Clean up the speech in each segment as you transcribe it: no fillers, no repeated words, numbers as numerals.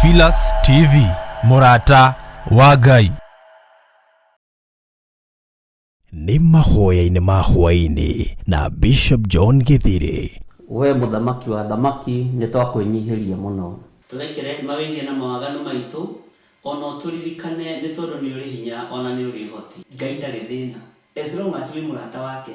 Theophilus TV, mũrata wa Ngai. Nĩ mahoya-inĩ ma hwaĩ-inĩ na Bishop John Gĩthirĩ. We mũthamaki wa athamaki, nĩ twakwĩnyihĩria mũno. Tũrekere mawĩhia na mawaganu maitũ, o na ũtũririkane, nĩ tondũ nĩ ũrĩ hinya o na nĩ ũrĩ ũhoti. Ngai ndarĩ thĩna as long as wĩ mũrata wake,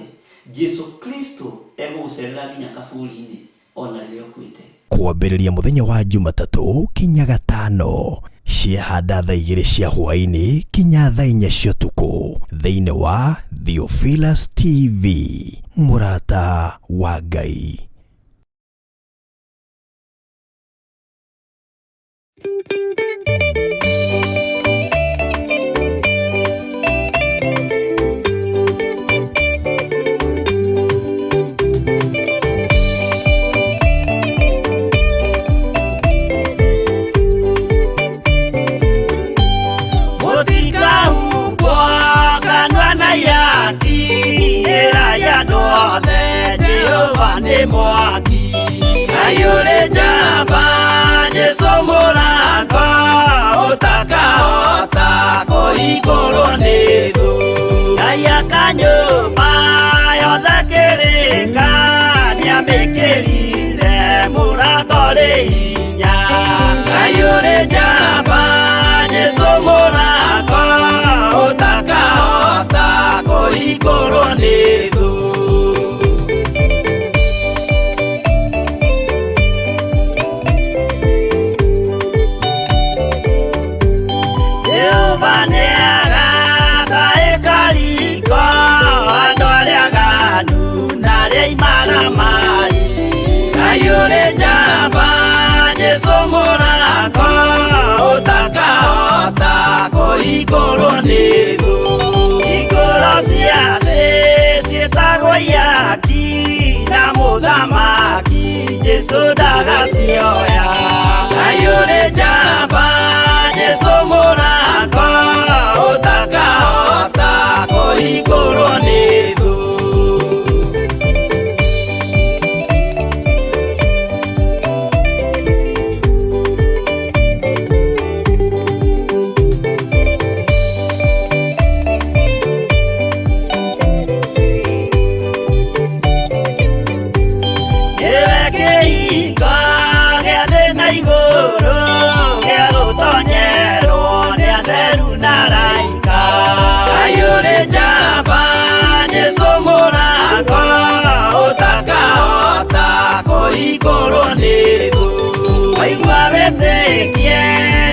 Jesu Kristo egũgũcerera nginya kaburi-inĩ o na rĩrĩa ũkuĩte. Kwambĩrĩria mũthenya wa Jumatatũ kinya Gatano ciahanda thaa igĩrĩ cia hwaĩ-inĩ kinya thaa inya cia ũtukũ thĩinĩ wa Theophilus TV, mũrata wa Ngai. Mũtikahumbwo kanua na ihaki, ĩrai andũ othe Jehova nĩ mwaki. Ngai ũrĩ njamba, Jesũ mũrango, ũtakahota kũhingũrwo nĩ thũ. Ngai aka nyũmba yothe kĩrĩka, nĩamĩkĩrire mũrango rĩ hinya. Ngai ũrĩ njamba, Jesũ mũrango, ũtakahota kũhingũrwo nĩ thũ. Jehova nĩagaka ĩkariko andũ arĩa aganu na arĩa imaramari. Ngai ũrĩ njamba, Jesũ mũrango, ũtakahota kũhingũrwo nĩ thũ. Hingũro cia thĩ ciĩtagwo ihaki, na mũthamaki Jesũ ndagacioya. Ngai ũrĩ njamba, Jesũ mũrango, ũtakahota kũhingũrwo nĩ thũ. Nĩwe kĩhingo gĩa thĩ na igũrũ, gĩa gũtonyerwo nĩ atheru na araika. Ngai ũrĩ njamba, Jesũ mũrango, ũtakahota kũhingũrwo nĩ thũ. Waigua wĩtĩkie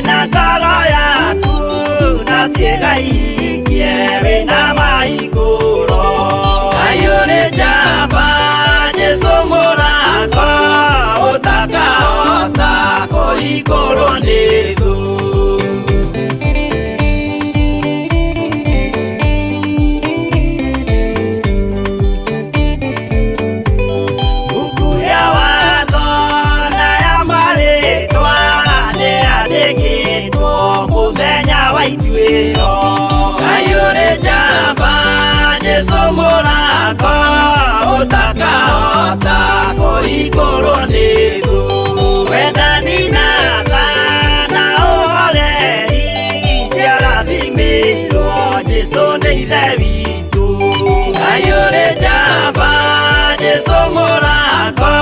na ngoro yaku, na ciĩga ihingie wĩna mahingũro. Ngai ũrĩ njamba, Jesũ mũrango, ũtakahota kũhingũrwo nĩ thũ. Buku ya watho na ya marĩtwa nĩyandĩkĩtwo mũthenya wa ituĩro. Ngai ũrĩ njamba, Jesũ mũrango, ũtakahota kũhingũrwo nĩ thũ. Wendani na tha na ũhoreri ciarathimĩirwo Jesũ nĩ Ithe witũ. Ngai ũrĩ njamba, Jesũ mũrango,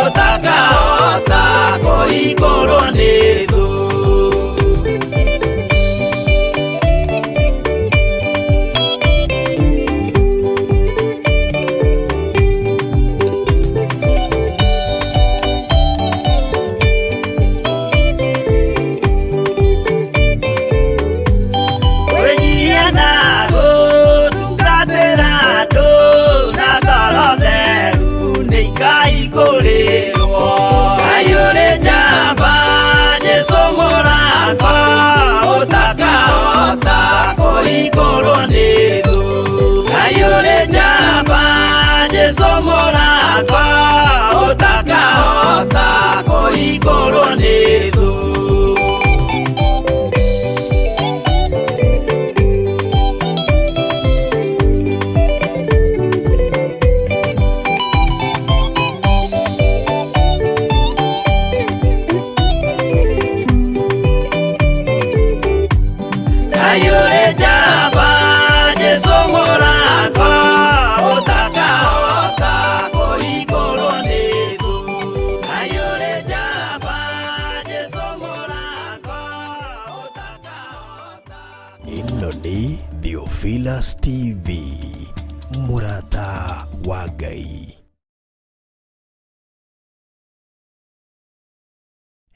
ũtakahota kũhingũrwo nĩ thũ. Kwĩnyihia na gũtungatĩra andũ na ngoro theru nĩ ikahingũrĩrwo. Ngai ũrĩ njamba, Jesũ mũrango, ũtakahota kũhingũrwo nĩ thũ. Ngai ũrĩ njamba, Jesũ mũrango, ũtakahota kũhingũrwo nĩ thũ. Ngai.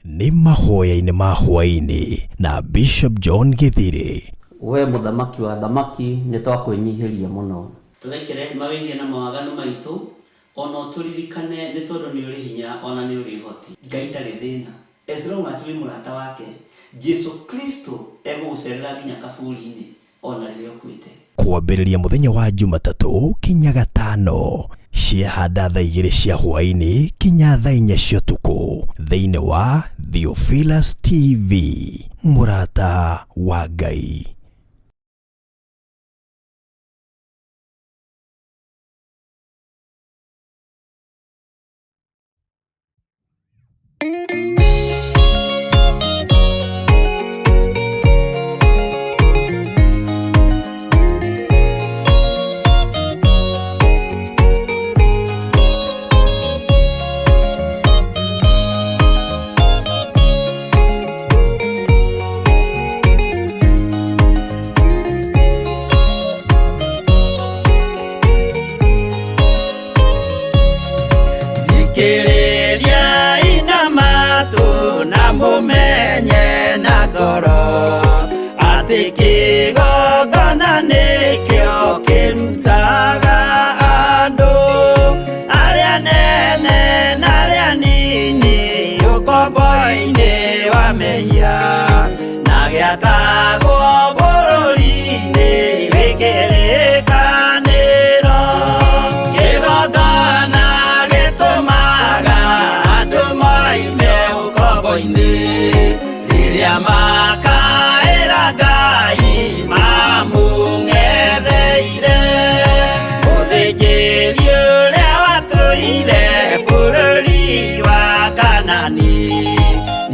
Nĩ mahoya-inĩ ma hwaĩ-inĩ na Bishop John Gĩthirĩ. We mũthamaki wa thamaki nĩ twakwĩnyihĩria mũno. Tũrekere mawĩhia na mawaganu maitũ, ona ũtũririkane nĩ tondũ nĩ ũrĩ hinya ona nĩ ũrĩ ũhoti. Ngai ndarĩ thĩna, as long as wĩ mũrata wake, Jesu Kristo egũgũcerera nginya kaburi-inĩ ona rĩrĩa ũkuĩte. Kwambĩrĩria mũthenya wa Jumatatũ kinya Gatano ciahanda thaa 2 cia hwaĩ-inĩ kinya thaa 4 cia ũtukũ thĩinĩ wa Theophilus TV, mũrata wa Ngai. Thikĩrĩria ina matũ na mũmenye na ngoro atĩ kĩgongona nĩkĩo kĩrutaga andũ arĩa nene na arĩa nini ũkombo-inĩ wa mehia na gĩakagwo bũrũri-inĩ wĩ kĩrĩkanĩro. Kĩgongona gĩtũmaga andũ moime ũkombo-inĩ rĩrĩa makaĩra Ngai mamũng'etheire. Mũthĩnjĩri ũrĩa watũire bũrũri wa Kanani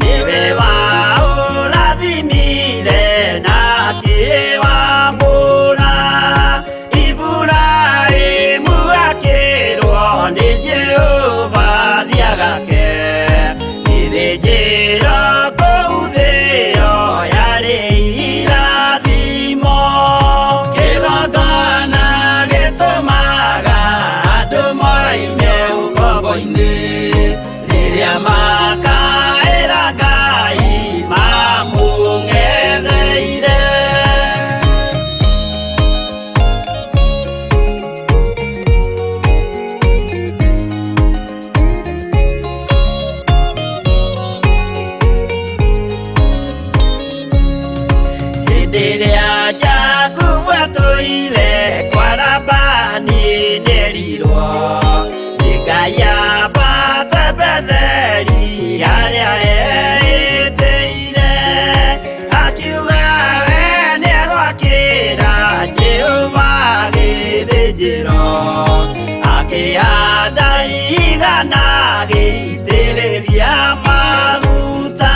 nĩwe waũrathimire na akĩwamũra. Iburahĩmu akĩrwo nĩ Jehova thiagake gĩthĩnjĩro kũu thĩo yarĩ irathimo. Kĩgongona gĩtũmaga andũ moime ũkombo-inĩ rĩrĩa makaĩra Ngai mamũng'etheire. Hĩndĩ ĩrĩa Jakubu atũire kwa Labani nĩerirwo nĩ Ngai ambate Betheli harĩa eĩtĩire. Akiuga we nĩegwakĩra Jehova gĩthĩnjĩro, akĩhanda igana agĩitĩrĩria maguta.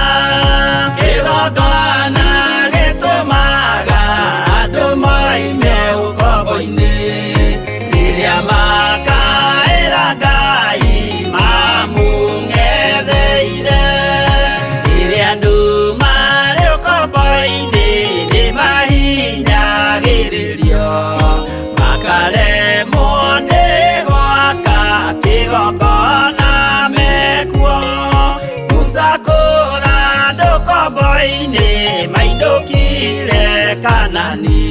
Kĩgongona gĩtũmaga andũ moime ũkombo-inĩ rĩrĩa makaĩra Ngai mamũng'etheire. Rĩrĩa andũ marĩ ũkombo-inĩ nĩmahinyagĩrĩrio makaremwo nĩ gwaka kĩgongona mekuo. Musa kũra andũ ũkombo-inĩ mainũkire Kanani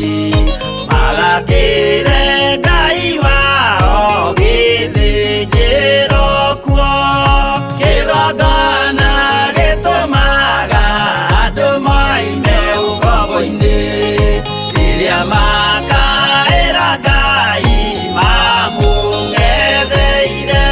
magakĩre Ngai wao gĩthĩnjĩro kuo. Kĩgongona gĩtũmaga andũ moime ũkombo-inĩ rĩrĩa makaĩra Ngai mamũng'etheire.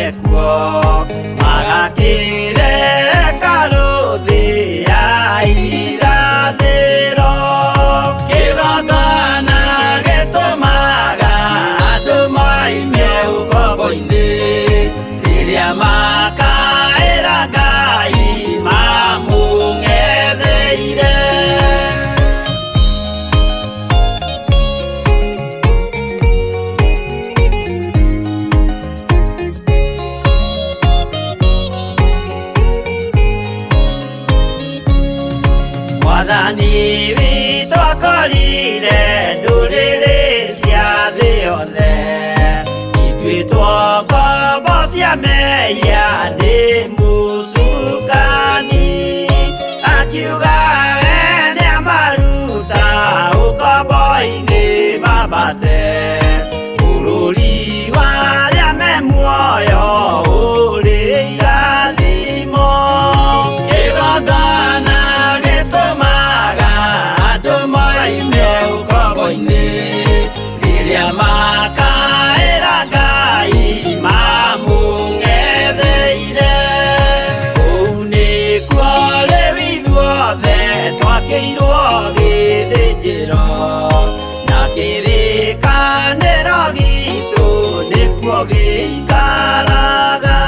mekuo Magakire karuthi ya irathĩro Kĩgongona gĩtũmaga andũ moime ũkombo-inĩ Rĩrĩa makaĩra Ngai mamũng'etheire Mwathani witũ akorire ndũrĩrĩ cia thĩ yothe Ituĩtwo ngombo cia mehia nĩ mũcukani Akiuga we nĩamaruta ũkombo-inĩ mambate Bũrũri wa arĩa me muoyo ũrĩ irathimo Kĩgongona gĩtũmaga andũ moime ũkombo-inĩ Rĩrĩa makaĩra Ngai mamũng'etheire Kũu nĩkuo rĩu ithuothe twakĩirwo gĩthĩnjĩro Na kĩrĩkanĩro gitũ nĩkuo gĩikaraga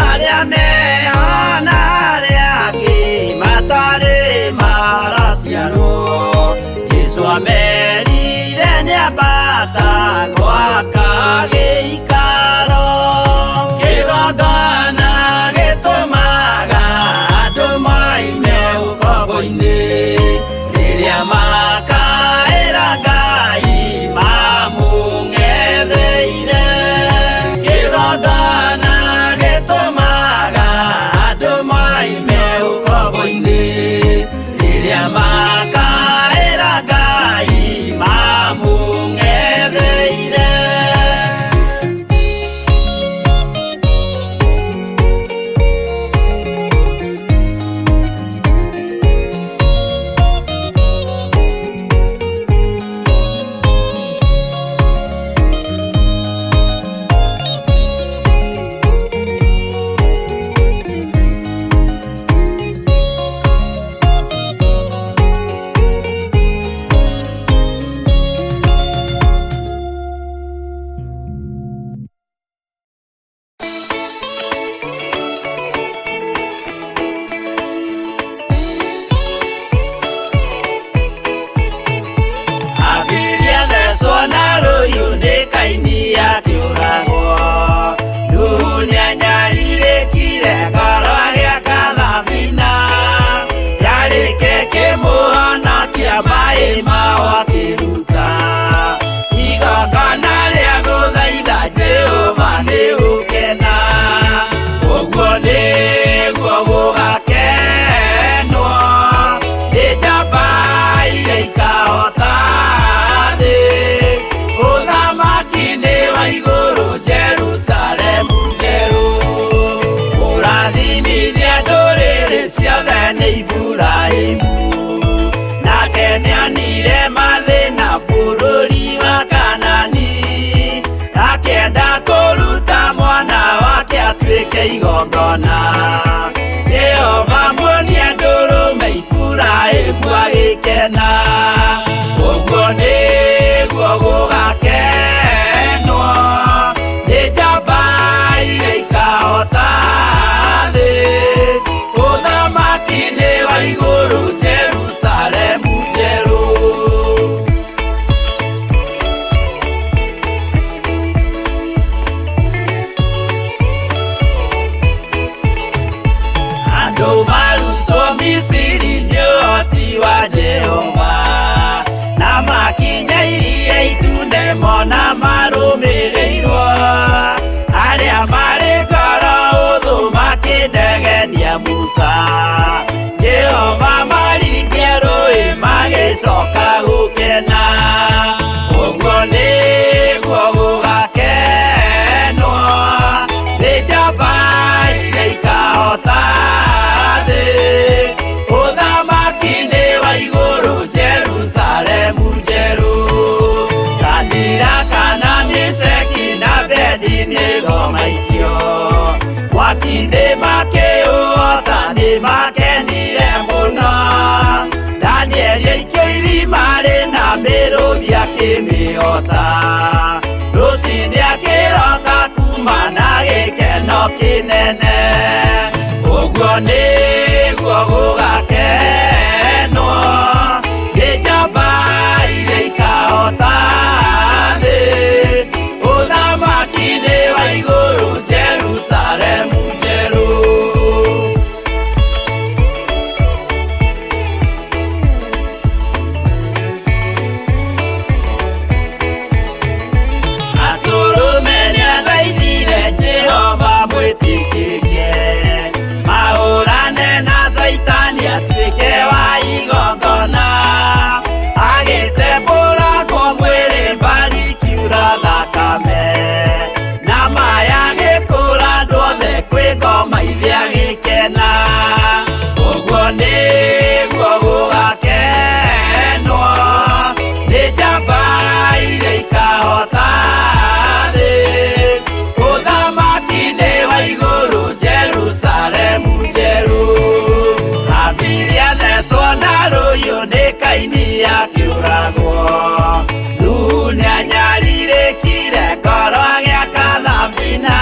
Arĩa meho na arĩa angĩ matarĩ maraciarwo Jesũ amerire nĩambata gwaka gĩikaro Kĩgongona gĩtũmaga andũ moime ũkombo-inĩ Rĩrĩa makaĩra Ngai mamũng'etheire Kĩgongona gĩtũmaga andũ moime ũkombo-inĩ Rĩrĩa makaĩra Ngai mamũng'etheire Abiria thecwo na rũhiũ nĩ Kaini akĩũragwo Nuhu nĩanyarirĩkire ngoro agĩaka thabina Yarĩke kĩmũhonokia maĩ mao akĩruta Igongona rĩa gũthaitha Jehova nĩ gũkena Ũguo nĩguo gũgakenwo Nĩ njamba iria ikahota thĩ Ũthamaki nĩ wa igũrũ Jerusalemu njerũ Kũrathimithia ndũrĩrĩ ciothe nĩ Iburahĩmu Nake nĩonire mathĩna bũrũri wa Kanani Akĩenda kũruta mwana wake atuĩke igongona Jehova muonia ndũrũme Iburahĩmu agĩkena Ũguo nĩguo gũgakenwo Nĩ njamba iria ikahota thĩ Ũthamaki nĩ wa igũrũ Jerusalemu njerũ Nĩ makĩũhota nĩ makenire mũno. Danieli aikio irima rĩna mĩrũthi akĩmĩhota. Rũcinĩ akĩroka kuma na gĩkeno kĩnene. Ũguo nĩguo gũgakenwo nĩ njamba iria ikahota thĩ. Ũthamaki-inĩ wa igũrũ Jerusalemu njerũ. Atũrũme nĩathaithire Jehova mwĩtĩkĩrie mahũrane na Caitani atuĩke wa igongona. Agĩtembũrangwo mwĩrĩ mbari kiura thakame na maya gĩkũra andũ othe kwĩ ngoma ithe agĩkena. Ũguo nĩguo gũgakenwo nĩ njamba iria ikahota thĩ. Ũthamaki-inĩ wa igũrũ Jerusalemu njerũ. Habili athecwo na rũhiũ nĩ Kaini akĩũragwo. Nuhu nĩanyarirĩkire ngoro agĩaka thabina.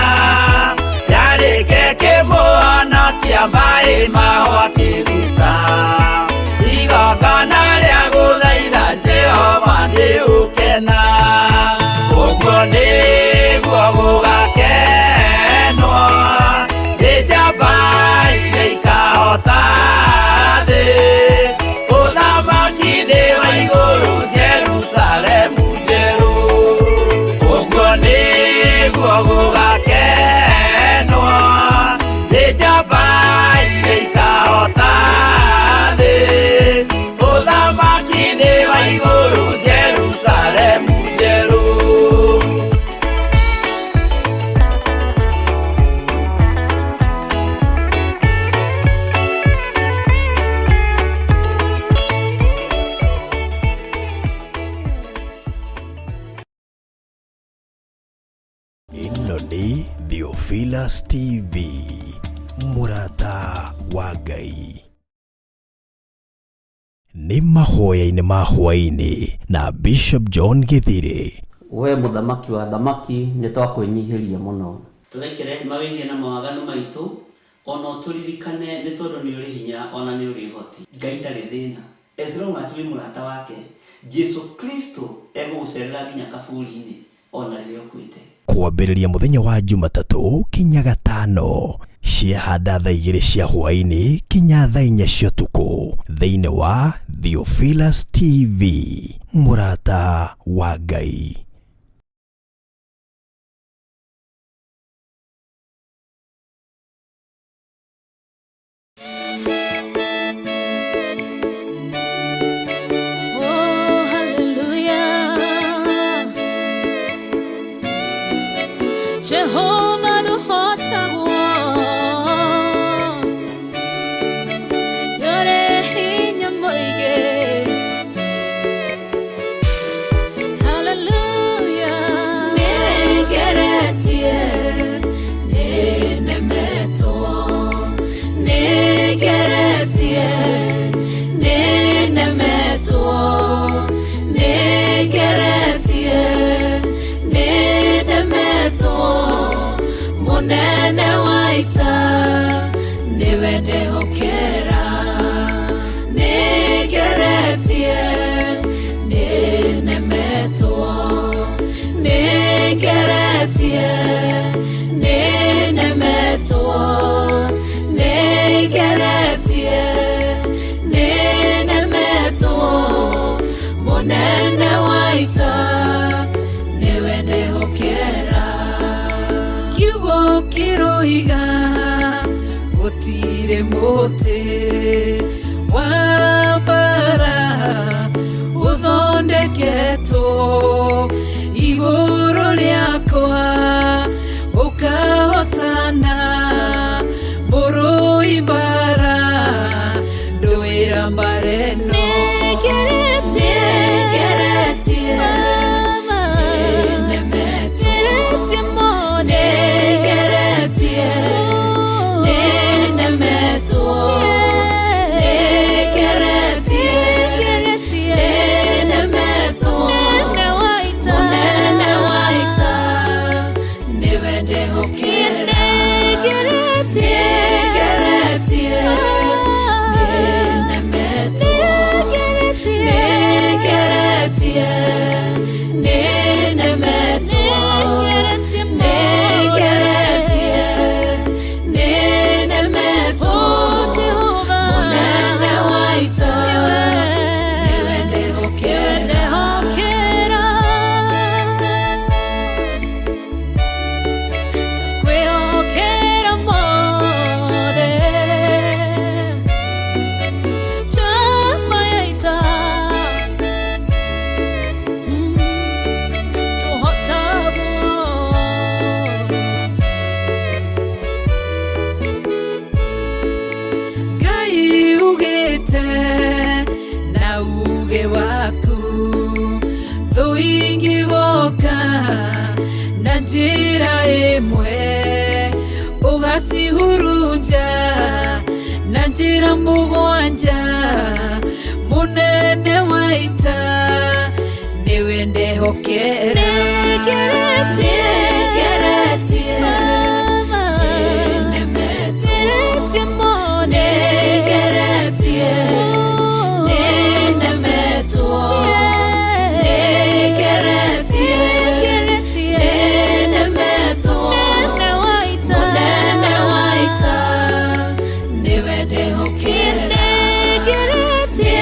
Yarĩke kĩmũhonokia maĩ maho akĩruta. Igongona rĩa gũthaitha Jehova nĩ ũkena. Ũguo nĩguo gũgakenwo nĩ njamba iria ikahota thĩ. Ũthamaki-inĩ wa igũrũ Jerusalemu njerũ. Ũguo nĩguo gũgakenwo nĩ njamba iria ikahota thĩ. Ũthamaki-inĩ wa igũrũ Jerusalemu njerũ. Ĩno nĩ Theophilus TV, mũrata wa Ngai. Nĩ mahoya-inĩ ma hwaĩ-inĩ na Bishop John Gĩthire. We mũthamaki wa thamaki nĩ twakwĩnyihĩria mũno. Tũrekere mawĩhia na mawaganu maitũ ona ũtũririkane nĩ tondũ nĩ ũrĩ hinya ona nĩ ũrĩ ũhoti. Ngai ndarĩ thĩna. As long as wĩ mũrata wake, Jesu Kristo egũgũcerera nginya kaburi-inĩ ona rĩrĩa ũkuĩte. Kwambĩrĩria mũthenya wa Jumatatũ kinya gatano ciahanda thaa igĩrĩ cia hwaĩ-inĩ kinya thaa inya cia ũtukũ thĩinĩ wa Theophilus TV, mũrata wa Ngai. Oh, hallelujah. Jehovah nũhotagwo. Nĩũrĩ hinya mũingĩ. Hallelujah. Nĩngeretie, nĩnemetwo. Nĩngeretie, nĩnemetwo. Nĩngeretie, nĩnemetwo. Mũnene wa ita nĩwe ndehokera. Nĩngeretie, nĩnemetwo. Nĩngeretie, nĩnemetwo. Nĩngeretie, nĩnemetwo. Mũnene wa ita nĩwe ndehokera. Kiugo kĩroiga gũtirĩ mũtĩ wa mbara ũthondeketwo igũrũ rĩakwa ũkahotana mbũrũi mbara ndũĩra mbara ĩno. Nĩngeretie, nĩnemetwo. Nĩngeretie, Njĩra ĩmwe ũgacihurunja na njĩra mũgwanja mũnene wa ita nĩwe ndehokera. Nĩngeretie, nĩnemetwo. Nĩngeretie, nĩnemetwo. Nĩngeretie, nĩnemetwo. Mũnene wa ita nĩwe ndehokera. Nĩngeretie,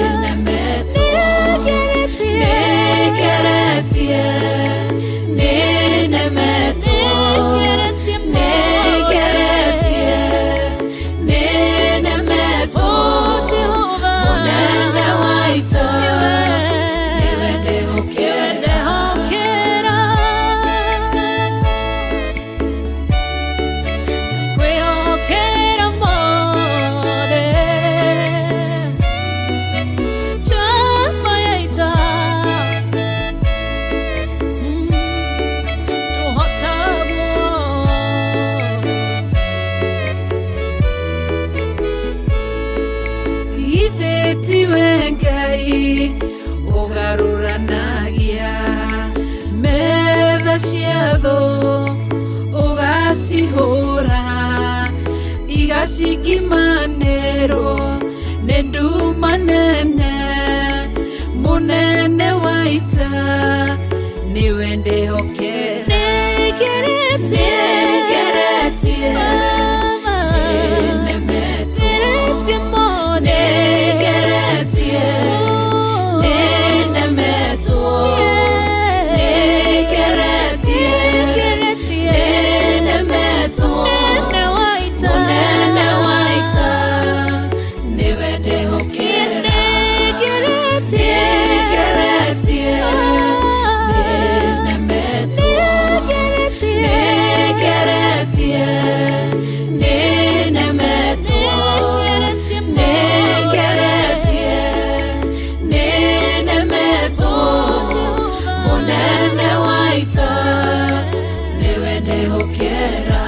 nĩnemetwo. Nĩngeretie, nĩnemetwo. Nĩngeretie, nĩnemetwo. Mũnene wa ita nĩwe ndehokera. Kwĩhokera mothe njamba ya ita tũhotagwo. Ithe tiwe Ngai ũgarũranagia metha cia thũ ũgacihũra igacingimanĩrwo nĩ nduma nene mũnene wa ita nĩwe ndehokera. Nĩngeretie, nĩnemetwo. Nĩngeretie, nĩnemetwo. Nĩngeretie, nĩnemetwo. Mũnene wa ita nĩwe ndehokera. Nĩngeretie, nĩnemetwo. Nĩngeretie, nĩnemetwo. Nĩngeretie, nĩnemetwo. Mũnene wa ita nĩwe ndehokera.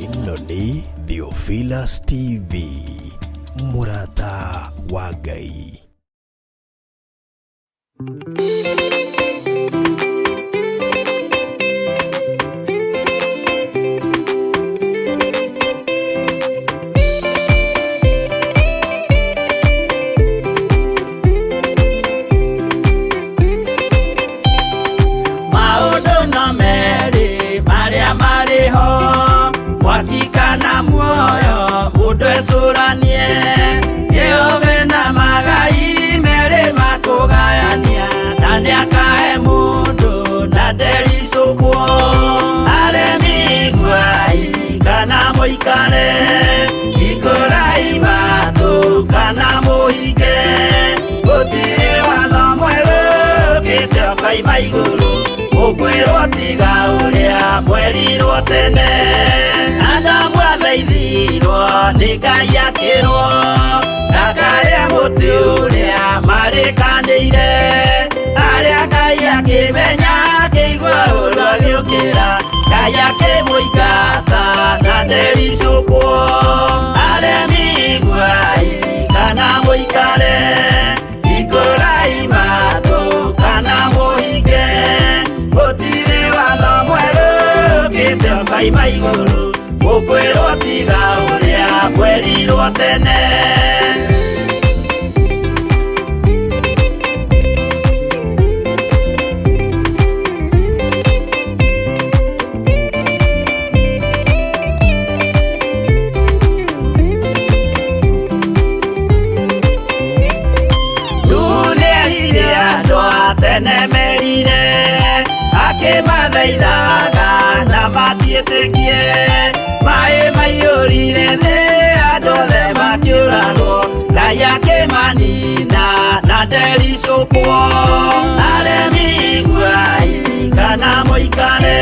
Ĩno nĩ Theophilus TV, mũrata wa Ngai. Maũndũ no merĩ marĩa marĩ ho, mwaki kana muoyo, mũndũ ecũranie. Jehova na magai merĩ makũgayania, na nĩakahe mũndũ na ndericũkwo. Aremi iguai kana mũikare, hingũrai matũ kana mũhinge, gũtirĩ watho mwerũ ũkĩte ũkoima igũrũ, mũkwĩrwo tiga ũrĩa mwerirwo tene. Adamu athaithirwo nĩ Ngai akĩrwo ndakarĩe mũtĩ ũrĩa marĩkanĩire, arĩa Ngai akĩmenya akĩigua ũru agĩũkĩra, Ngai akĩmũingata na ndericũkwo. Aremi iguai kana mũikare, hingũrai matũ kana mũhinge, gũtirĩ watho mwerũ ũkĩte ũkoima igũrũ, mũkwĩrwo tiga ũrĩa mwerirwo tene. Mathaithaga na matiĩtĩkie maĩ maiyũrire thĩ andũ othe makĩũragwo Ngai akĩmanina na ndericũkwo aremi iguai kana mũikare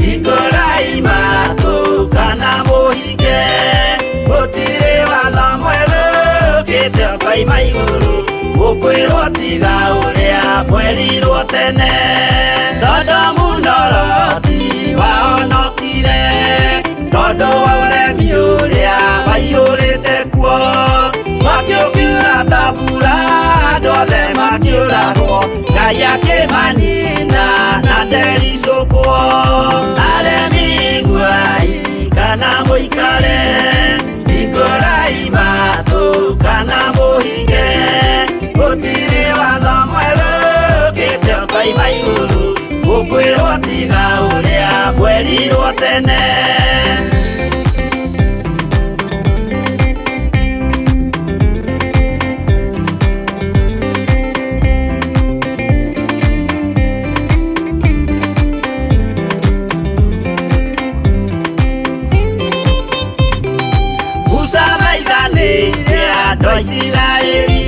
hingũrai matũ kana mũhinge gũtirĩ watho mwerũ ũkĩte ũkoima igũrũ gũkwĩrwo tiga ũrĩa mwerirwo tene Sodomu na Loti wahonokire tondũ wa ũremi ũrĩa waiyũrĩte kuo mwaki ũkiura ta mbura andũ othe makĩũragwo Ngai akĩmanina na ndericũkwo aremi iguai kana mũikare hingũrai matũ kana mũhinge gũtirĩ watho mwerũ ũkĩte ũkoima igũrũ gũkwĩrwo tiga ũrĩa mwerirwo tene. Musa maithanĩire andũ a Isiraeli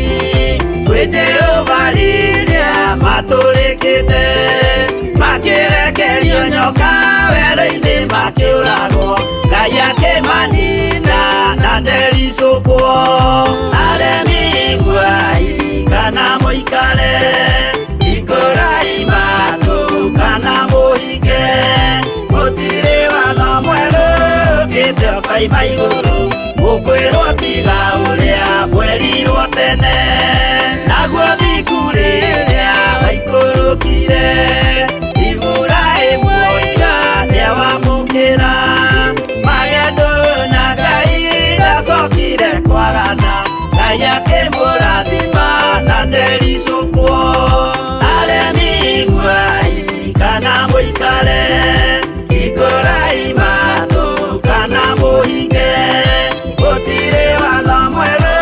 kwĩ Jehova rĩrĩa matũrĩkĩte makĩrekerio nyoka werũ-inĩ makĩũragwo Ngai akĩmanina na ndericũkwo aremi iguai kana mũikare hingũrai matũ kana mũhinge gũtirĩ watho mwerũ ũkĩte ũkoima igũrũ gũkwĩrwo tiga ũrĩa mwerirwo tene naguo thiku rĩrĩa waikũrũkire Iburahĩmu oiga nĩawamũkĩra magendo na Ngai ndacokire kwagana Ngai akĩmũrathima na ndericũkwo aremi iguai kana mũikare hingũrai matũ kana mũhinge gũtirĩ watho mwerũ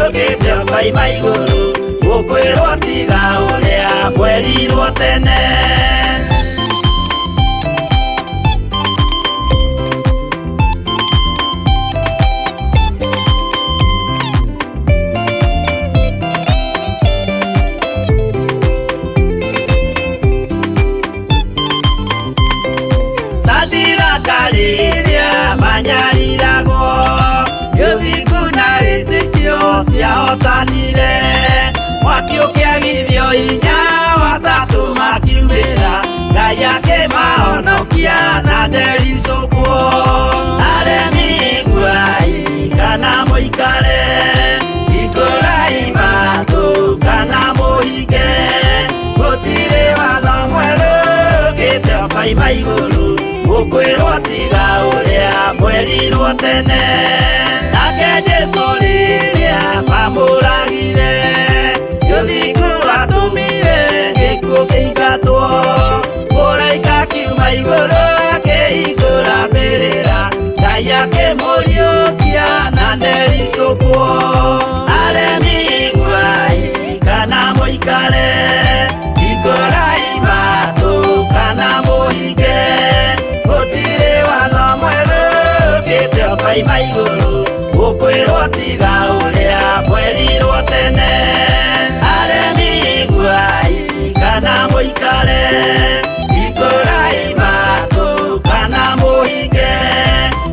ũkĩte ũkoima igũrũ gũkwĩrwo tiga ũrĩa mwerirwo tene. Sadiraka rĩrĩa manyariragwo gĩthingu na wĩtĩkio ciahotanire mwaki ũkĩagithio hinya watatũ makiumĩra Ngai akĩmahonokia na ndericũkwo aremi iguai kana mũikare hingũrai matũ kana mũhinge gũtirĩ watho mwerũ ũkĩte ũkoima igũrũ gũkwĩrwo tiga ũrĩa mwerirwo tene nake Jesũ rĩrĩa mamũragire gĩthingu atũmire gĩkuũ kĩingatwo mũraika akiuma igũrũ akĩhingũra mbĩrĩra Ngai akĩmũriũkia na ndericũkwo aremi iguai kana mũikare hingũrai matũ kana mũhinge gũtirĩ watho mwerũ ũkĩte ũkoima igũrũ gũkwĩrwo tiga ũrĩa mwerirwo tene aremi iguai kana mũikare hingũrai matũ kana mũhinge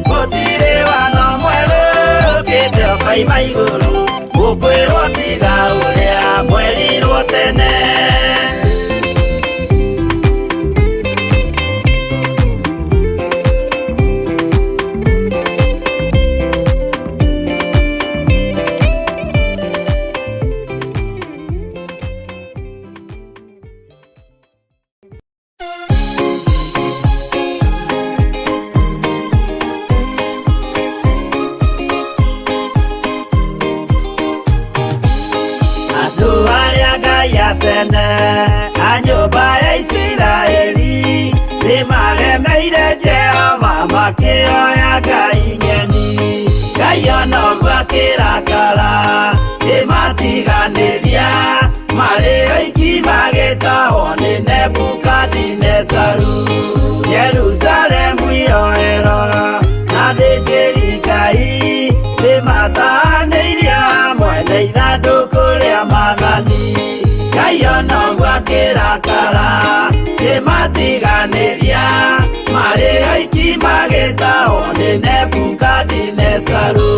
gũtirĩ watho mwerũ ũkĩte ũkoima igũrũ gũkwĩrwo tiga ũrĩa mwerirwo tene. Andũ arĩa Ngai atene a nyũmba ya Isiraeli nĩmaremeire Jehova makĩoya ngai ng'eni Ngai ona ũguo akĩrakara kĩmatiganĩria marĩ oiki magĩtahwo nĩ Nebukadinezaru. Jerusalemu yoero na thĩnjĩri Ngai nĩmatanĩirie hamwe na ithandũkũ rĩa maathani. Ngai ona ũguo akĩrakara kĩmatiganĩria marĩ oiki magĩtahwo nĩ Nebukadinezaru.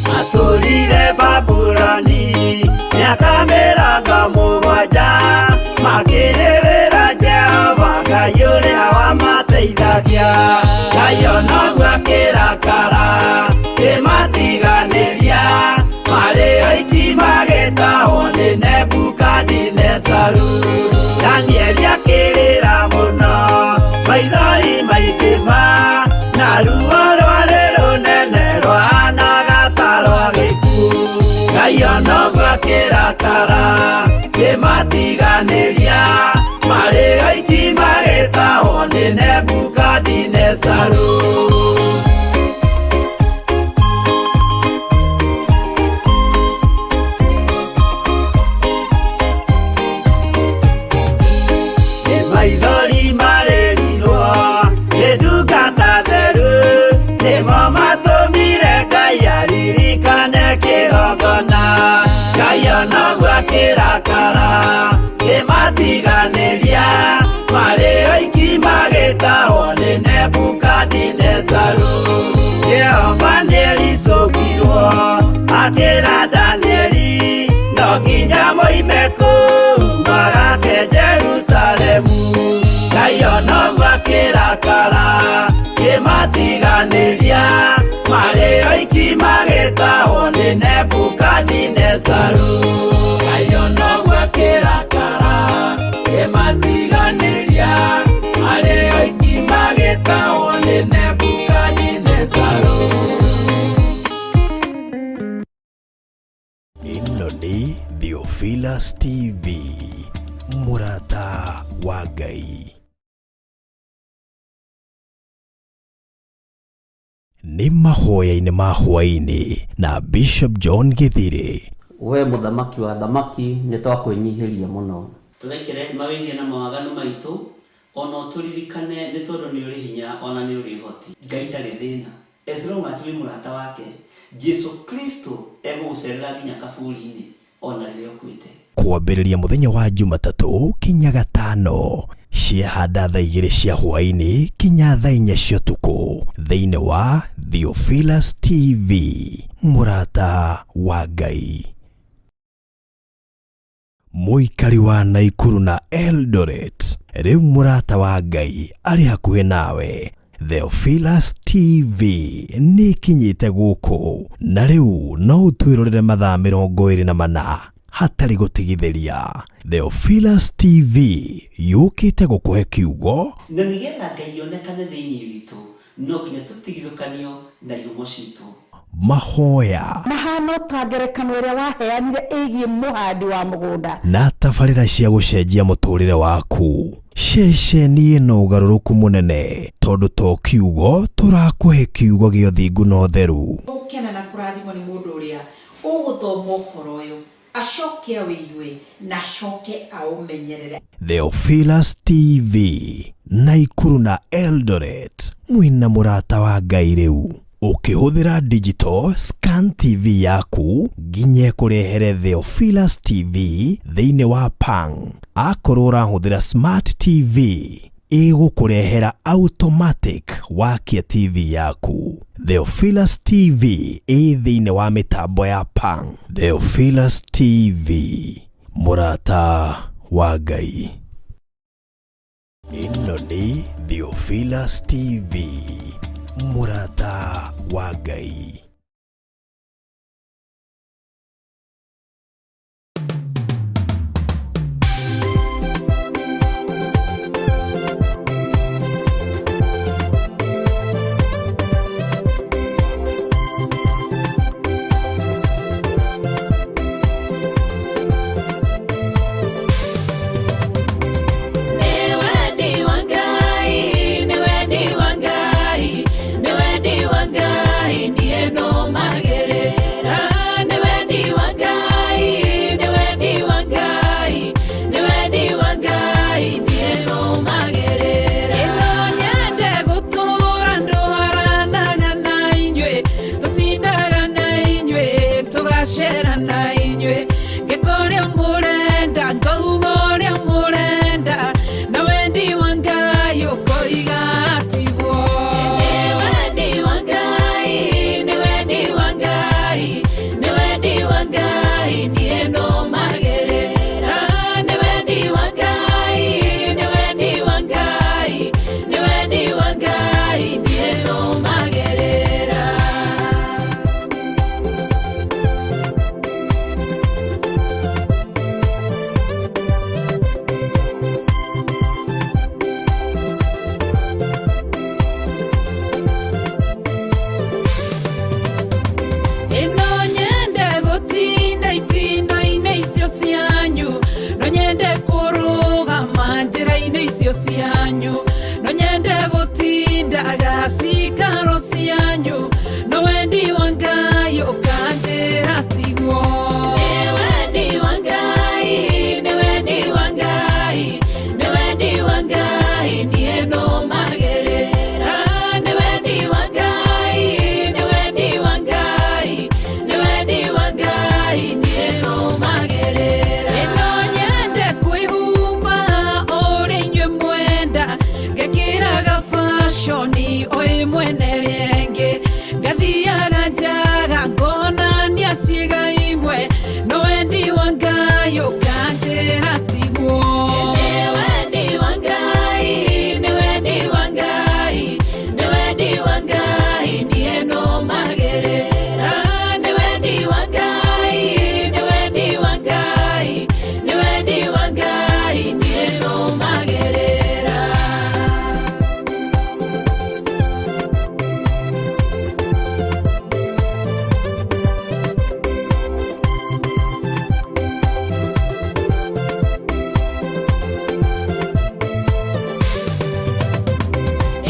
Matũrire Babuloni mĩaka 70 makĩrĩrĩra Jehova Ngai ũrĩa wamateithagia. Ngai ona ũguo akĩrakara kĩmatiganĩria marĩ oiki magĩtahwo nĩ Nebukadinezaru. Danieli akĩrĩra mũno maithori maingĩ ma na ruo rwarĩ rũnene rwahanaga ta rwa gĩkuũ. Ngai ona ũguo akĩrakara kĩmatiganĩria marĩ oiki magĩtahwo nĩ Nebukadinezaru. Nĩ maithori marĩrirwo nĩ ndungata theru nĩmo matũmire Ngai aririkane kĩgongona. Ngai ona ũguo akĩrakara kĩmatiganĩria marĩ oiki magĩtahwo nĩ Nebukadinezaru. Jehova nĩericũkirwo akĩra Danieli no nginya moime kũu magake Jerusalemu. Ngai ona ũguo akĩrakara kĩmatiganĩria marĩ oiki magĩtahwo nĩ Nebukadinezaru. Ngai ona ũguo akĩrakara kĩmatiganĩria marĩ oiki magĩtahwo nĩ Nebukadinezaru. Ĩno nĩ Theophilus TV, mũrata wa Ngai. Nĩ mahoya-inĩ ma hwaĩ-inĩ na Bishop John Gĩthirĩ. We mũthamaki wa thamaki nĩ twakwĩnyihĩria mũno. Tũrekere mawĩhia na mawaganu maitũ ona ũtũririkane nĩ tondũ nĩ ũrĩ hinya ona nĩ ũrĩ ũhoti. Ngai ndarĩ thĩna as long as wĩ mũrata wake. Jesu Kristo egũgũcerera nginya kaburi-inĩ ona rĩrĩa ũkuĩte. Kwambĩrĩria mũthenya wa Jumatatũ kinya Gatano ciahanda thaa 2 cia hwaĩ-inĩ kinya thaa 4 cia ũtukũ thĩinĩ wa Theophilus TV, mũrata wa Ngai. Mũikari wa Naikuru na Eldoret, rĩu mũrata wa Ngai arĩ hakuhĩ nawe. Theophilus TV nĩ ĩkinyĩte gũkũ na rĩu no ũtwĩrorere mathaa 24 hatarĩ gũtigithĩria. Theophilus TV yũkĩte gũkũhe kiugo na nĩgetha Ngai onekane thĩinĩ witũ no nginya tũtigithũkanio na ihumo citũ. Mahoya mahano ta ngerekano ĩrĩa waheanire ĩgiĩ mũhandi wa mũgũnda na tabarĩra cia gũcenjia mũtũrĩre waku. Ceceni ĩno ũgarũrũku mũnene tondũ to kiugo tũrakũhe kiugo gĩa ũthingu na ũtheru. Gũkena na kũrathimwo nĩ mũndũ ũrĩa ũgũthoma ũhoro ũyũ acoke awĩigue na acoke aũmenyerere. Theophilus TV, Naikuru na Eldoret, mwĩna mũrata wa Ngai rĩu. Ũkĩhũthĩra digital scan TV yaku nginya ĩkũrehere Theophilus TV thĩinĩ wa Pang. Akorwo ũrahũthĩra smart TV ĩgũkũrehera automatic wakia TV yaku. Theophilus TV ĩ thĩinĩ wa mĩtambo ya Pang. Theophilus TV, mũrata wa Ngai. Ĩno nĩ Theophilus TV, mũrata wa Ngai. Nĩ wendi wa Ngai, nĩ wendi wa Ngai, nĩ wendi wa Ngai, niĩ Cianyu no nyende gũtindaga cikaro cianyu no wendi wa Ngai ũkanjĩra tiguo. Nĩ wendi wa Ngai, nĩ wendi wa Ngai, nĩ wendi wa Ngai niĩ nũmagĩrĩra. Nĩ wendi wa Ngai, nĩ wendi wa Ngai, nĩ wendi wa Ngai niĩ nũmagĩrĩra. Ĩno nyende kwĩhumba ũrĩa inyuĩ mwenda, ngekĩraga fashoni o ĩmwe na ĩrĩa ĩngĩ, ngathiaga njaga ngonania ciĩga imwe, no wendi wa Ngai ũkanjĩra tiguo. Nĩ wendi wa Ngai, nĩ wendi wa Ngai, nĩ wendi wa Ngai niĩ nũmagĩrĩra. Nĩ wendi wa Ngai, nĩ wendi wa Ngai, nĩ wendi wa Ngai niĩ nũmagĩrĩra.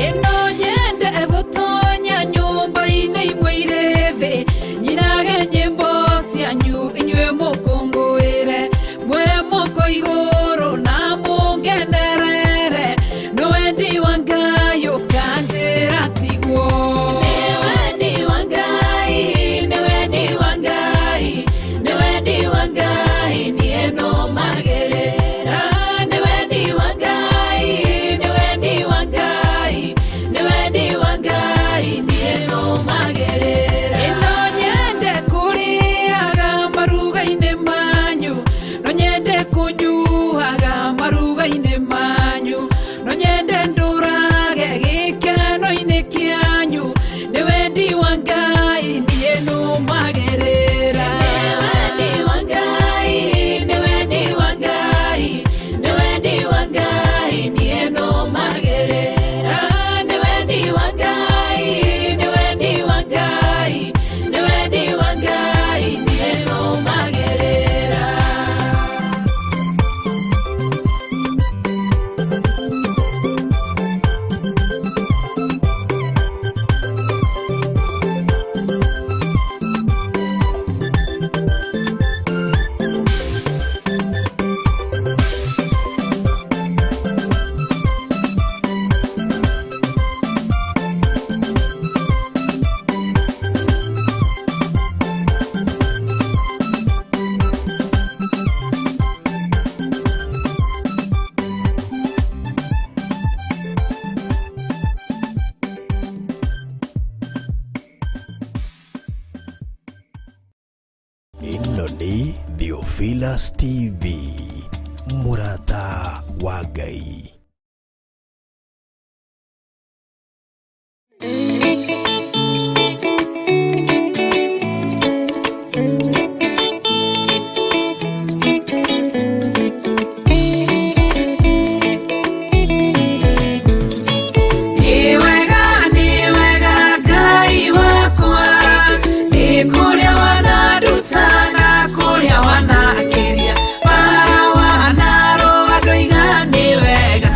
Ĩno nyende gũtonya nyũmba-inĩ imwe irĩ thĩ, nyinage nyĩmbo cianyu inyuĩ mũkũngũĩre, mwe moko igũrũ na mũngenerere, no wendi wa Ngai ũkanjĩra tiguo. Nĩ wendi wa Ngai, nĩ wendi wa Ngai, nĩ wendi wa Ngai niĩ nũmagĩrĩra. Nĩ wendi wa Ngai, nĩ wendi wa Ngai, nĩ wendi wa Ngai niĩ nũmagĩrĩra. Ĩno nyende kũrĩaga maruga-inĩ manyu, no nyende kũnyuaga maruga-inĩ manyu, no nyende ndũrage gĩkeno-inĩ kĩanyu, nĩ wendi wa Ngai niĩ nũmagĩrĩra. Nĩ wendi wa Ngai, nĩ wendi wa Ngai, nĩ wendi wa Ngai niĩ nũmagĩrĩra. Nĩ wendi wa Ngai, nĩ wendi wa Ngai, nĩ wendi wa Ngai niĩ nũmagĩrĩra. Ĩno nĩ Theophilus TV, mũrata wa Ngai. Nĩ wega, nĩ wega Ngai wakwa, nĩ kũrĩa wananduta na kũrĩa wanakĩria, bara wanarũa ndoiga nĩ wega.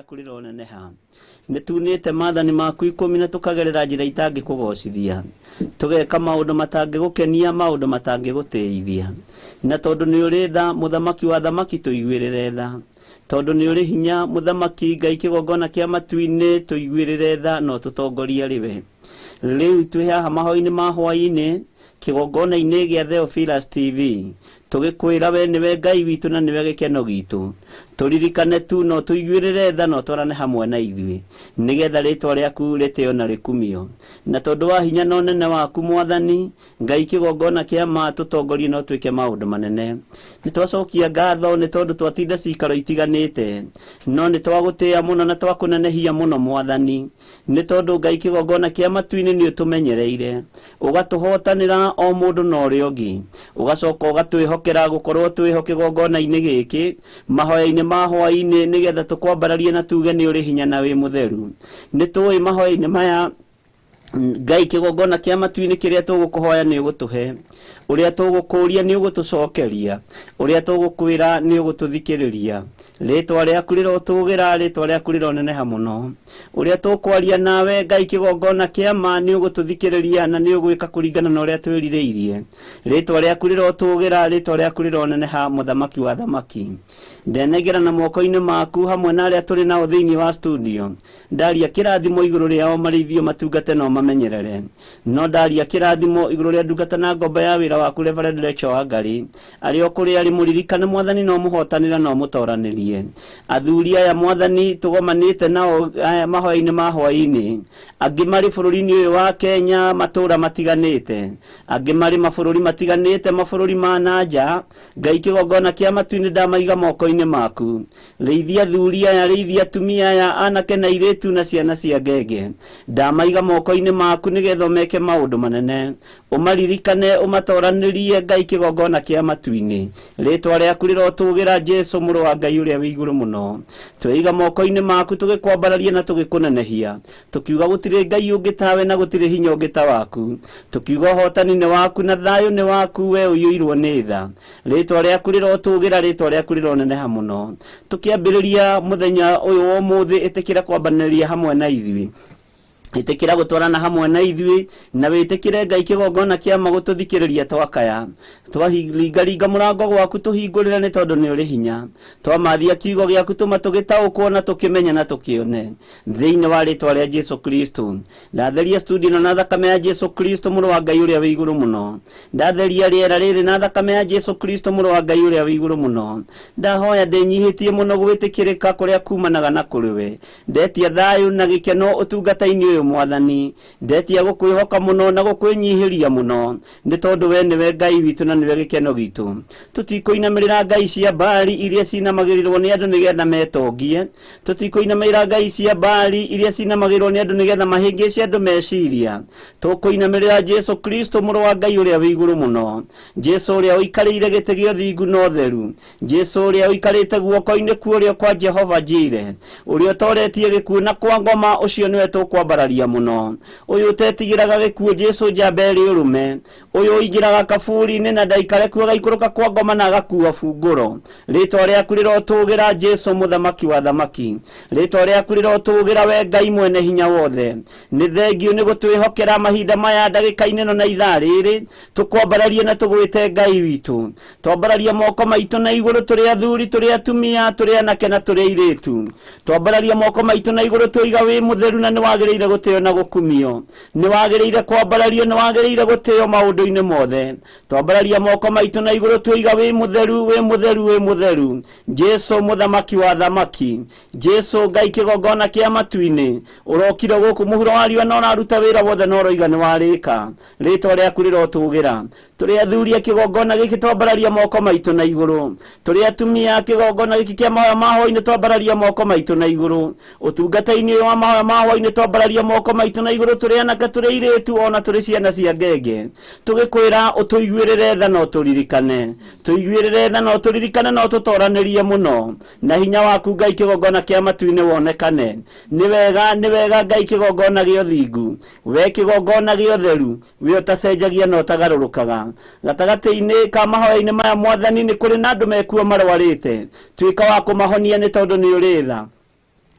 Rĩaku rĩroneneha. Nĩ tunĩte maathani maku 10 na tũkagerera njĩra itangĩkũgocithia, tũgeka maũndũ matangĩgũkenia, maũndũ matangĩgũtĩithia. Na tondũ nĩ ũrĩ tha, mũthamaki wa thamaki, tũiguĩrĩre tha. Tondũ nĩ ũrĩ hinya, mũthamaki Ngai kĩgongona kĩa matu-inĩ, tũiguĩrĩre tha no tũtongorie rĩwe. Rĩu twĩ haha mahoya-inĩ ma hwaĩ-inĩ kĩgongona-inĩ gĩa Theophilus TV, tũgĩkwĩra we nĩwe Ngai witũ na nĩwe gĩkeno gitũ. Tũririkane tu no tũiguĩrĩre tha no twarane hamwe na ithuĩ, nĩgetha rĩtwa rĩaku rĩtĩo na rĩkumio. Na tondũ wa hinya na ũnene waku mwathani Ngai kĩgongona kĩa ma, tũtongorie no twĩke maũndũ manene. Nĩ twacokia ngatho nĩ tondũ twatinda cikaro itiganĩte, no nĩ twagũtĩĩa mũno na twakũnenehia mũno mwathani, nĩ tondũ Ngai kĩgongona kĩa matu-inĩ nĩ ũtũmenyereire, ũgatũhotanĩra o mũndũ na ũrĩa ũngĩ, ũgacoka ũgatwĩhokera gũkorwo twĩho kĩgongona-inĩ gĩkĩ mahoya-inĩ ma hwaĩ-inĩ, nĩgetha tũkwambararie na tuge nĩ ũrĩ hinya na wĩ mũtheru. Nĩ tũĩ mahoya-inĩ maya Ngai kĩgongona kĩa matu-inĩ kĩrĩa tũgũkũhoya nĩ ũgũtũhe, ũrĩa tũgũkũria nĩ ũgũtũcokeria, ũrĩa tũgũkwĩra nĩ ũgũtũthikĩrĩria. Rĩtwa rĩaku rĩrotũgĩra, rĩtwa rĩaku rĩroneneha mũno. Ũrĩa tũkwaria nawe Ngai kĩgongona kĩa ma nĩ ũgũtũthikĩrĩria na nĩ ũgwĩka kũringana na ũrĩa twĩrirĩirie. Rĩtwa rĩaku rĩrotũgĩra, rĩtwa rĩaku rĩroneneha, mũthamaki wa thamaki. Ndenengera na moko-inĩ maku hamwe na arĩa tũrĩ nao thĩinĩ wa studio. Ndaria kĩrathimo igũrũ rĩao marĩithio matungate no mamenyerere. No ndaria kĩrathimo igũrũ rĩa ndungata na ngombo ya wĩra waku Reverend Rachel Wangari, arĩ o kũrĩa arĩ mũririkane mwathani no mũhotanĩra no mũtoranĩrie. Athuri aya mwathani tũgomanĩte nao aya mahoya-inĩ ma hwaĩ-inĩ, angĩ marĩ bũrũri-inĩ ũyũ wa Kenya matũũra matiganĩte, angĩ marĩ mabũrũri matiganĩte, mabũrũri ma na nja. Ngai kĩgongona kĩa matu-inĩ ndamaiga moko-inĩ maku. Rĩithia athuri aya, rĩithia atumia aya, anake na airĩtu na ciana cia ngenge. Ndamaiga moko-inĩ maku nĩgetha ũmeke maũndũ manene. Ũmaririkane, ũmatoranĩrie Ngai kĩgongona kĩa matu-inĩ. Rĩtwa rĩaku rĩrotũgĩra, Jesu mũrũ wa Ngai ũrĩa wĩ igũrũ mũno. Tweiga moko-inĩ maku tũgĩkwambararia na tũgĩkũnenehia, tũkiuga gũtirĩ Ngai ũngĩ tawe na gũtirĩ hinya ũngĩ ta waku. Tũkiuga ũhotani nĩ waku na thayũ nĩ waku, we ũiyũirwo nĩ tha. Rĩtwa rĩaku rĩrotũgĩra, rĩtwa rĩaku rĩroneneha mũno. Tũkĩambĩrĩria mũthenya ũyũ wa ũmũthĩ, ĩtĩkĩra kwambanĩria hamwe na ithuĩ, ĩtĩkĩra gũtwarana hamwe na ithuĩ, na wĩtĩkĩre Ngai kĩgongona kĩa ma gũtũthikĩrĩria twakaya. Twaringaringa mũrango gwaku tũhingũrĩre nĩ tondũ nĩ ũrĩ hinya. Twamathia kiugo gĩaku tũma tũgĩtaũkwo na tũkĩmenye na tũkĩone, thĩinĩ wa rĩtwa rĩa Jesu Kristo. Ndatheria studio ĩno na thakame ya Jesu Kristo mũrũ wa Ngai ũrĩa wĩ igũrũ mũno. Ndatheria rĩera rĩrĩ na thakame ya Jesu Kristo mũrũ wa Ngai ũrĩa wĩ igũrũ mũno. Ndahoya ndĩnyihĩtie mũno gwĩtĩkĩrĩka kũrĩa kumanaga na kũrĩ we. Ndetia thayũ na gĩkeno ũtungata-inĩ ũyũ mwathani. Ndetia gũkwĩhoka mũno na gũkwĩnyihĩria mũno, nĩ tondũ we nĩwe Ngai witũ na nĩwe gĩkeno gitũ. Tũtikũinamĩrĩra ngai cia Baali iria cinamagĩrĩrwo nĩ andũ nĩgetha metongie. Tũtikũinamĩrĩra ngai cia Baali iria cinamagĩrĩrwo nĩ andũ nĩgetha mahĩngĩce andũ meciria. Tũkũinamĩrĩra Jesu Kristo mũrũ wa Ngai ũrĩa wĩ igũrũ mũno, Jesu ũrĩa ũikarĩire gĩtĩ gĩa ũthingu na ũtheru, Jesu ũrĩa ũikarĩte guoko-inĩ kuũrĩo kwa Jehova Jire, ũrĩa ũtoretie gĩkuũ na kwa ngoma, ũcio nĩwe tũkwambararia mũno. Ũyũ ũtetigĩraga gĩkuũ, Jesu njamba ĩrĩ ũrũme, ũyũ ũingĩraga kaburi-inĩ na ndaikare kuo, agaikũrũka kwa ngoma na agakua bungũro. Rĩtwa rĩaku rĩrotũgĩra, Jesu mũthamaki wa thamaki. Rĩtwa rĩaku rĩrotũgĩra, we Ngai mwene hinya wothe. Nĩ thengiũ nĩ gũtwĩhokera mahinda maya, ndagĩka-inĩ ĩno na ithaa rĩrĩ, tũkwambararie na tũgwĩte Ngai witũ. Twambararia moko maitũ na igũrũ, tũrĩ athuri, tũrĩ atumia, tũrĩ anake na tũrĩ airĩtu. Twambararia moko maitũ na igũrũ, tũiga wĩ mũtheru na nĩ wagĩrĩire gũtĩo na gũkumio, nĩ wagĩrĩire kwambarario, nĩ wagĩrĩire gũtĩo maũndũ-inĩ mothe. Twambararia moko maitũ na igũrũ, tũiga wĩ mũtheru, wĩ mũtheru, wĩ mũtheru, Jesu mũthamaki wa thamaki, Jesu Ngai kĩgongona kĩa matu-inĩ. Ũrokire gũkũ mũhuro wa riũa na ũraruta wĩra wothe na ũroiga nĩ warĩka. Rĩtwa rĩaku rĩrotũgĩra. Tũrĩ athuri a kĩgongona gĩkĩ, twambararia moko maitũ na igũrũ. Tũrĩ atumia a kĩgongona gĩkĩ kĩa mahoya ma hwaĩ-inĩ, twambararia moko maitũ na igũrũ. Ũtungata-inĩ ũyũ wa mahoya ma hwaĩ-inĩ, twambararia moko maitũ na igũrũ, tũrĩ anake, tũrĩ airĩtu, ona tũrĩ ciana cia ngenge, tũgĩkwĩra ũtũiguĩrĩre tha na ũtũririkane. Tũiguĩrĩre tha na ũtũririkane na ũtũtoranĩrie mũno na hinya waku Ngai kĩgongona kĩa matu-inĩ wonekane. Nĩ wega, nĩ wega Ngai kĩgongona gĩa ũthingu, we kĩgongona gĩa ũtheru, we ũtacenjagia na ũtagarũrũkaga. Gatagatĩ-inĩ ka mahoya-inĩ maya mwathani, nĩ kũrĩ na andũ mekuo marwarĩte, tuĩka wa kũmahonia nĩ tondũ nĩ ũrĩ tha.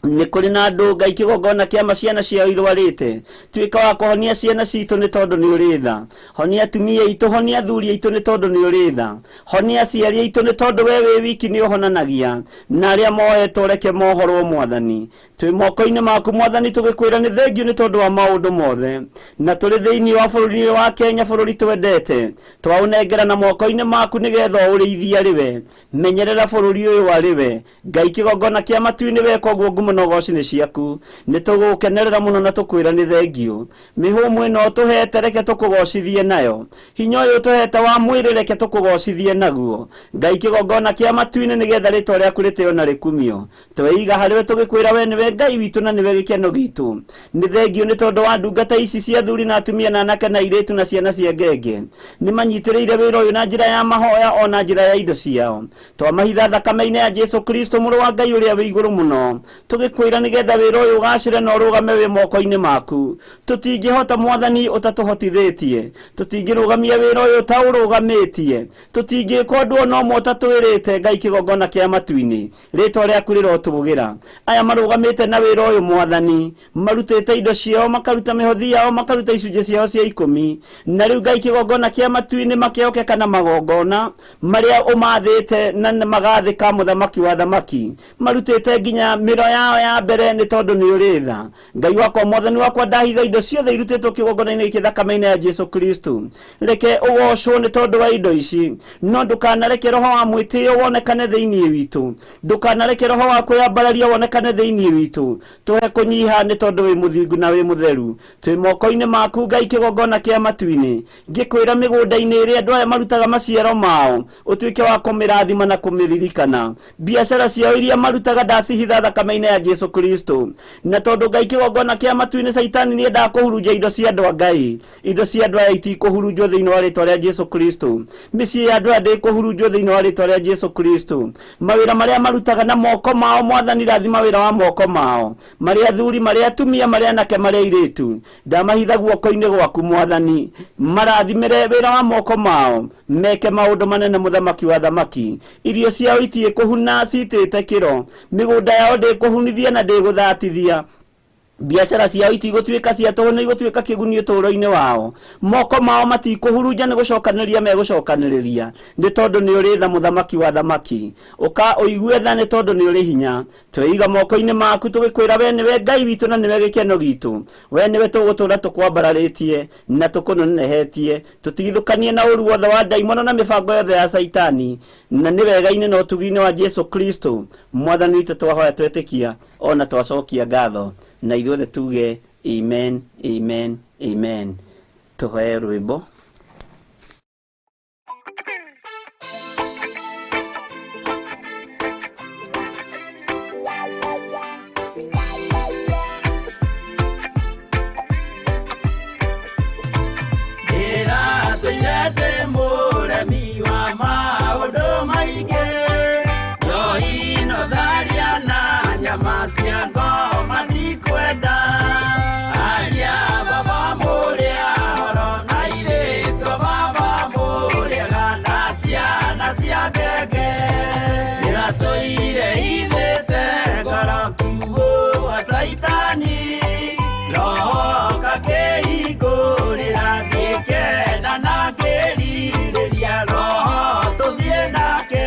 Nĩ kũrĩ na andũ Ngai kĩgongona kĩa ma ciana ciao irwarĩte. Tuĩka wa kũhonia ciana citũ nĩ tondũ nĩ ũrĩ tha. Honia atumia aitũ, honia athuri aitũ nĩ tondũ nĩ ũrĩ tha. Honia aciari aitũ nĩ tondũ we wĩ wiki nĩ ũhonanagia. Na arĩa moetwo reke mohorwo Mwathani. Twĩ moko-inĩ maku Mwathani tũgĩkwĩra nĩ thengiũ nĩ tondũ wa maũndũ mothe. Na tũrĩ thĩinĩ wa bũrũri wa Kenya, bũrũri twendete. Twaũnengera na moko-inĩ maku nĩgetha ũrĩithie arĩ we. Menyerera bũrũri ũyũ arĩ we. Ngai kĩgongona kĩa matu-inĩ weka ũguo ngumo na ũgoci nĩ ciaku. Nĩ tũgũkenerera mũno na tũkwĩra nĩ thengiũ. Mĩhũmũ ĩno ũtũhete reke tũkũgocithie nayo. Hinya ũyũ ũtũhete wa mwĩrĩ reke tũkũgocithie naguo. Ngai kĩgongona kĩa matu-inĩ nĩgetha rĩtwa rĩaku rĩtĩo na rĩkumio. Tweiga harĩ we tũgĩkwĩra we nĩwe Ngai witũ na nĩwe gĩkeno gitũ. Nĩ thengiũ nĩ tondũ wa ndungata ici cia athuri na atumia na anake na airĩtu na ciana cia ngenge. Nĩ manyitĩrĩire wĩra ũyũ na njĩra ya mahoya ona njĩra ya indo ciao. Twamahitha thakame-inĩ ya Jesu Kristo mũrũ wa Ngai ũrĩa wĩ igũrũ mũno. Tũgĩkwĩra nĩgetha wĩra ũyũ ũgacĩre na ũrũgame wĩ moko-inĩ maku. Tũtingĩhota Mwathani ũtatũhotithĩtie. Tũtingĩrũgamia wĩra ũyũ ũtaũrũgamĩtie. Tũtingĩka ũndũ ona ũmwe ũtatwĩrĩte Ngai kĩgongona kĩa matu-inĩ. Rĩtwa rĩaku rĩrotũgĩra. Aya marũgamĩte na wĩra ũyũ Mwathani, marutĩte indo ciao, makaruta mĩhothi yao, makaruta icunjĩ ciao cia ikũmi. Na rĩu Ngai kĩgongona kĩa matu-inĩ makehokeka na magongona marĩa ũmathĩte na magathĩka mũthamaki wa thamaki. Marutĩte nginya mĩro yao ya mbere nĩ tondũ nĩ ũrĩ tha. Ngai wakwa Mwathani wakwa ndahitha indo ciothe irutĩtwo kĩgongona-inĩ gĩkĩ thakame-inĩ ya Jesu Kristo. Reke ũgocwo nĩ tondũ wa indo ici, no ndũkanareke roho wa mwĩtĩo wonekane thĩinĩ witũ. Ndũkanareke roho wa kwĩyambararia wonekane thĩinĩ witũ. Tũhe kũnyiha nĩ tondũ wĩ mũthingu na wĩ mũtheru. Twĩ moko-inĩ maku Ngai kĩgongona kĩa matu-inĩ. Ngĩkwĩra mĩgũnda-inĩ ĩrĩa andũ aya marutaga maciaro mao, ũtuĩke wa kũmĩrathima na kũmĩririkana. Biacara ciao iria marutaga ndacihitha thakame-inĩ ya Jesu Kristo. Na tondũ Ngai kĩgongona kĩa matu-inĩ Caitani nĩendaga kũhurunja indo cia andũ a Ngai. Indo cia andũ aya itikũhurunjwo thĩinĩ wa rĩtwa rĩa Jesu Kristo. Mĩciĩ ya andũ aya ndĩkũhurunjwo thĩinĩ wa rĩtwa rĩa Jesu Kristo. Mawĩra marĩa marutaga na moko mao Mwathani rathima wĩra wa moko mao. Marĩa athuri, marĩa atumia, marĩa anake, marĩa airĩtu. Ndamahitha guoko-inĩ gwaku Mwathani. Marathimĩre wĩra wa moko mao. Meke maũndũ manene mũthamaki wa thamaki. Irio ciao itiĩkũhuna citĩte kĩro. Mĩgũnda yao ndĩkũhunithia na ndĩgũthatithia. Biacara ciao itigũtuĩka cia tũhũ nĩ igũtuĩka kĩguni ũtũũro-inĩ wao. Moko mao matikũhurunja nĩ gũcokanĩrĩria megũcokanĩrĩria. Nĩ tondũ nĩ ũrĩ tha mũthamaki wa thamaki. Ũka ũigue tha nĩ tondũ nĩ ũrĩ hinya. Tweiga moko-inĩ maku tũgĩkwĩra we nĩwe Ngai witũ na nĩwe gĩkeno gitũ. We nĩwe tũgũtũũra tũkwambararĩtie na tũkũnenehetie. Tũtigithũkanie na ũru wothe wa ndaimono na mĩbango yothe ya Caitani. Na nĩ wega-inĩ na ũtugi-inĩ wa Jesu Kristo Mwathani witũ twahoya twetĩkia ona twacokia ngatho. Na ithuothe tuge amen, amen, amen. Tũhoe rwĩmbo. Ndĩratũire ndĩ mũremi wa maũndũ maingĩ, njohi no tharia na nyama cia ngoma ndikwenda. Aria baba mũrĩa horo na airĩtu baba mũrĩaga na ciana cia ngenge. Ndĩratũire hithĩte ngoro kiugũ wa Caitani, roho ngakĩhingũrĩra ngĩkena na ngĩrirĩria roho tũthiĩ nake.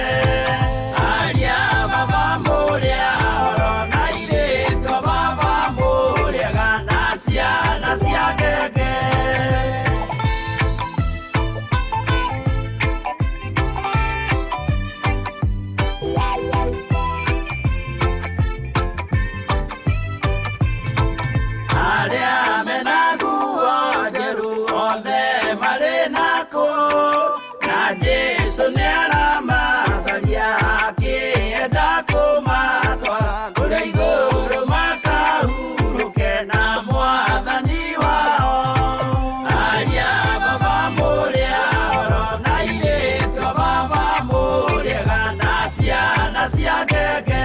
Aria baba mũrĩa horo na airĩtu baba mũrĩaga na ciana cia ngenge. Arĩa mena nguo njerũ othe marĩ nakũ, na Jesũ nĩaramacaria akĩenda kũmatwara kũrĩa igũrũ makahurũke na Mwathani wao. Aria baba mũrĩa horo na airĩtu baba mũrĩega na ciana cia ngenge.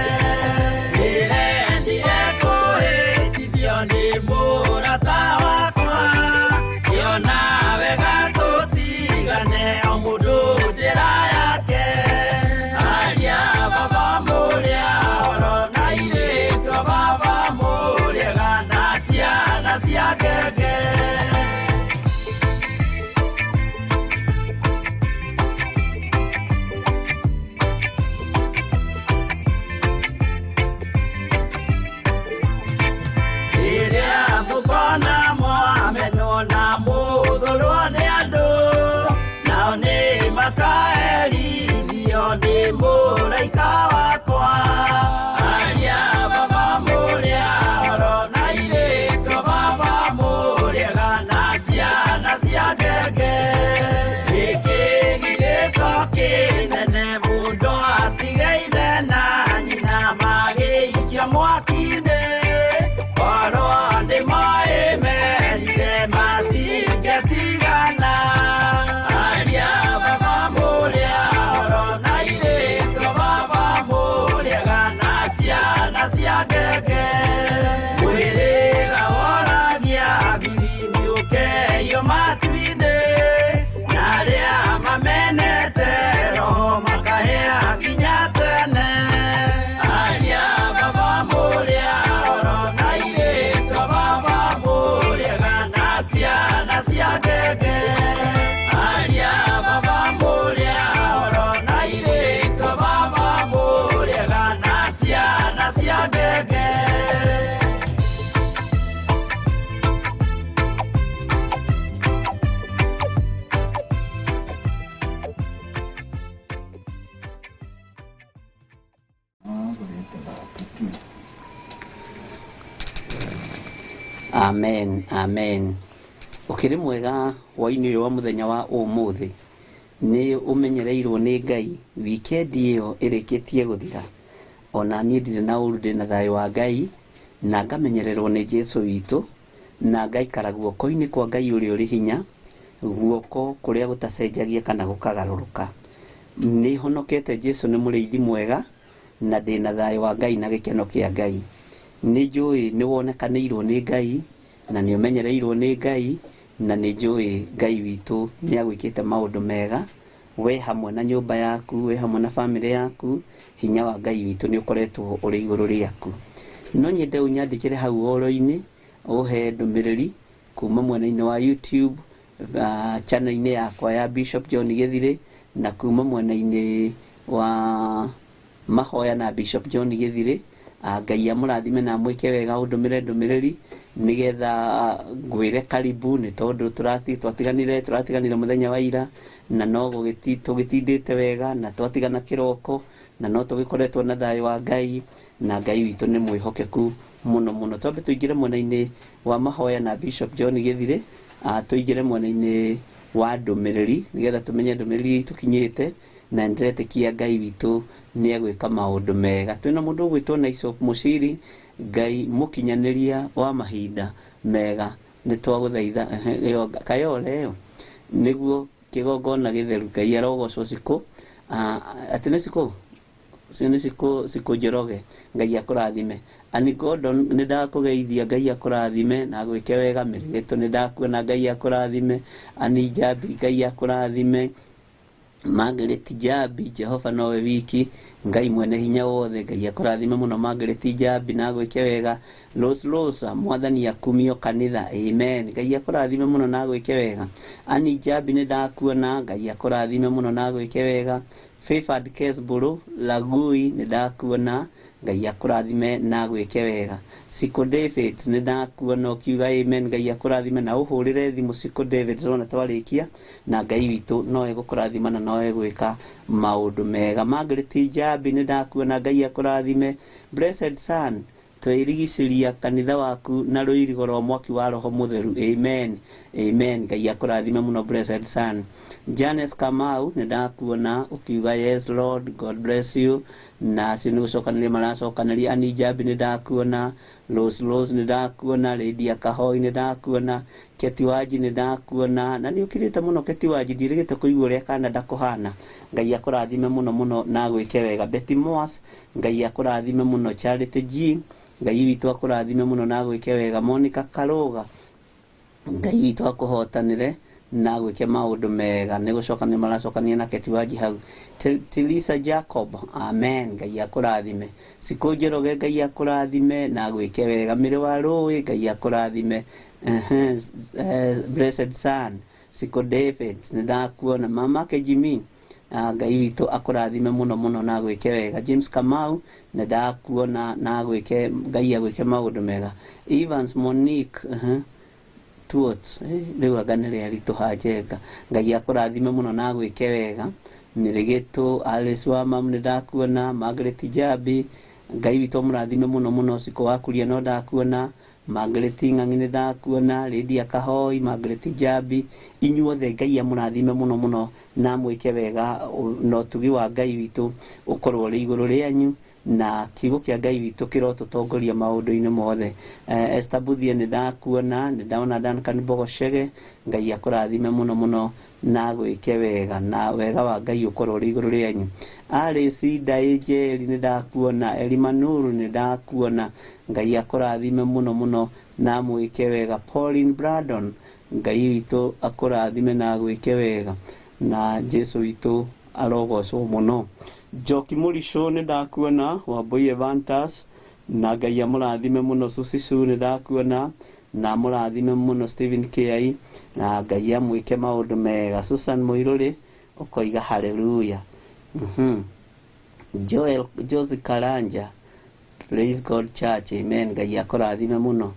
Ndĩrendire kũhĩtithio nĩ mũrata wakwa, ngĩona we Amen, amen. Ũkĩrĩ mwega hwaĩ-inĩ ũyũ wa mũthenya wa ũmũthĩ, nĩ ũmenyereirwo nĩ Ngai wikendi ĩyo ĩrĩkĩtie gũthira. Ona niĩ ndirĩ na ũru, ndĩ na thayũ wa Ngai, na ngamenyererwo nĩ Jesũ witũ, na ngaikara guoko-inĩ kwa Ngai ũrĩa ũrĩ hinya, guoko kũrĩa gũtacenjagia kana gũkagarũrũka. Nĩ honokete, Jesũ nĩ mũrĩithi mwega, na ndĩ na thayũ wa Ngai na gĩkeno kĩa Ngai. Nĩ njũĩ nĩ wonekanĩirwo nĩ Ngai, na nĩ ũmenyereirwo nĩ Ngai, na nĩ njũĩ Ngai witũ nĩ agwĩkĩte maũndũ mega, we hamwe na nyũmba yaku, we hamwe na bamĩrĩ yaku, hinya wa Ngai witũ nĩ ũkoretwo ũrĩ igũrũ rĩaku. No nyende ũnyandĩkĩre hau ũhoro-inĩ, ũhe ndũmĩrĩri kuma mwena-inĩ wa YouTube, channel-inĩ yakwa ya Bishop John Gĩthirĩ, na kuma mwena-inĩ wa mahoya na Bishop John Gĩthirĩ. Ngai amũrathime na amwĩke wega, ũndũmĩre ndũmĩrĩri nĩgetha ngwĩre karibu, nĩ tondũ twatiganire mũthenya wa ira, na no tũgĩtindĩte wega, na twatigana kĩroko, na no tũgĩkoretwo na thayũ wa Ngai, na Ngai witũ nĩ mwĩhokeku mũno mũno. Twambe tũingĩre mwena-inĩ wa mahoya na Bishop John Gĩthirĩ, tũingĩre mwena-inĩ wa ndũmĩrĩri nĩgetha tũmenye ndũmĩrĩri tũkinyĩte, na nĩndĩretĩkia Ngai witũ nĩ egwĩka maũndũ mega. Twĩna mũndũ ũgwĩtwo Naisop Mũciri, Ngai mũkinyanĩria wa mahinda mega, nĩ twagũthaitha Kayole ĩyo nĩguo kĩgongona gĩtheru. Ngai arogocwo cikũ, atĩ nĩ cikũ cio nĩ cikũ, cikũ Njoroge, Ngai akũrathime. Ani Gordon, nĩ ndakũgeithia, Ngai akũrathime na agwĩke wega. Mĩrĩgĩtũ nĩ ndakuona, Ngai akũrathime. Ani Njambi, Ngai akũrathime. Margaret Njambi, Jehova nowe wiki, Ngai mwene hinya wothe, Ngai akũrathime mũno Margaret Njambi na agwĩke wega. Rose Rosa, mwathani akumio kanitha, amen. Ngai akũrathime mũno na agwĩke wega. Ani Njambi nĩ ndakuona, Ngai akũrathime mũno na agwĩke wega. Favored Kesboro Lagui, nĩ ndakuona, Ngai akũrathime na agwĩke wega. Siko David, nĩ ndakuona ũkiuga amen, Ngai akũrathime na ũhũrĩre thimũ Siko David wona twarĩkia, na Ngai witũ no egũkũrathima na no egwĩka maũndũ mega. Margaret Njambi, nĩ ndakuona, Ngai akũrathime. Blessed Son, twĩrigicĩria kanitha waku na rũirigo rwa mwaki wa Roho Mũtheru, amen, amen. Ngai akũrathime mũno Blessed Son. Janes Kamau, nĩ ndakuona ũkiuga yes Lord, God bless you, na acio nĩ gũcokanĩria maracokanĩria. Ani Njambi nĩ ndakuona, Rose Rose nĩ ndakuona, Lydia Kahoi nĩ ndakuona, Keti Wanji nĩ ndakuona, na nĩ ũkirĩte mũno Keti Wanji, ndirĩgĩte kũigua ũrĩa Canada kũhana. Ngai akũrathime mũno mũno na agwĩke wega. Betty Moas, Ngai akũrathime mũno. Charity G, Ngai witũ akũrathime mũno na agwĩke wega. Monica Karuga, Ngai witũ akũhotanĩre na agwĩke maũndũ mega. Nĩ gũcokania maracokania na Keti Wanji hau. Tilisa Jacob, amen, Ngai akũrathime. Sikũ Njoroge, Ngai akũrathime na agwĩke wega. Mĩrĩ wa Rũĩ, Ngai akũrathime. Blessed Son, Siko David, nĩ ndakuona. Mamake Jimmy, Ngai witũ akũrathime mũno mũno na agwĩke wega. James Kamau, nĩ ndakuona na agwĩke, Ngai agwĩke maũndũ mega. Evans Monique, Tuot, rĩu anga nĩ rĩa ritũ hanjenga. Ngai akũrathime mũno na agwĩke wega. Mĩrĩgĩtũ, Alice wa Mam, nĩ ndakuona. Margaret Njambi, Ngai witũ amũrathime mũno mũno. Siko wa Kuria no ndakuona. Margaret Ng'ang'i nĩ ndakuona. Lydia Kahoi, Margaret Njambi, inyuothe Ngai amũrathime mũno mũno na amwĩke wega, na ũtugi wa Ngai witũ ũkorwo ũrĩ igũrũ rĩanyu, na kiugo kĩa Ngai witũ kĩrotũtongoria maũndũ-inĩ mothe. Esther Buthie nĩ ndakuona, nĩ ndaona Duncan Bogoshege, Ngai akũrathime mũno mũno na agwĩke wega, na wega wa Ngai ũkorwo ũrĩ igũrũ rĩanyu. Alice Ndaĩnjeri nĩ ndakuona, Elimanuru nĩ ndakuona, Ngai akũrathime mũno mũno na amwĩke wega. Pauline Brandon, Ngai witũ akũrathime na agwĩke wega, na Jesu witũ arogocwo mũno. Njoki Mũrico nĩ ndakuona, Wambui Evantas, na Ngai amũrathime mũno. Susisu nĩ ndakuona, na amũrathime mũno. Stephen Kiai, na Ngai amwĩke maũndũ mega. Susan Mũirũrĩ ũkoiga hallelujah. Joel Josi Karanja, Praise God Church, amen. Ngai akũrathime mũno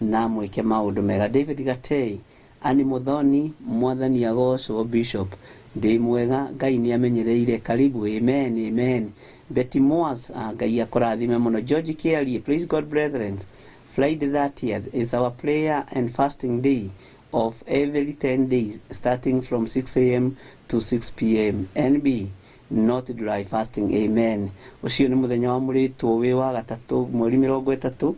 na amwĩke maũndũ mega. David Gatei, Ani Muthoni, mwathani agocwo. Bishop, ndĩ mwega, Ngai nĩ amenyereire, karibu, amen, amen. Betty Moas, Ngai akũrathime mũno. George Kiarie, praise God brethren. Friday 30th is our prayer and fasting day of every 10 days starting from 6 a.m. to 6 p.m. NB not dry fasting. Amen. Ucio nĩ mũthenya wa mũrĩtwo wĩ wa gatatũ mweri 30,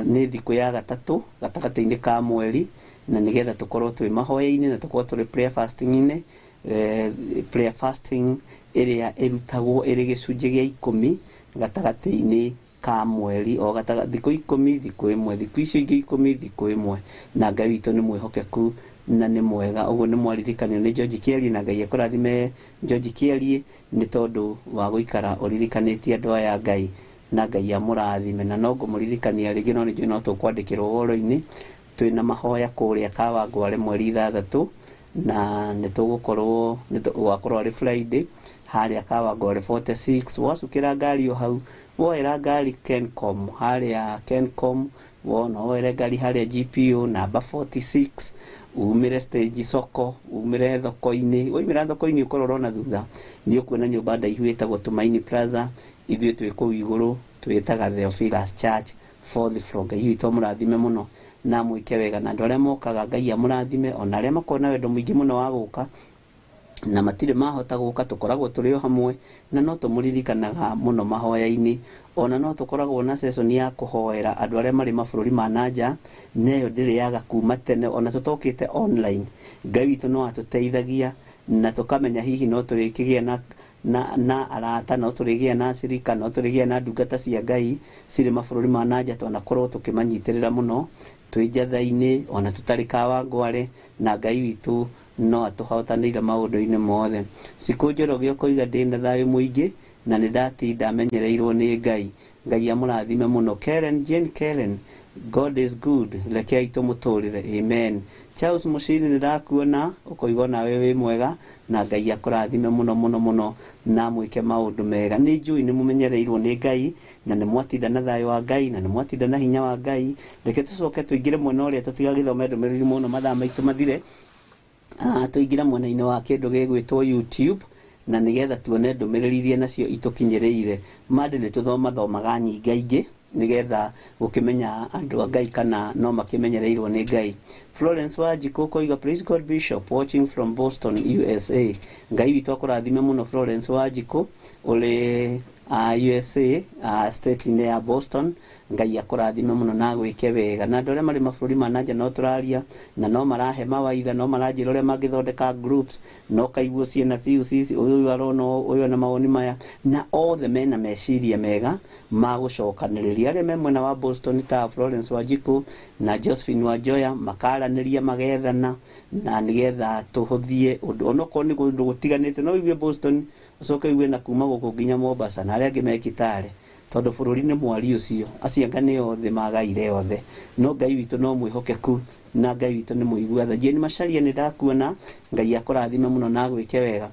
nĩ thikũ ya gatatũ gatagatĩ-inĩ ka mweri, na nĩgetha tũkorwo twĩ mahoya-inĩ na tũkorwo tũrĩ prayer fasting-inĩ. Prayer fasting ĩrĩa ĩrutagwo ĩrĩ gĩcunjĩ gĩa 10 gatagatĩ-inĩ ka mweri, o thikũ 10 thikũ ĩmwe, thikũ icio ingĩ 10 thikũ ĩmwe, na Ngai witũ nĩ mwĩhokeku na nĩ mwega. Ũguo nĩ mwaririkanio nĩ George Kĩarie, na Ngai akũrathime George Kĩarie nĩ tondũ wa gũikara ũririkanĩtie andũ aya Ngai, na Ngai amũrathime. Na no ngũmũririkania rĩngĩ, no nĩnjũĩ no tũkwandĩkĩrwo ũhoro-inĩ, twĩna mahoya kũrĩa Kawangware mweri 6, na nĩ tũgũkorwo gwakorwo arĩ Friday harĩa Kawangware 46. Wacukĩra ngari o hau, woera ngari Kencom harĩa Kencom, wona woere ngari harĩa GPO namba 46, umire stage soko, umire thoko-inĩ, waumĩra thoko-inĩ ũkorwo ũrona thutha nĩ ũkuona nyũmba ndaihu ĩtagwo Tumaini Plaza. Ithuĩ twĩ kũu igũrũ twĩtaga Theophilus Church 4th floor. Ngai witũ amũrathime mũno na mwĩke wega, na andũ arĩa mokaga Ngai amũrathime, ona arĩa makoragwo na wendo mũingĩ mũno wa gũka na matirĩ mahota gũka, tũkoragwo tũrĩ o hamwe na no tũmũririkanaga mũno mahoya-inĩ. Ona no tũkoragwo na session ya kũhoera andũ arĩa marĩ mabũrũri ma nanja, neyo ndĩrĩaga kuma tene ona tũtokĩte online. Ngai witũ no atũteithagia na tũkamenya hihi no tũrĩkĩgĩa na arata, no tũrĩgĩa na acirika, no tũrĩgĩa na ndungata cia Ngai cirĩ mabũrũri ma nanja, twanakorwo tũkĩmanyitĩrĩra mũno twĩ njatha-inĩ ona tũtarĩ Kawangware, na Ngai witũ no atũhotanĩire maũndũ-inĩ mothe. Cikũ Njoroge ũkoiga ndĩna thayũ mũingĩ na nĩ ndatinda menyereirwo nĩ Ngai. Ngai amũrathime mũno. Karen Jane Karen, God is good, rekei tũmũtũrĩre. Amen. Charles Muciri nĩ ndakuona ũkoiga nawe wĩ mwega, na Ngai akũrathime mũno mũno mũno na mwĩke maũndũ mega. Nĩ njũĩ nĩ mũmenyereirwo nĩ Ngai na nĩ mwatinda na thayũ wa Ngai na nĩ mwatinda na hinya wa Ngai. Reke tũcoke tũingĩre mwena ũrĩa tũtigagĩthome ndũmĩrĩri mũno mathaa maitũ mathire. Tũingĩre mwena-inĩ wa kĩndũ gĩgwĩtwo YouTube na nĩgetha tuone ndũmĩrĩri iria nacio itũkinyĩrĩire. Mande nĩ tũthomathomaga nyingaingĩ nĩgetha gũkĩmenya andũ a Ngai kana no makĩmenyereirwo nĩ Ngai. Florence Wanjikũ ũkoiga praise God Bishop watching from Boston USA. Ngai witũ akũrathime mũno Florence Wanjikũ ũrĩ USA, state-inĩ ya Boston. Ngai akũrathime mũno na agwĩke wega. Na andũ arĩa marĩ mabũrũri ma nanja no tũraria na no marahe mawaitha, no maranjĩra ũrĩa mangĩthondeka groups, no kaiguo ciĩna views ici, ũyũ arona ũyũ ena mawoni maya, na othe mena meciria mega ma gũcokanĩrĩria. Arĩa me mwena wa Boston ta Florence Wanjikũ na Josephine Wanjoya makaranĩria magethana na nĩgetha tũhũthie ũndũ onokorwo nĩ kũndũ gũtiganĩte. No ũigue Boston ũcoke ũigue na kuma gũkũ nginya Mombasa na arĩa angĩ me Kitale, tondũ bũrũri nĩ mwari ũcio, acio anga nĩ othe magaire othe, no Ngai witũ no mwĩhokeku na Ngai witũ nĩ mũigua tha. Jane Macharia nĩ ndakuona, Ngai akũrathime mũno na agwĩke wega.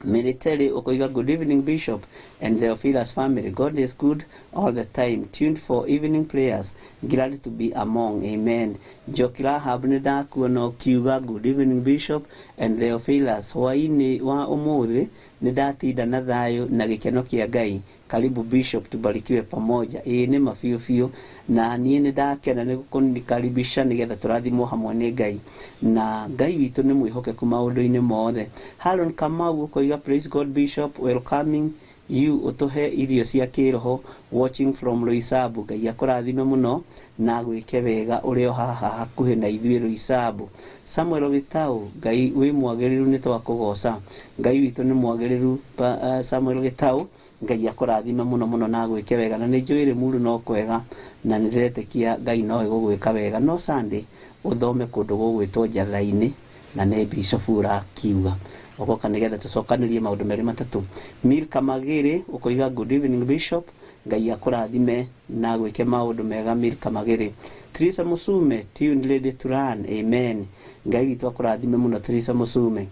Military ũkoiga good evening Bishop and Theophilus family, God is good all the time, tuned for evening prayers, glad to be among. Amen. Njoki Rahab nĩ ndakuona ũkiuga good evening Bishop and Theophilus, hwaĩ-inĩ wa ũmũthĩ nĩ ndatinda na thayũ na gĩkeno kĩa Ngai. Karibu Bishop, tubarikiwe pamoja. Ĩĩ nĩ ma biũ biũ, na niĩ nĩ ndakena nĩ gũkũnikaribisha nĩgetha tũrathimwo hamwe nĩ Ngai, na Ngai witũ nĩ mwĩhokeku maũndũ-inĩ mothe. Haron Kamau ũkoiga praise God Bishop, welcoming you, ũtũhe irio cia kĩroho, watching from Roysambu. Ngai akũrathime mũno na agwĩke wega ũrĩ o haha hakuhĩ na ithuĩ Roysambu. Samuel Gĩtaũ, Ngai wĩ mwagĩrĩru nĩ twakũgoca. Ngai witũ nĩ mwagĩrĩru. Samuel Gĩtaũ, Ngai akũrathime mũno mũno na agwĩke wega, na nĩ njũĩ Rĩmuru no kwega na nĩ ndĩretĩkia Ngai no egũgwĩka wega. No Sunday ũthome kũndũ gũgwĩtwo Njatha-inĩ na nĩ Bishop ũrakiuga ũgoka nĩgetha tũcokanĩrie maũndũ merĩ matatũ. Milka Magĩrĩ ũkoiga good evening Bishop, Ngai akũrathime na agwĩke maũndũ mega. Milka Magĩrĩ. Teresa Musume, tuned ready to run. Amen. Ngai witũ akũrathime mũno Teresa Musume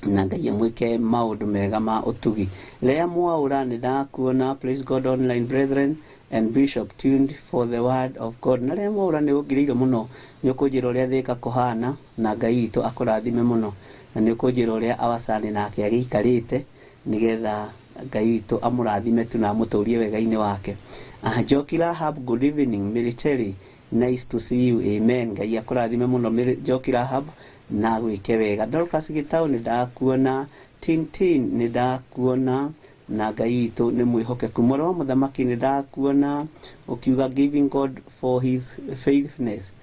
na Ngai amwĩke maũndũ mega ma ũtugi. Lea Mwaura nĩ ndakuona, praise God online brethren and Bishop, tuned for the word of God. Na Lea Mwaura nĩ ũngirĩire mũno, nĩ ũkũnjĩra ũrĩa thĩka kũhana, na Ngai witũ akũrathime mũno, na nĩ ũkũnjĩra ũrĩa awacani nake agĩikarĩte nĩgetha Ngai witũ amũrathime tu na amũtũrie wega-inĩ wake. Njoki Rahab, good evening. Military, nice to see you. Amen. Ngai akũrathime mũno Njoki Rahab na gwĩke wega. Dorcas Gĩtaũ nĩ ndakuona. Tintin nĩ ndakuona na Ngai witũ nĩ mwĩhokeku. Mwarĩ wa mũthamaki nĩ ndakuona ũkiuga giving God for his faithfulness.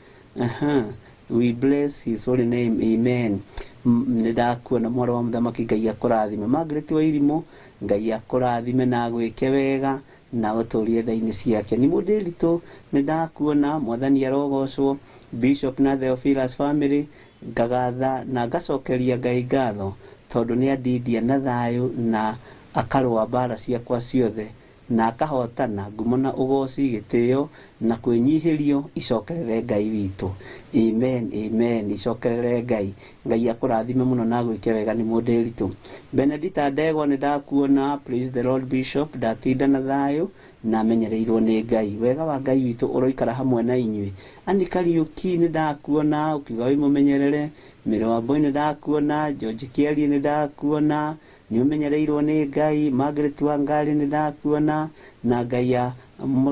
We bless his holy name. Amen. Nĩ ndakuona mwarĩ wa mũthamaki, Ngai akũrathime. Margaret wa Irimũ, Ngai akũrathime na gwĩke wega na ũtũrie tha-inĩ ciake. Nĩ mũndĩritũ nĩ ndakuona, mwathani arogocwo. Bishop na Theophilus family, ngagatha na ngacokeria Ngai ngatho tondũ nĩ andindia na thayũ na akarũa mbara ciakwa ciothe na akahotana. Ngumo na ũgoci, gĩtĩo na kwĩnyihĩrio icokerere Ngai witũ. Amen, amen. Icokerere Ngai. Ngai akũrathime mũno na gwĩke wega. Nĩ mũndĩritũ. Benedita Ndegwa nĩ ndakuona. Praise the Lord Bishop, ndatinda na thayũ na menyereirwo nĩ Ngai. Wega wa Ngai witũ ũroikara hamwe na inyuĩ. Annie Kariũki nĩ ndakuona ũkiuga wĩ mũmenyerere. Mĩrĩ wa Mboi nĩ ndakuona. George Kĩarie nĩ ndakuona, nĩ ũmenyereirwo nĩ Ngai. Margaret Wangari nĩ ndakuona na Ngai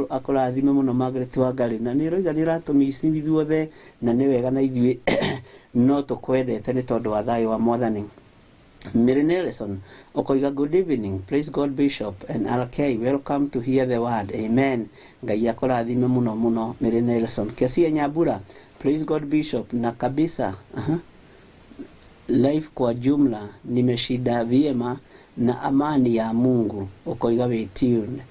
akũrathime mũno Margaret Wangari, na nĩ ũroiga nĩ ũratũmici ithuothe na nĩ wega na ithuĩ no tũkwendete nĩ tondũ wa thayũ wa mwathani. Mary Nelson okoiga good evening, praise God Bishop and RK, welcome to hear the word. Amen. Ngai akũrathime mũno mũno Mary Nelson. Kesia Nyambura, praise God Bishop na kabisa. Life kwa jumla nimeshinda vyema na amani ya Mungu, ukoiga wĩ tune.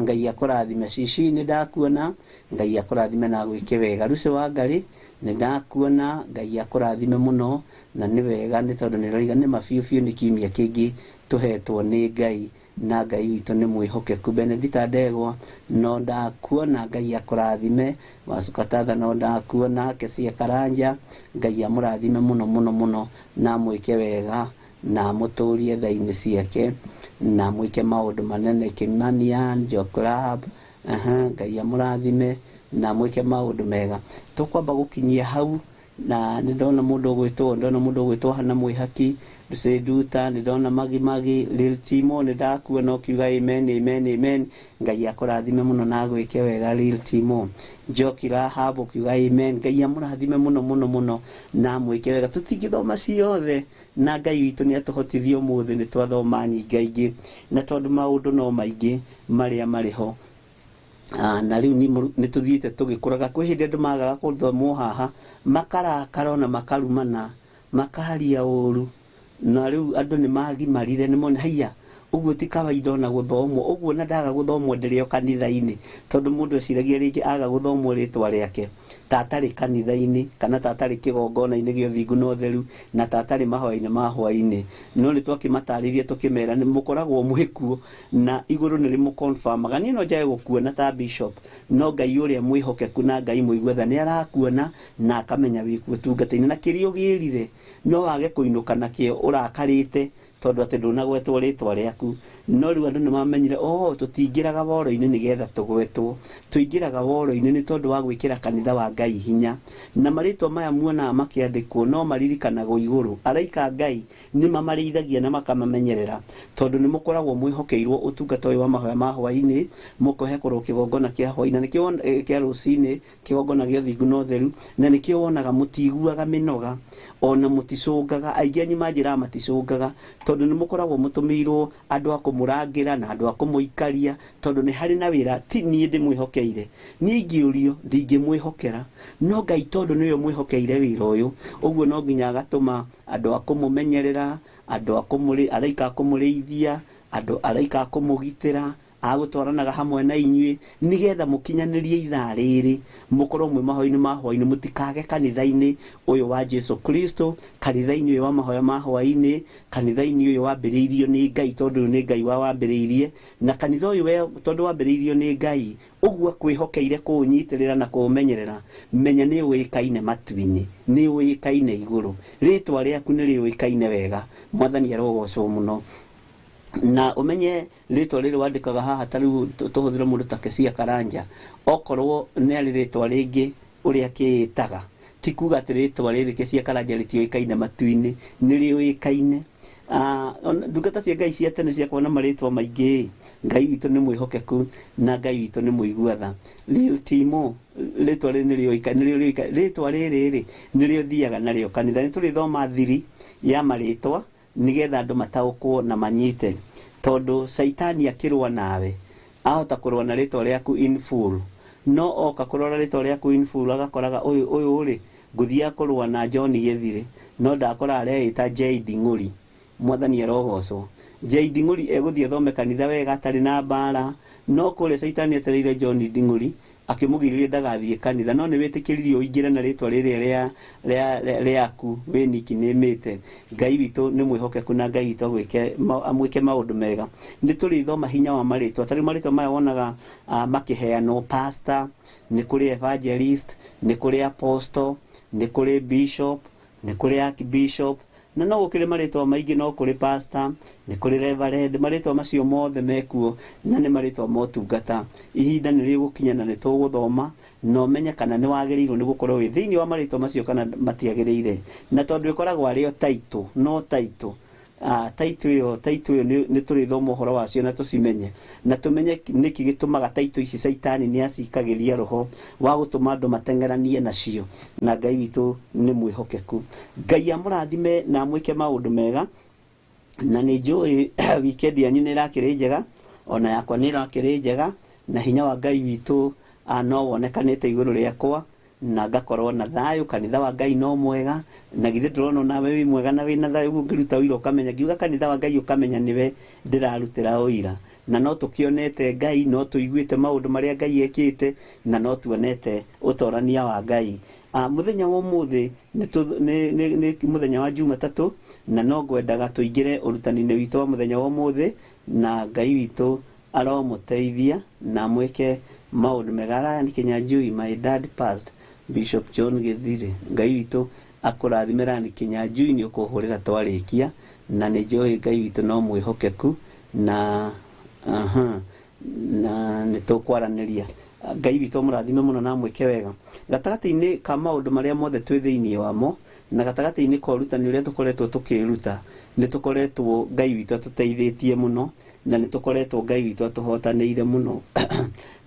Ngai akũrathime. Cici nĩ ndakuona, Ngai akũrathime na gwĩke wega. Ruce wa Ngai nĩ ndakuona, Ngai akũrathime mũno na nĩ wega nĩ tondũ nĩ roiga nĩ mabiũ biũ nĩ kiumia kĩngĩ tũhetwo nĩ Ngai na Ngai witũ nĩ mwĩhokeku. Benedita Ndegwa no ndakuona, Ngai akũrathime. Wacukatatha no ndakuona. Kesia Karanja, Ngai amũrathime mũno mũno mũno na amwĩke wega na amũtũrie tha-inĩ ciake na amwĩke maũndũ manene. Kimania Joklab, Ngai amũrathime na amwĩke maũndũ mega. Tũkwamba gũkinyia hau na nĩ ndona mũndũ ũgwĩtwo, ndona mũndũ ũgwĩtwo Hana Mwĩhaki Nduta, nĩ ndona Magi Magi Lil Timo nĩ ndakuona ũkiuga amen amen amen. Ngai akũrathime mũno na agwĩke wega Lil Timo. Njoki Rahab ũkiuga amen. Ngai amũrathime mũno mũno mũno na amwĩke wega. Tũtingĩthoma ciothe na Ngai witũ nĩ atũhotithie ũmũthĩ nĩ twathoma nyingaingĩ, na tondũ maũndũ no maingĩ marĩa marĩ ho. Na rĩu nĩ tũthiĩte tũgĩkũraga. Kwĩ hĩndĩ andũ magaga gũthomwo haha makarakara ona makarumana makaria ũru, na rĩu andũ nĩ magimarire nĩ mona haiya ũguo ti kawaida ona gũthomwo ũguo, na ndaga gũthomwo ndĩrĩ o kanitha-inĩ, tondũ mũndũ eciragia rĩngĩ aga gũthomwo rĩtwa rĩake ta atarĩ kanitha-inĩ kana ta atarĩ kĩgongona-inĩ gĩa ũthingu na ũtheru na ta atarĩ mahoya-inĩ ma hwaĩ-inĩ. No nĩ twakĩmatarĩria tũkĩmera nĩ mũkoragwo mwĩkuo na igũrũ nĩ rĩmũconfirmaga. Niĩ no njage gũkuona ta bishop, no Ngai ũrĩa mwĩhokeku na Ngai mũigua tha nĩ arakuona na akamenya wĩkuo ũtungata-inĩ, na kĩrĩa ũgĩrire no wage kũinũka nakĩo ũrakarĩte tondũ atĩ ndũnagwetwo rĩtwa rĩaku. No rĩu andũ nĩ mamenyire oh, tũtingĩraga woro-inĩ nĩgetha tũgwetwo, tũingĩraga woro-inĩ nĩ tondũ wa gwĩkĩra kanitha wa Ngai hinya. Na marĩtwa maya muonaga makĩandĩkwo no maririkanagwo igũrũ. Araika a Ngai nĩ mamarĩithagia na makamamenyerera, tondũ nĩ mũkoragwo mwĩhokeirwo ũtungata ũyũ wa mahoya ma hwaĩ-inĩ, mũkohekorwo kĩgongona kĩa hwaĩ-inĩ na nĩkĩo kĩa rũcinĩ, kĩgongona gĩa ũthingu na ũtheru, na nĩkĩo wonaga mũtiguaga mĩnoga ona mũticũngaga. Aingĩ anyu manjĩraga maticũngaga tondũ nĩ mũkoragwo mũtũmĩirwo andũ a kũmũrangĩra na andũ a kũmũikaria, tondũ nĩ harĩ na wĩra ti niĩ ndĩmwĩhokeire. Niĩ ingĩũrio ndingĩmwĩhokera, no Ngai tondũ nĩwe ũmwĩhokeire wĩra ũyũ, ũguo no nginya agatũma andũ a kũmũmenyerera, andũ a araika a kũmũrĩithia, andũ araika a kũmũgitĩra, agũtwaranaga hamwe na inyuĩ nĩgetha mũkinyanĩrie ithaa rĩrĩ, mũkorwo mwĩ mahoya-inĩ ma hwaĩ-inĩ, mũtikage kanitha-inĩ ũyũ wa Jesu Kristo, kanitha-inĩ ũyũ wa mahoya ma hwaĩ-inĩ, kanitha-inĩ ũyũ wambĩrĩirio nĩ Ngai, tondũ ũyũ nĩ Ngai wa wambĩrĩirie, na kanitha ũyũ we tondũ wambĩrĩirio nĩ Ngai, ũguo akwĩhokeire kũũnyitĩrĩra na kũũmenyerera, menya nĩ ũĩkaine matu-inĩ, nĩ ũĩkaine igũrũ, rĩtwa rĩaku nĩ rĩũĩkaine wega. Mwathani arogocwo mũno. Na ũmenye rĩtwa rĩrĩ wandĩkaga haha, ta rĩu tũhũthĩre mũndũ ta Kesia Karanja, okorwo nĩ arĩ rĩtwa rĩngĩ ũrĩa akĩĩtaga, ti kuga atĩ rĩtwa rĩrĩ Kesia Karanja rĩtiũĩkaine matu-inĩ, nĩ rĩũĩkaine. Ndungata cia Ngai cia tene ciakorwo na marĩtwa maingĩ, Ngai witũ nĩ mwĩhokeku na Ngai witũ nĩ mũigua tha. Rĩu Timo, rĩtwa rĩrĩ nĩrĩoĩka, nĩrĩo rĩtwa rĩrĩ rĩ nĩrĩo thiaga narĩo kanitha. Nĩ tũrĩthoma thiri ya marĩtwa nĩgetha andũ mataũkwo na manyite, tondũ Caitani akĩrũa nawe ahota kũrũa na rĩtwa rĩaku in full, no oka kũrora rĩtwa rĩaku in full agakoraga ũyũ ũyũ rĩ ngũthiaga kũrũa na John Gĩthirĩ, no ndakora areĩta J Nding'ũri. Mwathani arogocwo. J Nding'ũri egũthiĩ athome kanitha wega atarĩ na mbara, no kũrĩa Caitani etereire John Nding'ũri akĩmũgirĩrĩria ndagathiĩ kanitha, no nĩ wĩtĩkĩririo ũingĩre na rĩtwa rĩrĩa rĩaku wĩ nicknamĩte. Ngai witũ nĩ mwĩhokeku na Ngai witũ amwĩke maũndũ mega. Nĩ tũrĩthoma hinya wa marĩtwa. Ta rĩu marĩtwa maya wonaga makĩheanwo pastor, nĩ kũrĩ evangelist, nĩ kũrĩ apostle, nĩ kũrĩ bishop, nĩ kũrĩ archbishop, na no gũkĩrĩ marĩtwa maingĩ, no kũrĩ pastor, nĩ kũrĩ reverend. Marĩtwa macio mothe mekuo na nĩ marĩtwa motungata. Ihinda nĩ rĩgũkinya na nĩ tũgũthoma na ũmenye kana nĩ wagĩrĩirwo nĩ gũkorwo wĩ thĩinĩ wa marĩtwa macio kana matiagĩrĩire. Na tondũ ĩkoragwo arĩ o title, no title, title ĩyo, title ĩyo nĩ tũrĩthoma ũhoro wacio na tũcimenye, na tũmenye nĩkĩ gĩtũmaga title ici Caitani nĩ acikagĩria roho wa gũtũma andũ mateng'eranie nacio. Na Ngai witũ nĩ mwĩhokeku. Ngai amũrathime na amwĩke maũndũ mega. Na nĩ njũĩ weekend yanyu nĩ ĩrakĩrĩ njega, ona yakwa nĩ ĩrakĩrĩ njega, na hinya wa Ngai witũ no wonekanĩte igũrũ rĩakwa na ngakorwo na thayũ. Kanitha wa Ngai no mwega, na githĩ ndũrona nawe wĩ mwega na wĩna thayũ, ũguo ngĩruta ũira ũkamenya, ngiuga kanitha wa Ngai ũkamenya nĩwe ndĩrarutĩra ũira. Na no tũkĩonete Ngai, no tũiguĩte maũndũ marĩa Ngai ekĩte, na no tuonete ũtorania wa Ngai. Mũthenya wa ũmũthĩ nĩ mũthenya wa Jumatatũ, na no ngwendaga tũingĩre ũrutani-inĩ witũ wa mũthenya wa ũmũthĩ, na Ngai witũ aromũteithia na amwĩke maũndũ mega. Ryan Kinyanjui, my dad passed, Bishop John Gĩthirĩ. Ngai witũ akũrathime. Ryan Kinyanjui, nĩ ũkũhũrĩra twarĩkia, na nĩ njũĩ Ngai witũ no mwĩhokeku na na nĩ tũkwaranĩria. Ngai witũ amũrathime mũno na amwĩke wega. Gatagatĩ-inĩ ka maũndũ marĩa mothe twĩ thĩinĩ wamo, na gatagatĩ-inĩ ka ũrutani ũrĩa tũkoretwo tũkĩruta, nĩ tũkoretwo Ngai witũ atũteithĩtie mũno, na nĩ tũkoretwo Ngai witũ atũhotanĩire mũno,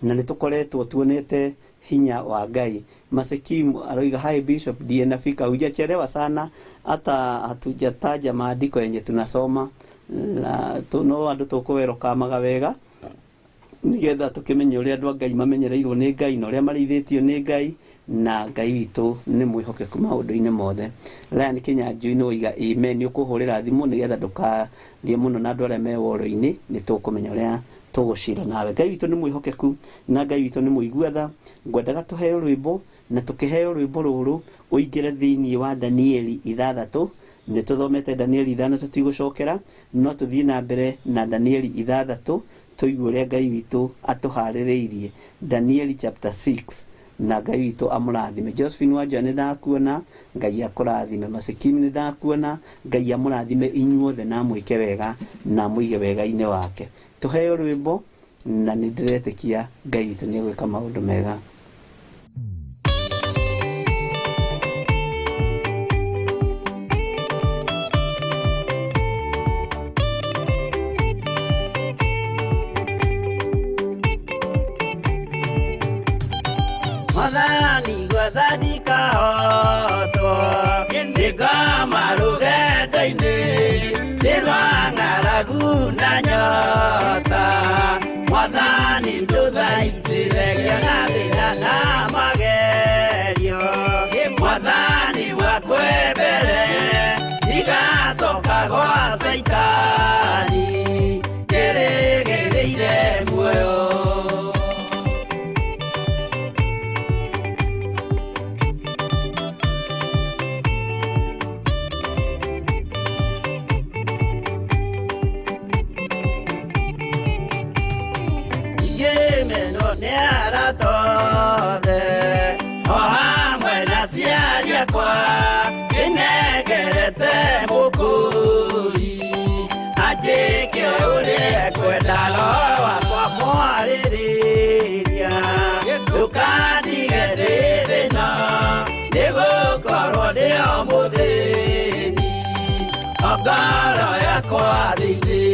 na nĩ tũkoretwo tuonete hinya wa Ngai. Masekimu aroiga, hi Bishop, ndiye nafika, hujachelewa sana, hata hatujataja maandiko yenye tunasoma na no andũ tũkũwerokamaga wega nĩgetha tũkĩmenye ũrĩa andũ a Ngai mamenyereirwo nĩ Ngai na ũrĩa marĩithĩtio nĩ Ngai, na Ngai witũ nĩ mwĩhokeku maũndũ-inĩ mothe. Ryan Kinyanjui nĩ woiga amen. Nĩ ũkũhũrĩra thimũ nĩgetha ndũkarie mũno na andũ arĩa me woro-inĩ, nĩ tũkũmenya ũrĩa tũgũcira nawe. Ngai witũ nĩ mwĩhokeku na Ngai witũ nĩ mũigua tha. Ngwendaga tũheo rwĩmbo, na tũkĩheo rwĩmbo rũrũ ũingĩre thĩinĩ wa Danieli 6. Nĩ tũthomete Danieli 5, tũtigũcokera, no tũthiĩ na mbere na Danieli 6 tũigue ũrĩa Ngai witũ atũharĩrĩirie. Danieli chapter 6, na Ngai witũ amũrathime. Josephine Wanja nĩ ndakuona, Ngai akũrathime. Masikini nĩ ndakuona, Ngai amũrathime inyuothe na amwĩke wega na amũige wega-inĩ wake. Tũheo rwĩmbo na nĩ ndĩretĩkia Ngai witũ nĩ egwĩka maũndũ mega. Mwathani gwathandika hotwo ndĩngoma rũgendo-inĩ nĩ rwa ng'aragu na nyota. Mwathani ndũthaitĩre ngĩona thĩna na magerio, Mwathani wakwĩ mbere ndigacoka gwa Caitani njĩrĩgĩrĩire muoyo. Ngĩmenwo nĩ arata othe o hamwe na aciari akwa, ndĩnengerete mũkũri anjĩke ũrĩa ekwenda, roho wakwa mwarĩrĩria ndũkandige ndĩ thĩna, nĩgũkorwo ndĩ o mũthĩni o ngoro yakwa thĩinĩ.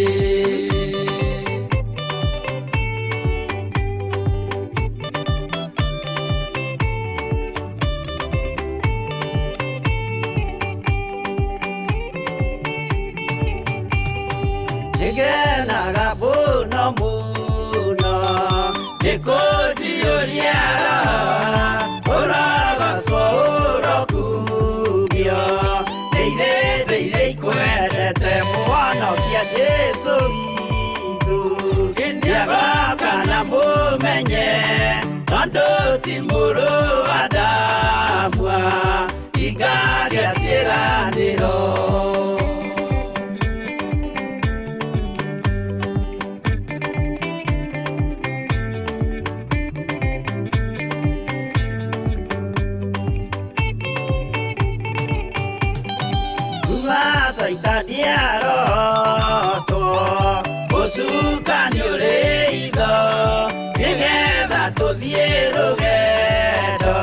Nĩngenaga mũno mũno nĩ kũnjiyũria Roho, ũrogocwo ũrokumio nĩ irĩndĩ iria ikwendete Mũhonokia Jesũ witũ. Nĩagoka na mũmenye tondũ ti mũrũ wa Adamu hingagia ciĩranĩro. Saitani arotwo ũcukani ũrĩ itho nĩgetha tũthiĩ rũgendo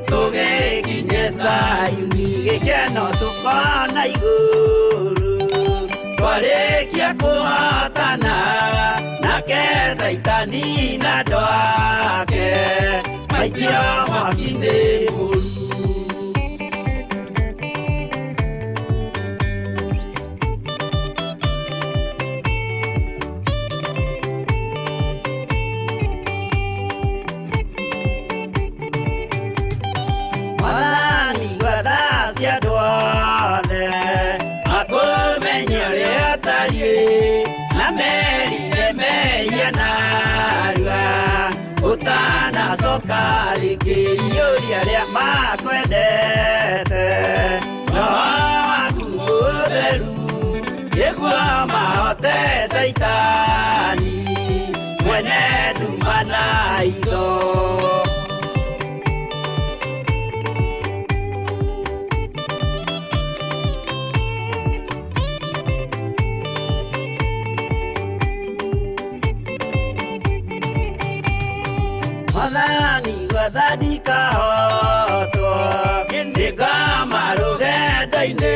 tũgĩkinye Zayuni gĩkeno tũkona igũrũ twarĩkia kũhotana nake Saitani na andũ ake maikio mwaki-inĩ mũru. Utanacoka rĩngĩ iyũria arĩa makwendete Roho waku mũtheru nĩguo mahote Saitani mwene nduma na itho. Mwathani gwatha ndikahotwo nĩngoma rũgendo-inĩ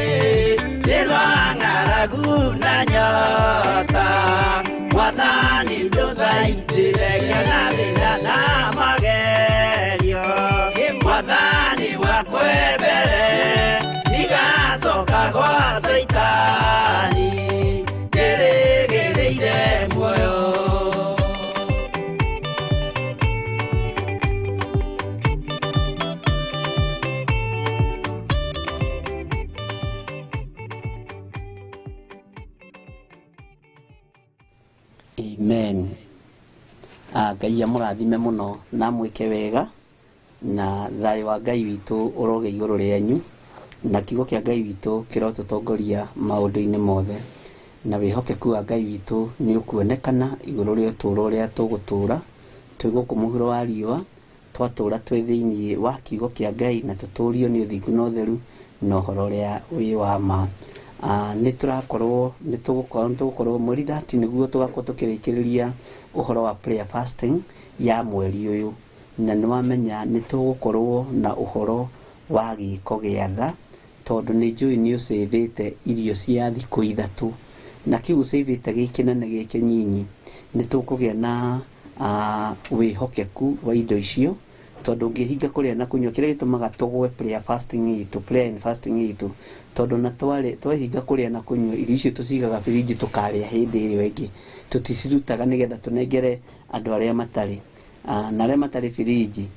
nĩ rwa ng'aragu na nyota Mwathani ndũthaitĩre ngĩona thĩna na magerio Mwathani wakwe mbere ndigacoka gwa Saitani ndĩrĩgĩrĩire muoyo. Amen. Ngai amũrathime mũno na amwĩke wega na thayũ wa Ngai witũ ũroge igũrũ rĩanyu na kiugo kĩa Ngai witũ kĩrotũtongoria maũndũ-inĩ mothe na wĩhokeku wa Ngai witũ nĩ ũkuonekana igũrũ rĩa ũtũũro ũrĩa tũgũtũũra twĩ gũkũ mũhuro wa riũa twatũũra twĩ thĩinĩ wa kiugo kĩa Ngai na tũtũũrio nĩ ũthingu na ũtheru na ũhoro ũrĩa wĩ wa ma. Nĩ tũrakorwo nĩ tũgũkorwo mweri 30 nĩguo tũgakorwo tũkĩrĩkĩrĩria ũhoro wa prayer fasting ya mweri ũyũ na nĩ wamenya nĩ tũgũkorwo na ũhoro wa gĩko gĩa tha tondũ nĩ njũĩ nĩ ũcĩvĩte irio cia thikũ ithatũ na kĩu ũcĩvĩte gĩ kĩnene gĩ kĩnyinyi nĩ tũkũgĩa na wĩhokeku wa indo icio tondũ ũngĩhinga kũrĩa na kũnyua kĩrĩa gĩtũmaga tũgwe prayer fasting itũ prayer and fasting itũ tondũ na twahinga kũrĩa na kũnyua irio icio tũcigaga birinji tũkarĩa hĩndĩ ĩyo ĩngĩ tũticirutaga nĩgetha tũnengere andũ arĩa matarĩ na arĩa matarĩ birinji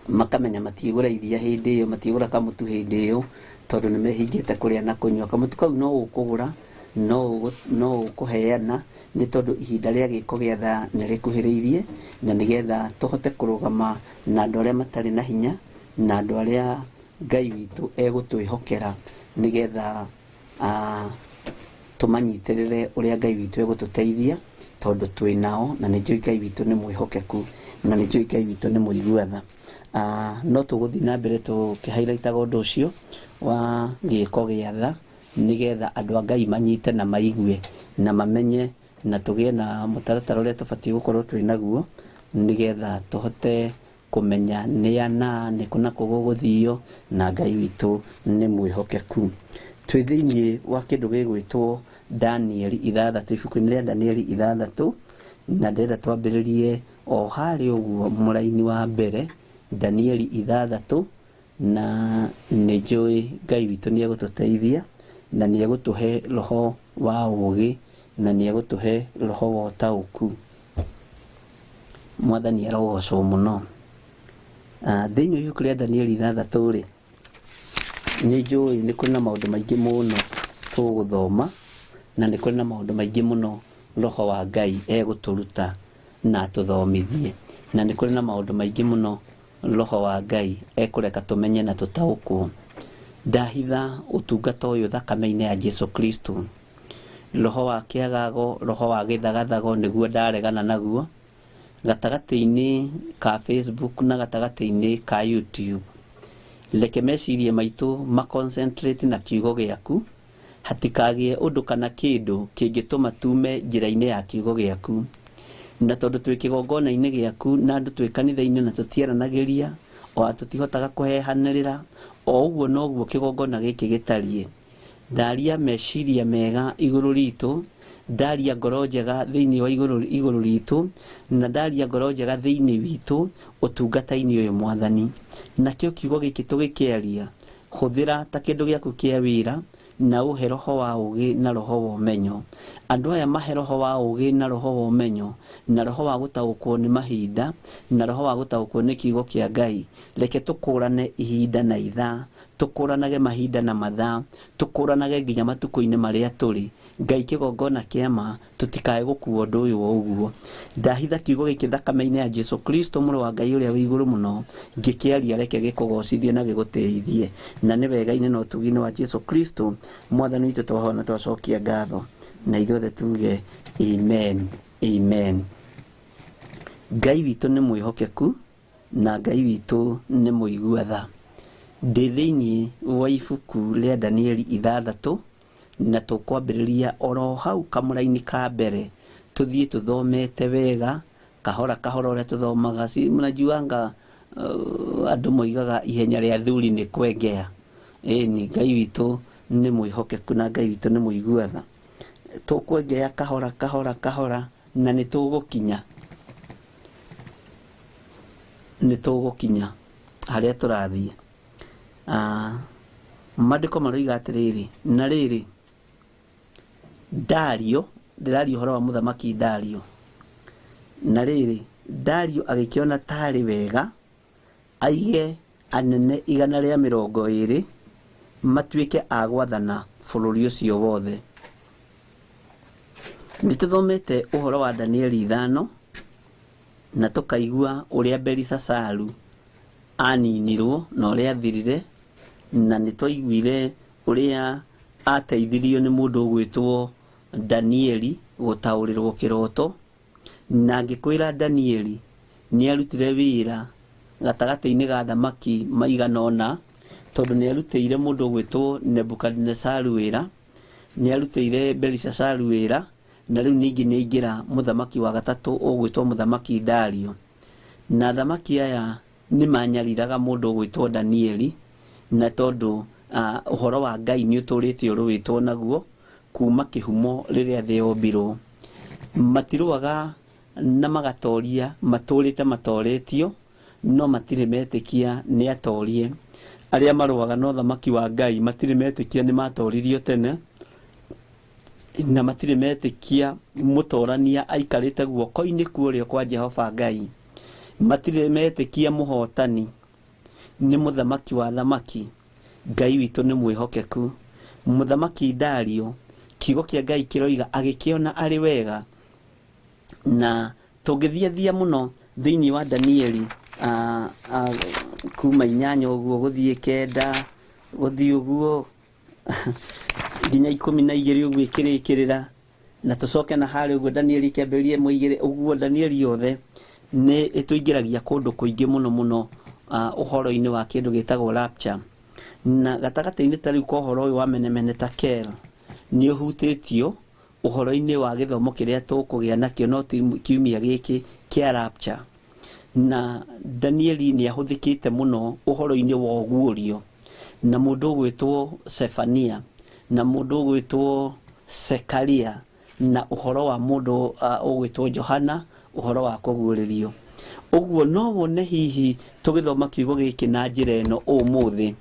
makamenya matigũra iria hĩndĩ ĩyo matigũra kamũtu hĩndĩ ĩyo tondũ nĩ mehingĩte kũrĩa na kũnyua kamũtu kau no ũkũgũra no ũkũheana nĩ tondũ ihinda rĩa gĩko gĩa tha nĩ rĩkuhĩrĩirie na nĩgetha tũhote kũrũgama na andũ arĩa matarĩ na hinya na andũ arĩa Ngai witũ egũtwĩhokera nĩgetha tũmanyitĩrĩre ũrĩa Ngai witũ egũtũteithia tondũ twĩ nao na nĩ njũĩ Ngai witũ nĩ mwĩhokeku na nĩ njũĩ Ngai witũ nĩ mũigua tha. No tũgũthiĩ na mbere tũkĩhighlightaga ũndũ ũcio wa gĩko gĩa tha nĩgetha andũ a Ngai manyite na maigue na mamenye na tũgĩe na mũtaratara ũrĩa tũbatiĩ gũkorwo twĩ naguo nĩgetha tũhote kũmenya nĩ ana nĩ kũ na kũ gũgũthio na Ngai witũ nĩ mwĩhokeku. Twĩ thĩinĩ wa kĩndũ gĩgwĩtwo Danieli 6, ibuku-inĩ rĩa Danieli 6, na ndĩrenda twambĩrĩrie o harĩa ũguo mũraini wa mbere, Danieli 6, na nĩ njũĩ Ngai witũ nĩ egũtũteithia na nĩ egũtũhe roho wa ũũgĩ na nĩ egũtũhe roho wa ũtaũku. Mwathani arogocwo mũno. Thĩinĩ wa ibuku rĩa Danieli 6 rĩ, nĩ njũĩ nĩ kũrĩ na maũndũ maingĩ mũno tũgũthoma, na nĩ kũrĩ na maũndũ maingĩ mũno roho wa Ngai egũtũruta na atũthomithie, na nĩ kũrĩ na maũndũ maingĩ mũno roho wa Ngai ekũreka tũmenye na tũtaũkwo. Ndahitha ũtungata ũyũ thakame-inĩ ya Jesu Kristo. Roho wa kĩagago, roho wa gĩthagathago nĩguo ndaregana naguo gatagatĩ-inĩ ka Facebook na gatagatĩ-inĩ ka YouTube. Reke meciria maitũ ma-concentrate na kiugo gĩaku, hatikagĩe ũndũ kana kĩndũ kĩngĩtũma tume njĩra-inĩ ya kiugo gĩaku. Na tondũ twĩ kĩgongona-inĩ gĩaku na andũ twĩ kanitha-inĩ na tũtiaranagĩria, ona tũtihotaga kũhehanĩrĩra, o ũguo noguo kĩgongona gĩkĩ gĩtariĩ. Ndaria meciria mega igũrũ ritũ, ndaria ngoro njega thĩinĩ wa igũrũ ritũ, na ndaria ngoro njega thĩinĩ witũ ũtungata-inĩ ũyũ Mwathani. Nakĩo kiugo gĩkĩ tũgĩkĩaria, hũthĩra ta kĩndũ gĩaku kĩa wĩra, na ũhe roho wa ũũgĩ na roho wa ũmenyo. Andũ aya mahe roho wa ũũgĩ na roho wa ũmenyo, na roho wa gũtaũkwo nĩ mahinda, na roho wa gũtaũkwo nĩ kiugo kĩa Ngai. Reke tũkũrane ihinda na ithaa, tũkũranage mahinda na mathaa, tũkũranage nginya matukũ-inĩ marĩa tũrĩ. Ngai kĩgongona kĩa ma, tũtikae gũkua ũndũ ũyũ o ũguo. Ndahitha kiugo gĩkĩ thakame-inĩ ya Jesu Kristo mũrũ wa Ngai ũrĩa wĩ igũrũ mũno, ngĩkĩaria reke gĩkũgocithie na gĩgũtĩithie. Na nĩ wega-inĩ na ũtugi-inĩ wa Jesu Kristo Mwathani witũ twahoya na twacokia ngatho, na ithuothe tuge amen, amen. Ngai witũ nĩ mwĩhokeku na Ngai witũ nĩ mũigua tha. Ndĩ thĩinĩ wa ibuku rĩa Danieli 6, na tũkwambĩrĩria oro hau kamũraini ka mbere, tũthiĩ tũthomete wega kahora kahora ũrĩa tũthomaga. Si mnajuanga andũ moigaga ihenya rĩa thuri nĩ kwengea. Ĩni Ngai witũ nĩ mwĩhokeku na Ngai witũ nĩ mũigua tha. Tũkwengea kahora kahora kahora na nĩ tũgũkinya, nĩ tũgũkinya harĩa tũrathiĩ. Maandĩko maroiga atĩrĩrĩ, na rĩrĩ Dario, ndĩraria ũhoro wa mũthamaki Dario. Na rĩrĩ Dario agĩkĩona tarĩ wega aige anene 120 matuĩke a gwathana bũrũri ũcio wothe. Nĩ tũthomete ũhoro wa Danieli 5 na tũkaigua ũrĩa Belisasaru aninirwo na ũrĩa athirire, na nĩ twaiguire ũrĩa ateithirio nĩ mũndũ ũgwĩtwo Danieli gũtaũrĩrwo kĩroto. Na ngĩkwĩra Danieli nĩ arutire wĩra gatagatĩ-inĩ ga thamaki maigana ũna, tondũ nĩ arutĩire mũndũ ũgwĩtwo Nebukadinesaru wĩra, nĩ arutĩire Belisasaru wĩra, na rĩu ningĩ nĩ aingĩra mũthamaki wa gatatũ ũgwĩtwo mũthamaki Dario. Na athamaki aya nĩ manyariraga mũndũ ũgwĩtwo Danieli, na tondũ ũhoro wa Ngai nĩ ũtũrĩte ũrũĩtwo naguo kuma kĩhumo rĩrĩa thĩ yombirwo. Matirũaga na magatoria, matũrĩte matoretio, no matirĩ metĩkia nĩ atorie. Arĩa marũaga na ũthamaki wa Ngai matirĩ metĩkia nĩ matoririo tene, na matirĩ metĩkia mũtorania aikarĩte guoko-inĩ kwa ũrĩo kwa Jehova Ngai. Matirĩ metĩkia mũhotani nĩ mũthamaki wa thamaki. Ngai witũ nĩ mwĩhokeku. Mũthamaki Dario, kiugo kĩa Ngai kĩroiga agĩkĩona arĩ wega. Na tũngĩthiathia mũno thĩinĩ wa Danieli kuma 8 ũguo gũthiĩ 9 gũthiĩ ũguo nginya 12 ũguo ĩkĩrĩkĩrĩra, na tũcoke na harĩa ũguo Danieli kĩambĩrĩria 1 ũguo Danieli yothe nĩ ĩtũingĩragia kũndũ kũingĩ mũno mũno ũhoro-inĩ wa kĩndũ gĩtagwo rapture. Na gatagatĩ-inĩ ta rĩu ka ũhoro ũyũ wa menemene ta kel nĩ ũhutĩtio ũhoro-inĩ wa gĩthomo kĩrĩa tũkũgĩa nakĩo no ti kiumia gĩkĩ kĩa rapture. Na Danieli nĩ ahũthĩkĩte mũno ũhoro-inĩ wa ũguũrio, na mũndũ ũgwĩtwo Sefania Na mũndũ ũgwĩtwo Sekaria, na ũhoro wa mũndũ ũgwĩtwo Johana, ũhoro wa kũguũrĩrio. Ũguo no wone hihi tũgĩthoma kiugo gĩkĩ na njĩra ĩno ũmũthĩ,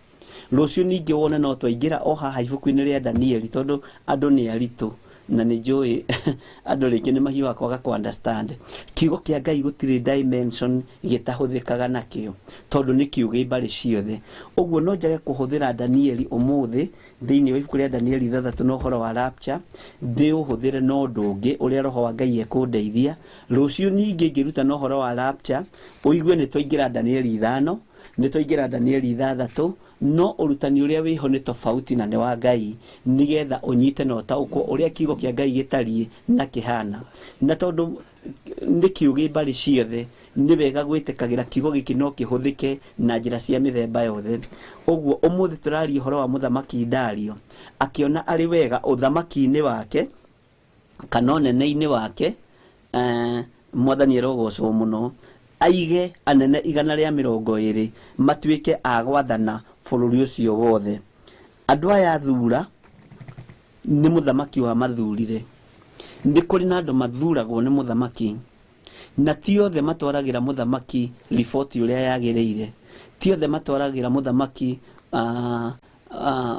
rũciũ ningĩ wone no twaingĩra o haha ibuku-inĩ rĩa Danieli, tondũ andũ nĩ aritũ na nĩ njũĩ andũ rĩngĩ nĩ mahiũhaga kwaga kũ understand kiugo kĩa Ngai. Gũtirĩ dimension gĩtahũthĩkaga nakĩo, tondũ nĩ kiugĩ mbarĩ ciothe. Ũguo no njage kũhũthĩra Danieli ũmũthĩ thĩinĩ wa ibuku rĩa Danieli 6 na ũhoro wa rapture, ndĩũhũthĩre na ũndũ ũngĩ ũrĩa roho wa Ngai ekũndeithia. Rũciũ ningĩ ngĩruta na ũhoro wa rapture, ũigue nĩ twaingĩra Danieli 5, nĩ twaingĩra Danieli 6, no ũrutani ũrĩa wĩho nĩ tofauti na nĩ wa Ngai, nĩgetha ũnyite na ũtaũkwo ũrĩa kiugo kĩa Ngai gĩtariĩ na kĩhana. Na tondũ nĩ kiugĩ mbarĩ ciothe, nĩ wega gwĩtĩkagĩra kiugo gĩkĩ no kĩhũthĩke na njĩra cia mĩthemba yothe. Ũguo ũmũthĩ tũraria ũhoro wa mũthamaki Dario, akĩona arĩ wega ũthamaki-inĩ wake kana ũnene-inĩ wake, mwathani arogocwo mũno, aige anene 120 matuĩke a gwathana bũrũri ũcio wothe. Andũ aya thura nĩ mũthamaki wa mathurire. Nĩ kũrĩ na andũ mathuragwo nĩ mũthamaki, na ti othe matwaragĩra mũthamaki riboti ũrĩa yagĩrĩire, ti othe matwaragĩra mũthamaki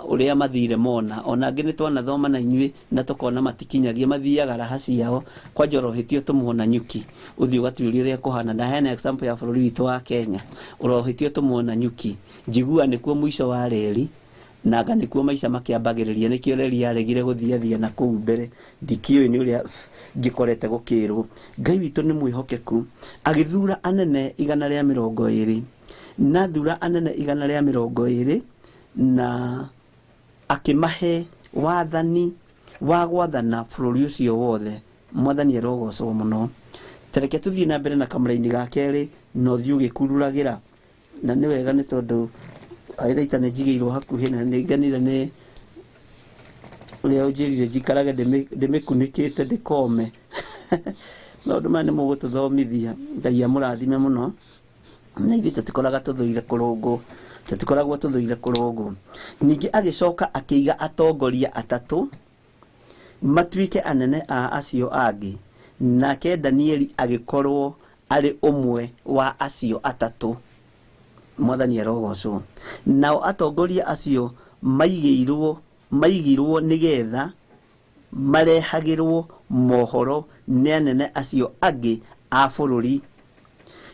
ũrĩa mathire mona. Ona angĩ nĩ twanathoma na inyuĩ na tũkona matikinyagia, mathiaga raha ciao kwanja ũrohĩtio tũmwo na nyuki, ũthiĩ ũgatuĩria ũrĩa kũhana. Na hena example ya bũrũri witũ wa Kenya, ũrohĩtio tũmwo na nyuki, njigua nĩkuo mũico wa reri na anga nĩkuo maica makĩambagĩrĩria, nĩkĩo reri yaregire gũthiathia na kũu mbere. Ndikĩũĩ nĩ ũrĩa ngĩkorete gũkĩrwo. Ngai witũ nĩ mwĩhokeku, agĩthura anene 120, na thura anene 120 na akĩmahe wathani wa gwathana bũrũri ũcio wothe. Mwathani arogocwo mũno. Tereke tũthiĩ na mbere na kamũraini ga kerĩ na ũthiĩ ũgĩkururagĩra, na nĩ wega nĩ tondũ highlighter nĩ njigĩirwo hakuhĩ na nĩ ngenire nĩ ũrĩa ũnjĩrire njikarage ndĩmĩkunĩkĩte ndĩkome. Maũndũ maya nĩ mũgũtũthomithia, Ngai amũrathime mũno. Na ithuĩ tũtikoraga tũthũire kũrũngwo, tũtikoragwo tũthũire kũrũngwo. Ningĩ agĩcoka akĩiga atongoria atatũ matuĩke anene a acio angĩ, nake Danieli agĩkorwo arĩ ũmwe wa acio atatũ. Mwathani arogocwo. Nao atongoria acio maigirwo nĩgetha marehagĩrwo mohoro nĩ anene acio angĩ a bũrũri,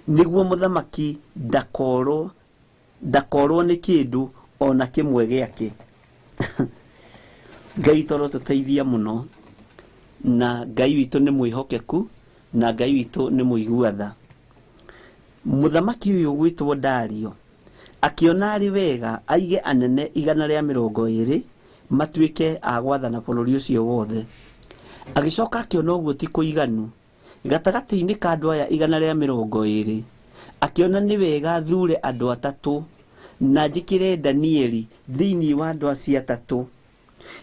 nĩguo mũthamaki ndakorwo nĩ kĩndũ ona kĩmwe gĩake. Ngai toro tũteithia mũno, na Ngai witũ nĩ mwĩhokeku, na Ngai witũ nĩ mũigua tha. Mũthamaki ũyũ ũgwĩtwo Dario akĩona arĩ wega aige anene 120 matuĩke a gwathana bũrũri ũcio wothe. Agĩcoka akĩona ũguo ti kũiganu, gatagatĩ-inĩ ka andũ aya 120 akĩona nĩ wega athure andũ atatũ na njĩkĩre Danieli thĩinĩ wa andũ acio atatũ,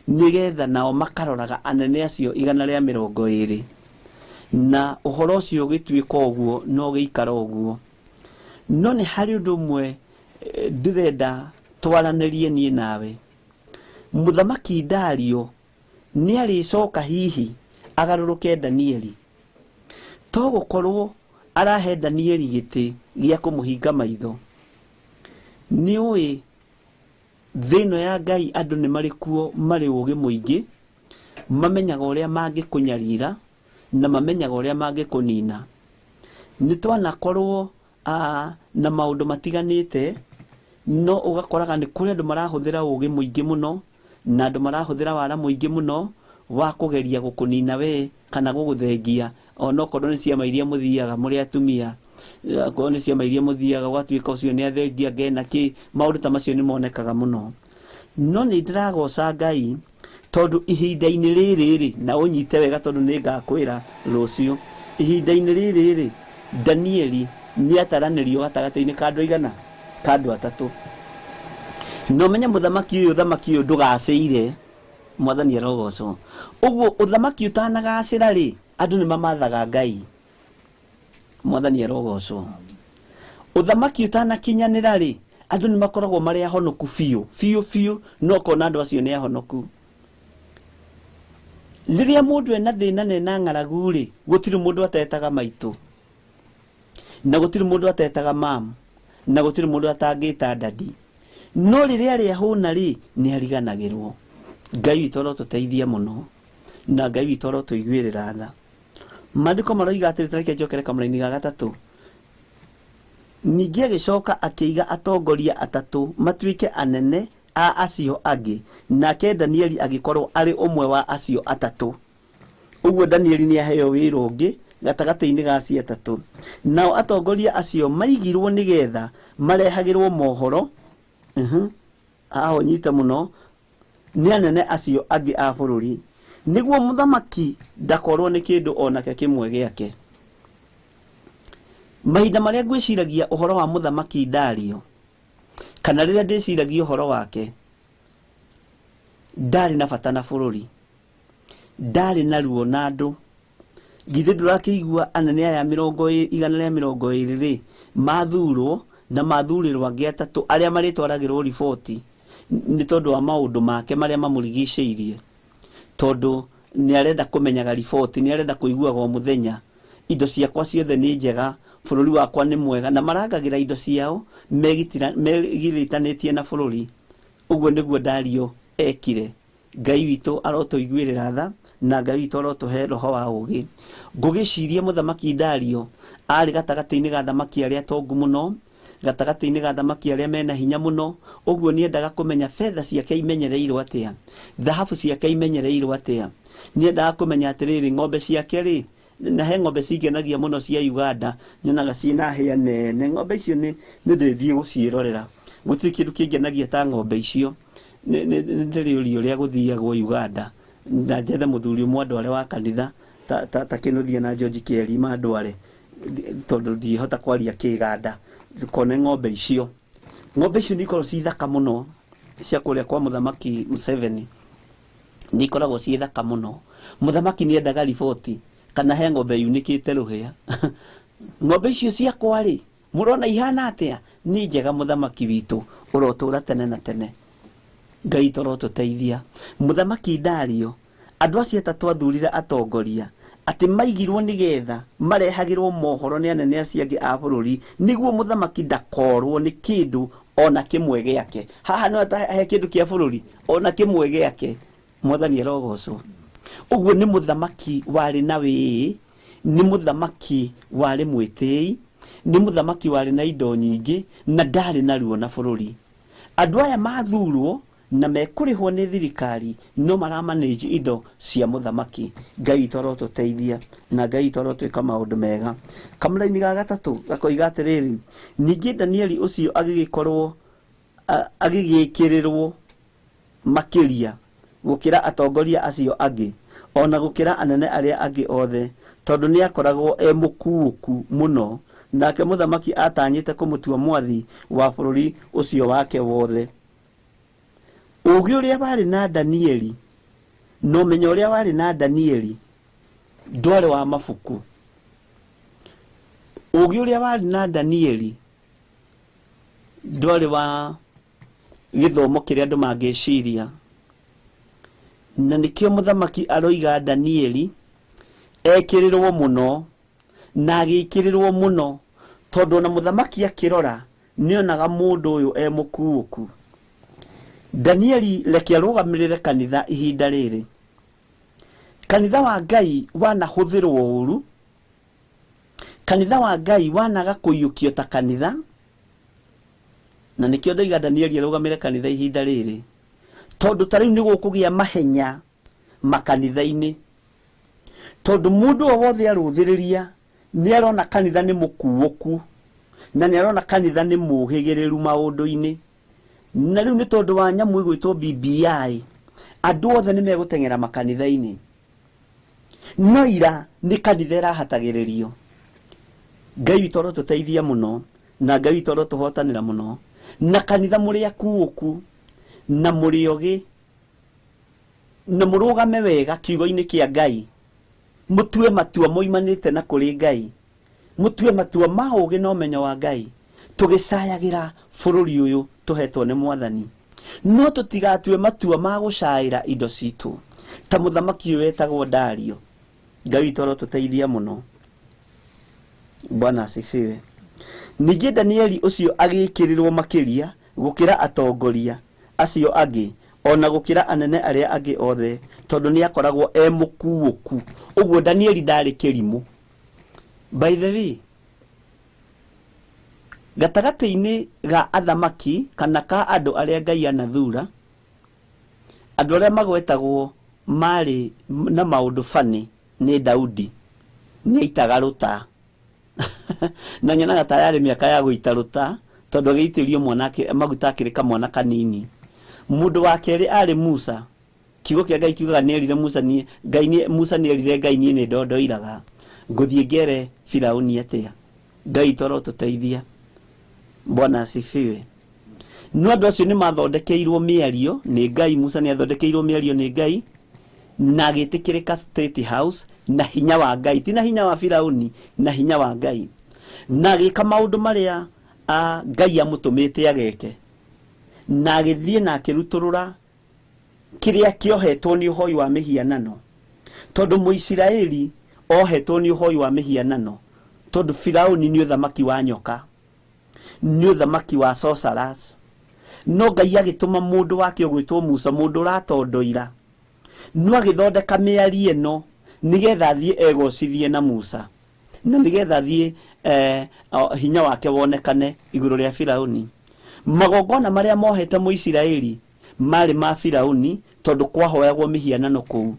nĩgetha nao makaroraga anene acio 120. Na ũhoro ũcio ũgĩtuĩka ũguo na ũgĩikara ũguo. No nĩ harĩ ũndũ ũmwe ndĩrenda twaranĩrie niĩ nawe. Mũthamaki Dario nĩ arĩcoka hihi agarũrũke Danieli, to gũkorwo arahe Danieli gĩtĩ gĩa kũmũhinga maitho. Nĩ ũĩ thĩ ĩno ya Ngai andũ nĩ marĩ kuo marĩ ũũgĩ mũingĩ, mamenyaga ũrĩa mangĩkũnyarira na mamenyaga ũrĩa mangĩkũnina. Nĩ twanakorwo na maũndũ matiganĩte, no ũgakoraga nĩ kũrĩ andũ marahũthĩra ũũgĩ mũingĩ mũno na andũ marahũthĩra wara mũingĩ mũno wa kũgeria gũkũnina we kana gũgũthengia, onokorwo nĩ ciama iria mũthiaga mũrĩ atumia, okorwo nĩ ciama iria mũthiaga ũgatuĩka ũcio nĩ athengia ngena kĩ, maũndũ ta macio nĩ monekaga mũno. No nĩ ndĩragoca Ngai tondũ ihinda-inĩ rĩrĩ rĩ, na ũnyite wega tondũ nĩ ngakwĩra rũciũ, ihinda-inĩ rĩrĩ rĩ, Danieli nĩ ataranĩrio gatagatĩ-inĩ ka andũ aigana? Ka andũ atatũ. No menye mũthamaki ũyũ, ũthamaki ũyũ ndũgacĩire, mwathani arogocwo. Ũguo ũthamaki ũtanagacĩra rĩ, andũ nĩ mamathaga Ngai, mwathani arogocwo. Ũthamaki ũtanakinyanĩra rĩ, andũ nĩ makoragwo marĩ ahonoku biũ biũ biũ, no ũkona andũ acio nĩ ahonoku. Rĩrĩa mũndũ ena thĩna na ena ng'aragu rĩ, gũtirĩ mũndũ atetaga maitũ, na gũtirĩ mũndũ atetaga mamu, na gũtirĩ mũndũ atangĩta dadi. No rĩrĩa arĩa hũna rĩ, nĩ ariganagĩrwo. Ngai witũ arotũteithia mũno, na Ngai witũ arotũiguĩrĩra tha. Maandĩko maroiga atĩrĩ, ta reke njokere kamũraini ga gatatũ. Ningĩ agĩcoka akĩiga atongoria atatũ matuĩke anene a acio angĩ, nake Danieli agĩkorwo arĩ ũmwe wa acio atatũ. Ũguo Danieli nĩ aheo wĩra ũngĩ gatagatĩ-inĩ ga acio atatũ. Nao atongoria acio maigirwo nĩgetha marehagĩrwo mohoro, haha ũnyite mũno, nĩ anene acio angĩ a bũrũri, nĩguo mũthamaki ndakorwo nĩ kĩndũ onake kĩmwe gĩake. Mahinda marĩa ngwĩciragia ũhoro wa mũthamaki Dario, kana rĩrĩa ndĩciragia ũhoro wake, ndarĩ na bata na bũrũri, ndarĩ na ruo na andũ. Githĩ ndũrakĩigua anene aya 120 rĩ, mathurwo na mathurĩrwo angĩ atatũ arĩa marĩtwaragĩrwo riboti nĩ tondũ wa maũndũ make marĩa mamũrigicĩirie. Tondũ nĩ arenda kũmenyaga riboti, nĩ arenda kũiguaga o mũthenya indo ciakwa ciothe nĩ njega, bũrũri wakwa nĩ mwega, na marangagĩra indo ciao megiritanĩtie na bũrũri. Ũguo nĩguo Dario ekire. Ngai witũ arotũiguĩrĩra tha, na Ngai witũ arotũhe roho wa ũũgĩ. Ngũgĩciria mũthamaki Dario arĩ gatagatĩ-inĩ ga thamaki arĩa atongu mũno, gatagatĩ-inĩ ga thamaki arĩa mena hinya mũno. Ũguo nĩendaga kũmenya betha ciake imenyereirwo atĩa, thahabu ciake imenyereirwo atĩa. Nĩendaga kũmenya atĩrĩrĩ, ng'ombe ciake rĩ, na he ng'ombe cingenagia mũno cia Uganda, nyonaga ciĩna hĩa nene. Ng'ombe icio nĩ ndĩthiĩ gũciĩrorera, gũtirĩ kĩndũ kĩngenagia ta ng'ombe icio. Nĩ ndĩrĩũria ũrĩa gũthiagwo Uganda, na njethe mũthuri ũmwe andware wa kanitha ta Kĩnuthia na George Kĩeri mandware, tondũ ndingĩhota kwaria Kĩganda, kone ng'ombe icio. Ng'ombe icio nĩ ikoragwo ciĩ thaka mũno, cia kũrĩa kwa mũthamaki Museveni, nĩ ikoragwo ciĩ thaka mũno. Mũthamaki nĩ endaga riboti kana he ng'ombe yunĩkĩte rũhĩa. Ng'ombe icio ciakwa rĩ, mũrona ihana atĩa? Nĩ njega mũthamaki witũ, ũrotũra tene na tene. Ngai tũrotũteithia. Mũthamaki Dario, andũ acio atatũ athurire atongoria, atĩ maigirwo nĩgetha marehagĩrwo mohoro nĩ anene acio angĩ a bũrũri, nĩguo mũthamaki ndakorwo nĩ kĩndũ ona kĩmwe gĩake. Haha no he kĩndũ kĩa bũrũri ona kĩmwe gĩake. Mwathani arogocwo. Ũguo nĩ mũthamaki warĩ na wĩĩ, nĩ mũthamaki warĩ mwĩtĩi, nĩ mũthamaki warĩ na indo nyingĩ, na ndarĩ na ruo na bũrũri. Andũ aya mathurwo na mekũrĩhwo nĩ thirikari, no maramanage indo cia mũthamaki. Ngai witũ arotũteithia, na Ngai witũ arotwĩka maũndũ mega. Kamũraini ga gatatũ gakoiga atĩrĩrĩ, ningĩ Danieli ũcio agĩgĩkorwo agĩgĩkĩrĩrwo makĩria gũkĩra atongoria acio angĩ, ona gũkĩra anene arĩa angĩ othe, tondũ nĩ akoragwo e mũkuũku mũno, nake mũthamaki atanyĩte kũmũtua mwathi wa bũrũri ũcio wake wothe. Ũũgĩ ũrĩa warĩ na Danieli, na ũmenyo ũrĩa warĩ na Danieli, ndwarĩ wa mabuku. Ũũgĩ ũrĩa warĩ na Danieli ndwarĩ wa gĩthomo kĩrĩa andũ mangĩciria. Na nĩkĩo mũthamaki aroiga Danieli ekĩrĩrwo mũno, na agĩkĩrĩrwo mũno, tondũ ona mũthamaki akĩrora nĩonaga mũndũ ũyũ e mũkuũku. Danieli reke arũgamĩrĩre kanitha ihinda rĩrĩ. Kanitha wa Ngai wanahũthĩrwo ũru, kanitha wa Ngai wanaga kũiyũkio ta kanitha, na nĩkĩo ndoiga Danieli arũgamĩre kanitha ihinda rĩrĩ, tondũ ta rĩu nĩ gũkũgĩa mahenya makanitha-inĩ, tondũ mũndũ o wothe arũthĩrĩria nĩ arona kanitha nĩ mũkuũku, na nĩ arona kanitha nĩ mũhĩgĩrĩru maũndũ-inĩ. Na rĩu nĩ tondũ wa nyamũ ĩgwĩtwo BBI, andũ othe nĩ megũteng'era makanitha-inĩ. No ira nĩ kanitha ĩrahatagĩrĩrio. Ngai witũ arotũteithia mũno, na Ngai witũ arotũhotanĩra mũno, na kanitha mũrĩ akuũku, na mũrĩ ogĩ, na mũrũgame wega kiugo-inĩ kĩa Ngai, mũtue matua moimanĩte na kũrĩ Ngai, mũtue matua ma ũũgĩ na ũmenyo wa Ngai, tũgĩcayagĩra bũrũri ũyũ tũhetwo nĩ Mwathani. No tũtigatue matua ma gũcaĩra indo citũ, Ta mũthamaki ũyũ wetagwo Dario. Ngai witũ arotũteithia mũno. Bwana asifiwe. Ningĩ Danieli ũcio agĩkĩrĩrwo makĩria gũkĩra atongoria acio angĩ ona gũkĩra anene arĩa angĩ othe, tondũ nĩ akoragwo e mũkuũku. Ũguo Danieli ndarĩ kĩrimũ. By the way, gatagatĩ-inĩ ga athamaki kana ka andũ arĩa Ngai anathura, andũ arĩa magwetagwo marĩ na maũndũ bani nĩ Daudi. Nĩ aitaga rũta. Na nyonaga ta yarĩ mĩaka ya gũita rũta, tondũ agĩitĩrio mwanake maguta akĩrĩ kamwana kanini. Mũndũ wa kerĩ arĩ Musa. Kiugo kĩa Ngai kiugaga nĩerire Musa niĩ Ngai nĩ Musa nĩerire Ngai niĩ nĩ ndondoiraga ngũthiĩ ngere Firauni atĩa. Ngai witũ arotũteithia. Bwana asifiwe. No andũ acio nĩ mathondekeirwo mĩario nĩ Ngai. Musa nĩ athondekeirwo mĩario nĩ Ngai na agĩtĩkĩrĩka State House na hinya wa Ngai, ti na hinya wa Firauni, na hinya wa Ngai, na agĩka maũndũ marĩa Ngai amũtũmĩte ageke, na agĩthiĩ na akĩrutũrũra kĩrĩa kĩohetwo nĩ ũhoi wa mĩhianano, tondũ Mũisiraeli ohetwo nĩ ũhoi wa mĩhianano, tondũ Firauni nĩ ũthamaki wa nyoka, nĩ ũthamaki wa sorcerers. No Ngai agĩtũma mũndũ wake ũgwĩtwo Musa, mũndũ ũratondoira, no agĩthondeka mĩario ĩno nĩgetha athiĩ egocithie na Musa, na nĩgetha athiĩ hinya wake wonekane igũrũ rĩa Firauni. Magongona marĩa mohete Mũisiraeli marĩ ma Firauni, tondũ kwahoyagwo mĩhianano kũu,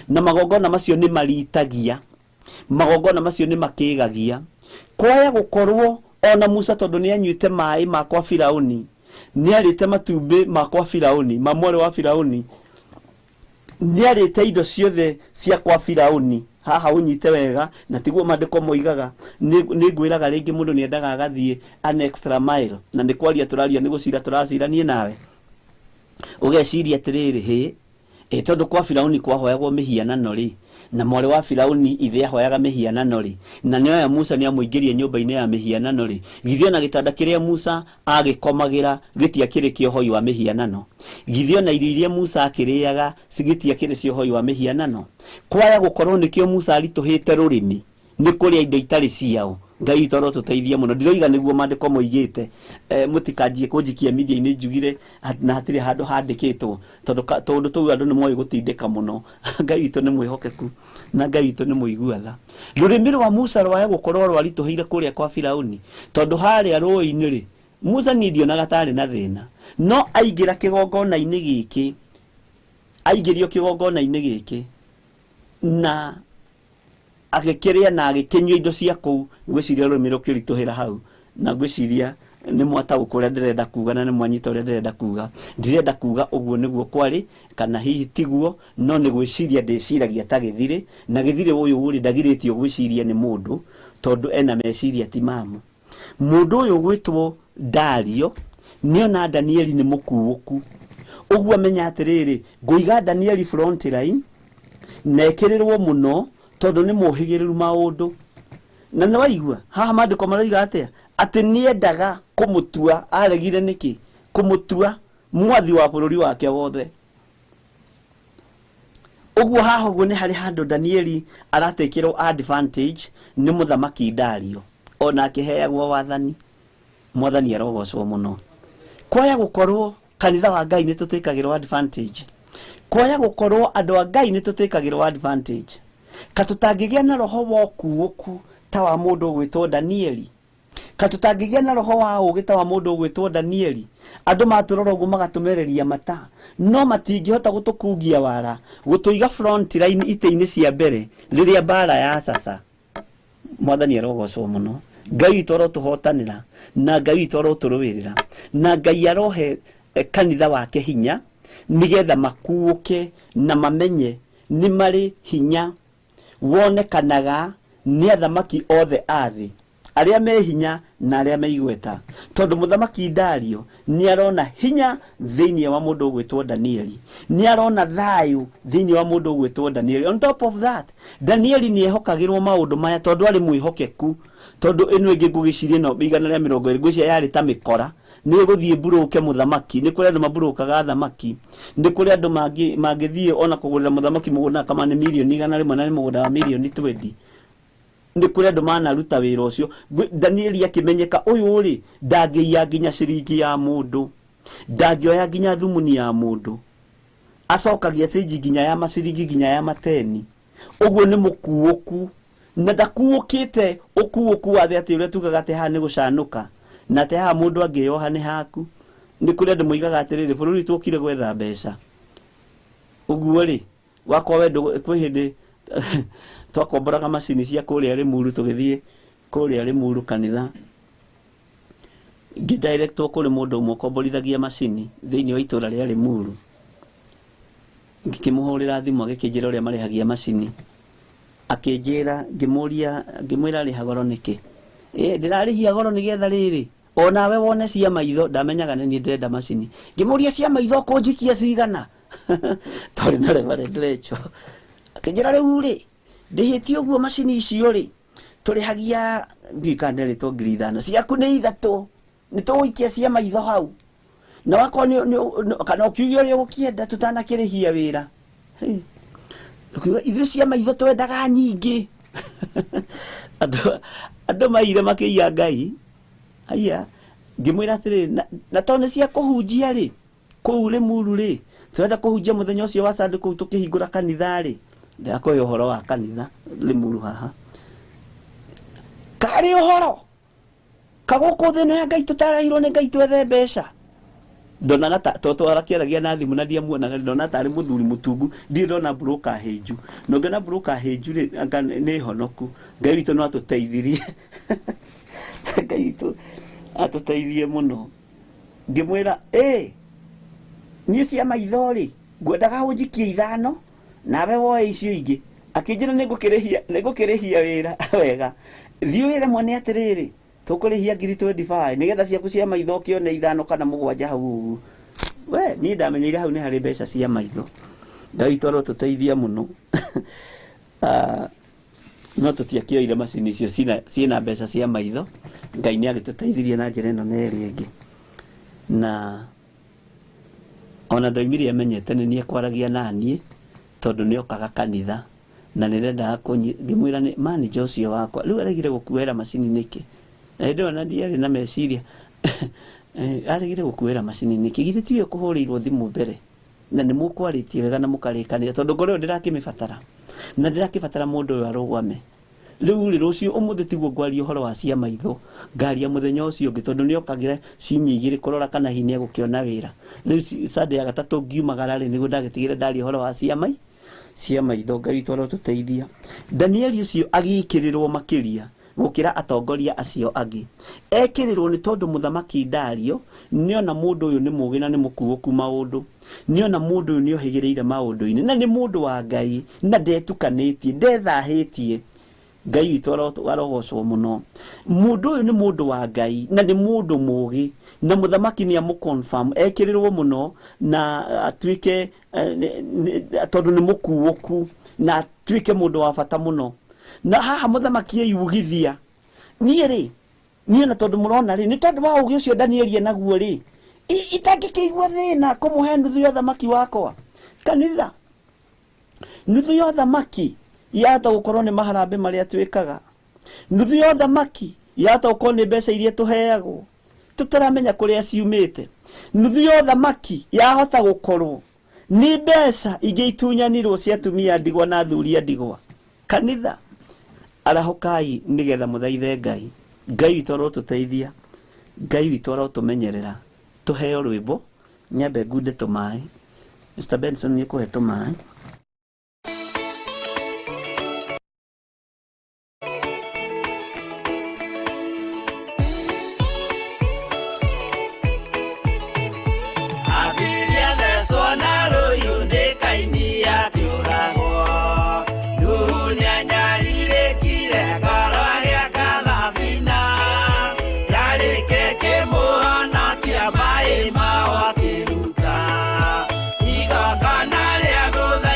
na magongona macio nĩ maritagia, magongona macio nĩ makĩgagia. Kwaya gũkorwo ona Musa tondũ nĩ anyuĩte maĩ ma kwa Firauni, nĩ arĩte matumbĩ ma kwa Firauni, ma mwarĩ wa Firauni, nĩ arĩte indo ciothe cia kwa Firauni. Haha ũnyite wega, na tiguo maandĩko moigaga. Nĩ ngwĩraga rĩngĩ mũndũ nĩ endaga agathiĩ an extra mile, na nĩ kwaria tũraria, nĩ gũcira tũracira niĩ nawe. Ũgeciria atĩrĩrĩ, hĩ, tondũ kwa Firauni kwahoyagwo mĩhianano rĩ, na mwarĩ wa Firauni ithe ahoyaga mĩhianano rĩ, na nĩoya Musa nĩ amũingĩrie nyũmba-inĩ ya mĩhianano rĩ, githĩ ona gĩtanda kĩrĩa Musa agĩkomagĩra gĩtiakĩrĩ kĩa ũhoi wa mĩhianano? Githĩ ona irio iria Musa akĩrĩaga gĩtiakĩrĩ cia ũhoi wa mĩhianano? Kwaya gũkorwo nĩkĩo Musa aritũhĩte rũrĩmĩ nĩ kũrĩa indo itarĩ ciao. Ngai witũ arotũteithia mũno. Ndiroiga nĩguo maandĩko moigĩte, mũtikanjie kũnjikia media-inĩ njugire na hatirĩ handũ handĩkĩtwo, tondũ tũndũ tũu andũ nĩ moĩ gũtindĩka mũno. Ngai witũ nĩ mwĩhokeku na Ngai witũ nĩ mũigua tha. Rũrĩmĩ rwa Musa rwaya gũkorwo rwaritũhĩire kũrĩa kwa Firauni, tondũ harĩa rũĩ-inĩ rĩ, Musa niĩ ndionaga tarĩ na thĩna, no aingĩra kĩgongona-inĩ gĩkĩ, aingĩrio kĩgongona-inĩ gĩkĩ na agĩkĩrĩa na agĩkĩnyua indo cia kũu, ngwĩciria rũrĩmĩ rũkĩritũhĩra hau, na ngwĩciria nĩ mwataũkwo ũrĩa ndĩrenda kuga na nĩ mwanyita ũrĩa ndĩrenda kuga. Ndirenda kuga ũguo nĩguo kwarĩ kana hihi tiguo, no nĩ gwĩciria ndĩciragia ta gĩthirĩ, na gĩthirĩ ũyũ rĩ ndagirĩtio gwĩciria nĩ mũndũ, tondũ ena meciria ti mamu. Mũndũ ũyũ ũgwĩtwo Dario nĩona Danieli nĩ mũkuũku, ũguo amenya atĩrĩrĩ, ngũiga Danieli front line na ekĩrĩrwo mũno, tondũ nĩ mũhĩgĩrĩru maũndũ. Na nĩ waigua haha maandĩko maroiga atĩa? Atĩ nĩendaga kũmũtua, aregire nĩkĩ? Kũmũtua mwathi wa bũrũri wake wothe. Ũguo haha ũguo nĩ harĩ handũ Danieli aratekĩrwo advantage nĩ mũthamaki Dario, ona akĩheagwo wathani. Mwathani arogocwo mũno. Kwaya gũkorwo kanitha wa Ngai nĩ tũtĩkagĩrwo advantage, kwaya gũkorwo andũ a Ngai nĩ tũtĩkagĩrwo advantage, ka tũtangĩgĩa na roho wa ũkuũku ta wa mũndũ ũgwĩtwo Danieli, ka tũtangĩgĩa na roho wa ũũgĩ ta wa mũndũ ũgwĩtwo Danieli. Andũ matũrora ũguo magatũmereria mata, no matingĩhota gũtũkungia wara, gũtũiga front line itĩ-inĩ cia mbere rĩrĩa mbara ya caca. Mwathani arogocwo mũno. Ngai witũ arotũhotanĩra, na Ngai witũ arotũrũĩrĩra, na Ngai arohe kanitha wake hinya nĩgetha makuũke na mamenye nĩ marĩ hinya wonekanaga nĩ athamaki othe a thĩ, arĩa me hinya na arĩa me igweta, tondũ mũthamaki Dario nĩ arona hinya thĩinĩ wa mũndũ ũgwĩtwo Danieli, nĩ arona thayũ thĩinĩ wa mũndũ ũgwĩtwo Danieli. On top of that, Danieli nĩ ehokagĩrwo maũndũ maya tondũ arĩ mwĩhokeku, tondũ ĩno ĩngĩ ngũgĩciria ĩno 120 ngwĩciria yarĩ ta mĩkora, Nĩ ĩgũthiĩ mburũke mũthamaki. Nĩ kũrĩ andũ maburũkaga thamaki. Nĩ kũrĩ andũ mangĩthiĩ ona kũgũrĩra mũthamaki mũgũnda kama nĩ mirioni 100 na nĩ mũgũnda wa mirioni 20. Nĩ kũrĩ andũ manaruta wĩra ũcio. Danieli akĩmenyeka ũyũ rĩ ndangĩiya nginya ciringi ya mũndũ, ndangĩoya nginya thumuni ya mũndũ, acokagia cĩnji nginya ya maciringi nginya ya mateni. Ũguo nĩ mũkuũku na ndakuũkĩte ũkuũku wa thĩ atĩ ũrĩa tugaga atĩ haha nĩ gũcanũka na atĩ haha mũndũ angĩyoha nĩ haku. Nĩ kũrĩ andũ moigaga atĩrĩrĩ, bũrũri tũkire gwetha mbeca. Ũguo rĩ wakwa we kwĩ hĩndĩ twakomboraga macini cia kũrĩa Limuru tũgĩthiĩ kũrĩa Limuru kanitha, ngĩdirectwo kũrĩ mũndũ ũmwe ũkomborithagia macini thĩinĩ wa itũra rĩa Limuru. Ngĩkĩmũhũrĩra thimũ agĩkĩnjĩra ũrĩa marĩhagia macini, akĩnjĩra, ngĩmũria, ngĩmwĩra arĩha goro nĩkĩ. Ndĩrarĩhia goro nĩgetha rĩrĩ onawe wone cia maitho. Ndamenyaga nĩ niĩ ndĩrenda macini. Ngĩmũria cia maitho kũnjikia cigana twarĩ na Reverend Rachel. Akĩnjĩra rĩu rĩ ndĩhĩtie ũguo macini icio rĩ tũrĩhagia ndiũĩ kana nderĩtwo 5,000 ciaku nĩ 3 nĩ tũgũikia cia maitho hau na wakorwo kana ũkiuge ũrĩa ũgũkĩenda tũtanakĩrĩhia wĩra. Ũkiuga ithuĩ cia maitho twendaga nyingĩ. Andũ maire makĩiya Ngai. Aya ngĩmwĩra atĩrĩrĩ, na tondũ nĩ cia kũhunjia rĩ kũu Limuru rĩ tũrenda kũhunjia mũthenya ũcio wa Sunday kũu tũkĩhingũra kanitha rĩ, ndakũhe ũhoro wa kanitha Limuru haha karĩ ũhoro kagũkũ thĩ ĩno ya Ngai tũtarehirwo nĩ Ngai twethe mbeca. Ndonaga ta to twarakĩaragia na thimũ na ndiamuonaga, ndona tarĩ mũthuri mũtungu, ndirĩ ndona broker hĩnju. Na ũngĩona broker hĩnju rĩ anga nĩ honoku. Ngai witũ no atũteithirie. Ngai witũ atũteithie mũno. Ngĩmwĩra niĩ cia maitho rĩ ngwendaga ũnjikie 5 nawe woe icio ingĩ. Akĩnjĩra nĩngũkĩrĩhia wĩra wega, thiĩ wĩre mwene atĩrĩrĩ tũkũrĩhia 25,000 nĩgetha ciaku cia maitho ũkĩone 5 kana 7 hau ũguo. We niĩ ndamenyeire hau nĩ harĩ mbeca cia maitho. Ngai witũ arotũteithia mũno. No tũtiakĩoire macini icio ciĩna mbeca cia maitho. Ngai nĩ agĩtũteithirie na njĩra ĩno na ĩrĩa ĩngĩ. Na ona ndoimire amenyete nĩ niĩ kwaragia na niĩ tondũ nĩokaga kanitha na nĩndendaga ngĩmwĩra nĩ manager ũcio wakwa rĩu aregire gũkuoera macini nĩkĩ. Na hĩndĩ ĩyo ona ndiarĩ na meciria. Aregire gũkuoera macini nĩkĩ, githĩ tiwe ũkũhũrĩirwo thimũ mbere na nĩ mũkwarĩtie wega na mũkarĩkanĩra, tondũ ngoro ĩyo ndĩrakĩmĩbatara na ndĩrakĩbatara mũndũ ũyũ arũgame. Rĩu rĩ rũciũ ũmũthĩ tiguo ngwaria ũhoro wa cia maitho, ngaria mũthenya ũcio ũngĩ tondũ nĩokagĩra ciumia 2 kũrora kana hihi nĩegũkĩona wĩra. Rĩu Sunday ya gatatũ ngiumagara rĩ nĩguo ndagĩtigĩra ndaria ũhoro wa cia maitho. Ngai witũ arotũteithia. Danieli ũcio agĩkĩrĩrwo makĩria gũkĩra atongoria acio angĩ. Ekĩrĩrwo nĩ tondũ mũthamaki Dario nĩona mũndũ ũyũ nĩ mũũgĩ na nĩ mũkuũku maũndũ, nĩona mũndũ ũyũ nĩohĩgĩrĩire maũndũ-inĩ na nĩ mũndũ wa Ngai na ndetukanĩtie, ndethahĩtie. Ngai witũ arogocwo mũno. Mũndũ ũyũ nĩ mũndũ wa Ngai na nĩ mũndũ mũũgĩ na mũthamaki nĩ amũconfirm, ekĩrĩrwo mũno na atuĩke tondũ nĩ mũkuũku na atuĩke mũndũ wa bata mũno. Na haha mũthamaki eyugithia, niĩ rĩ niĩ na tondũ mũrona rĩ nĩ tondũ wa ũũgĩ ũcio Danieli enaguo rĩ itangĩkĩigua thĩna kũmũhe nuthu ya ũthamaki wakwa. Kanitha nuthu ya ũthamaki yahota gũkorwo nĩ maharambĩ marĩa twĩkaga, nuthu ya ũthamaki yahota gũkorwo nĩ mbeca iria tũheagwo tũtaramenya kũrĩa ciumĩte, nuthu ya ũthamaki yahota gũkorwo nĩ mbeca ingĩ itunyanirwo cia atumia ndigwa na athuri a ndigwa. Kanitha arahũkai nĩgetha mũthaithe Ngai. Ngai witũ arotũteithia, Ngai witũ arotũmenyerera. Tũheo rwĩmbo nyambe ngunde tũmaĩ. Mr Benson nĩekũhe tũmaĩ. Abiria thecwo na rũhiũ nĩ Kaini akĩũragwo. Nuhu nĩanyarirĩkire ngoro agĩaka thabina. Yarĩke kĩmũhonokia maĩ mao akĩruta. Igongona rĩa gũtha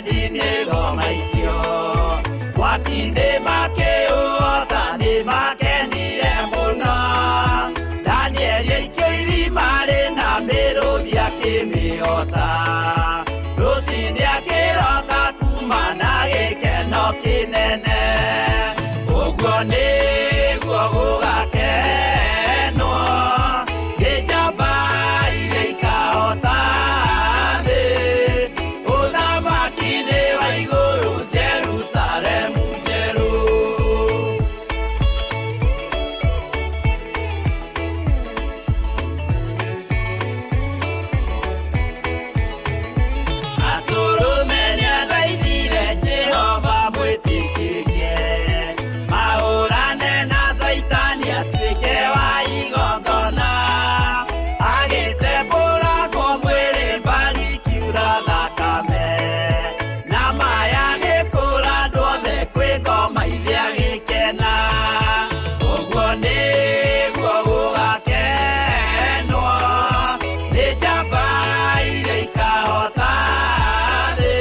Abednego maikio mwaki-inĩ makĩũota nĩmakenire mũno Danieli aikio irima rĩna mĩrũthi akĩmĩota rũcinĩ akĩroka kuma na gĩkeno kĩnene ũguo nĩguo gũgakenwo nĩ njamba iria ikahota thĩ ũthamaki-inĩ wa igũrũ Jerusalemu njerũ. Atũrũme nĩathaithire Jehova mwĩtĩkĩrie mahũrane na Caitani atuĩke wa igongona agĩtembũrangwo mwĩrĩ mbari ikiura thakame na maya agĩkũra andũ othe kwĩ ngoma ithe agĩkena ũguo nĩguo gũgakenwo nĩ njamba iria ikahota thĩ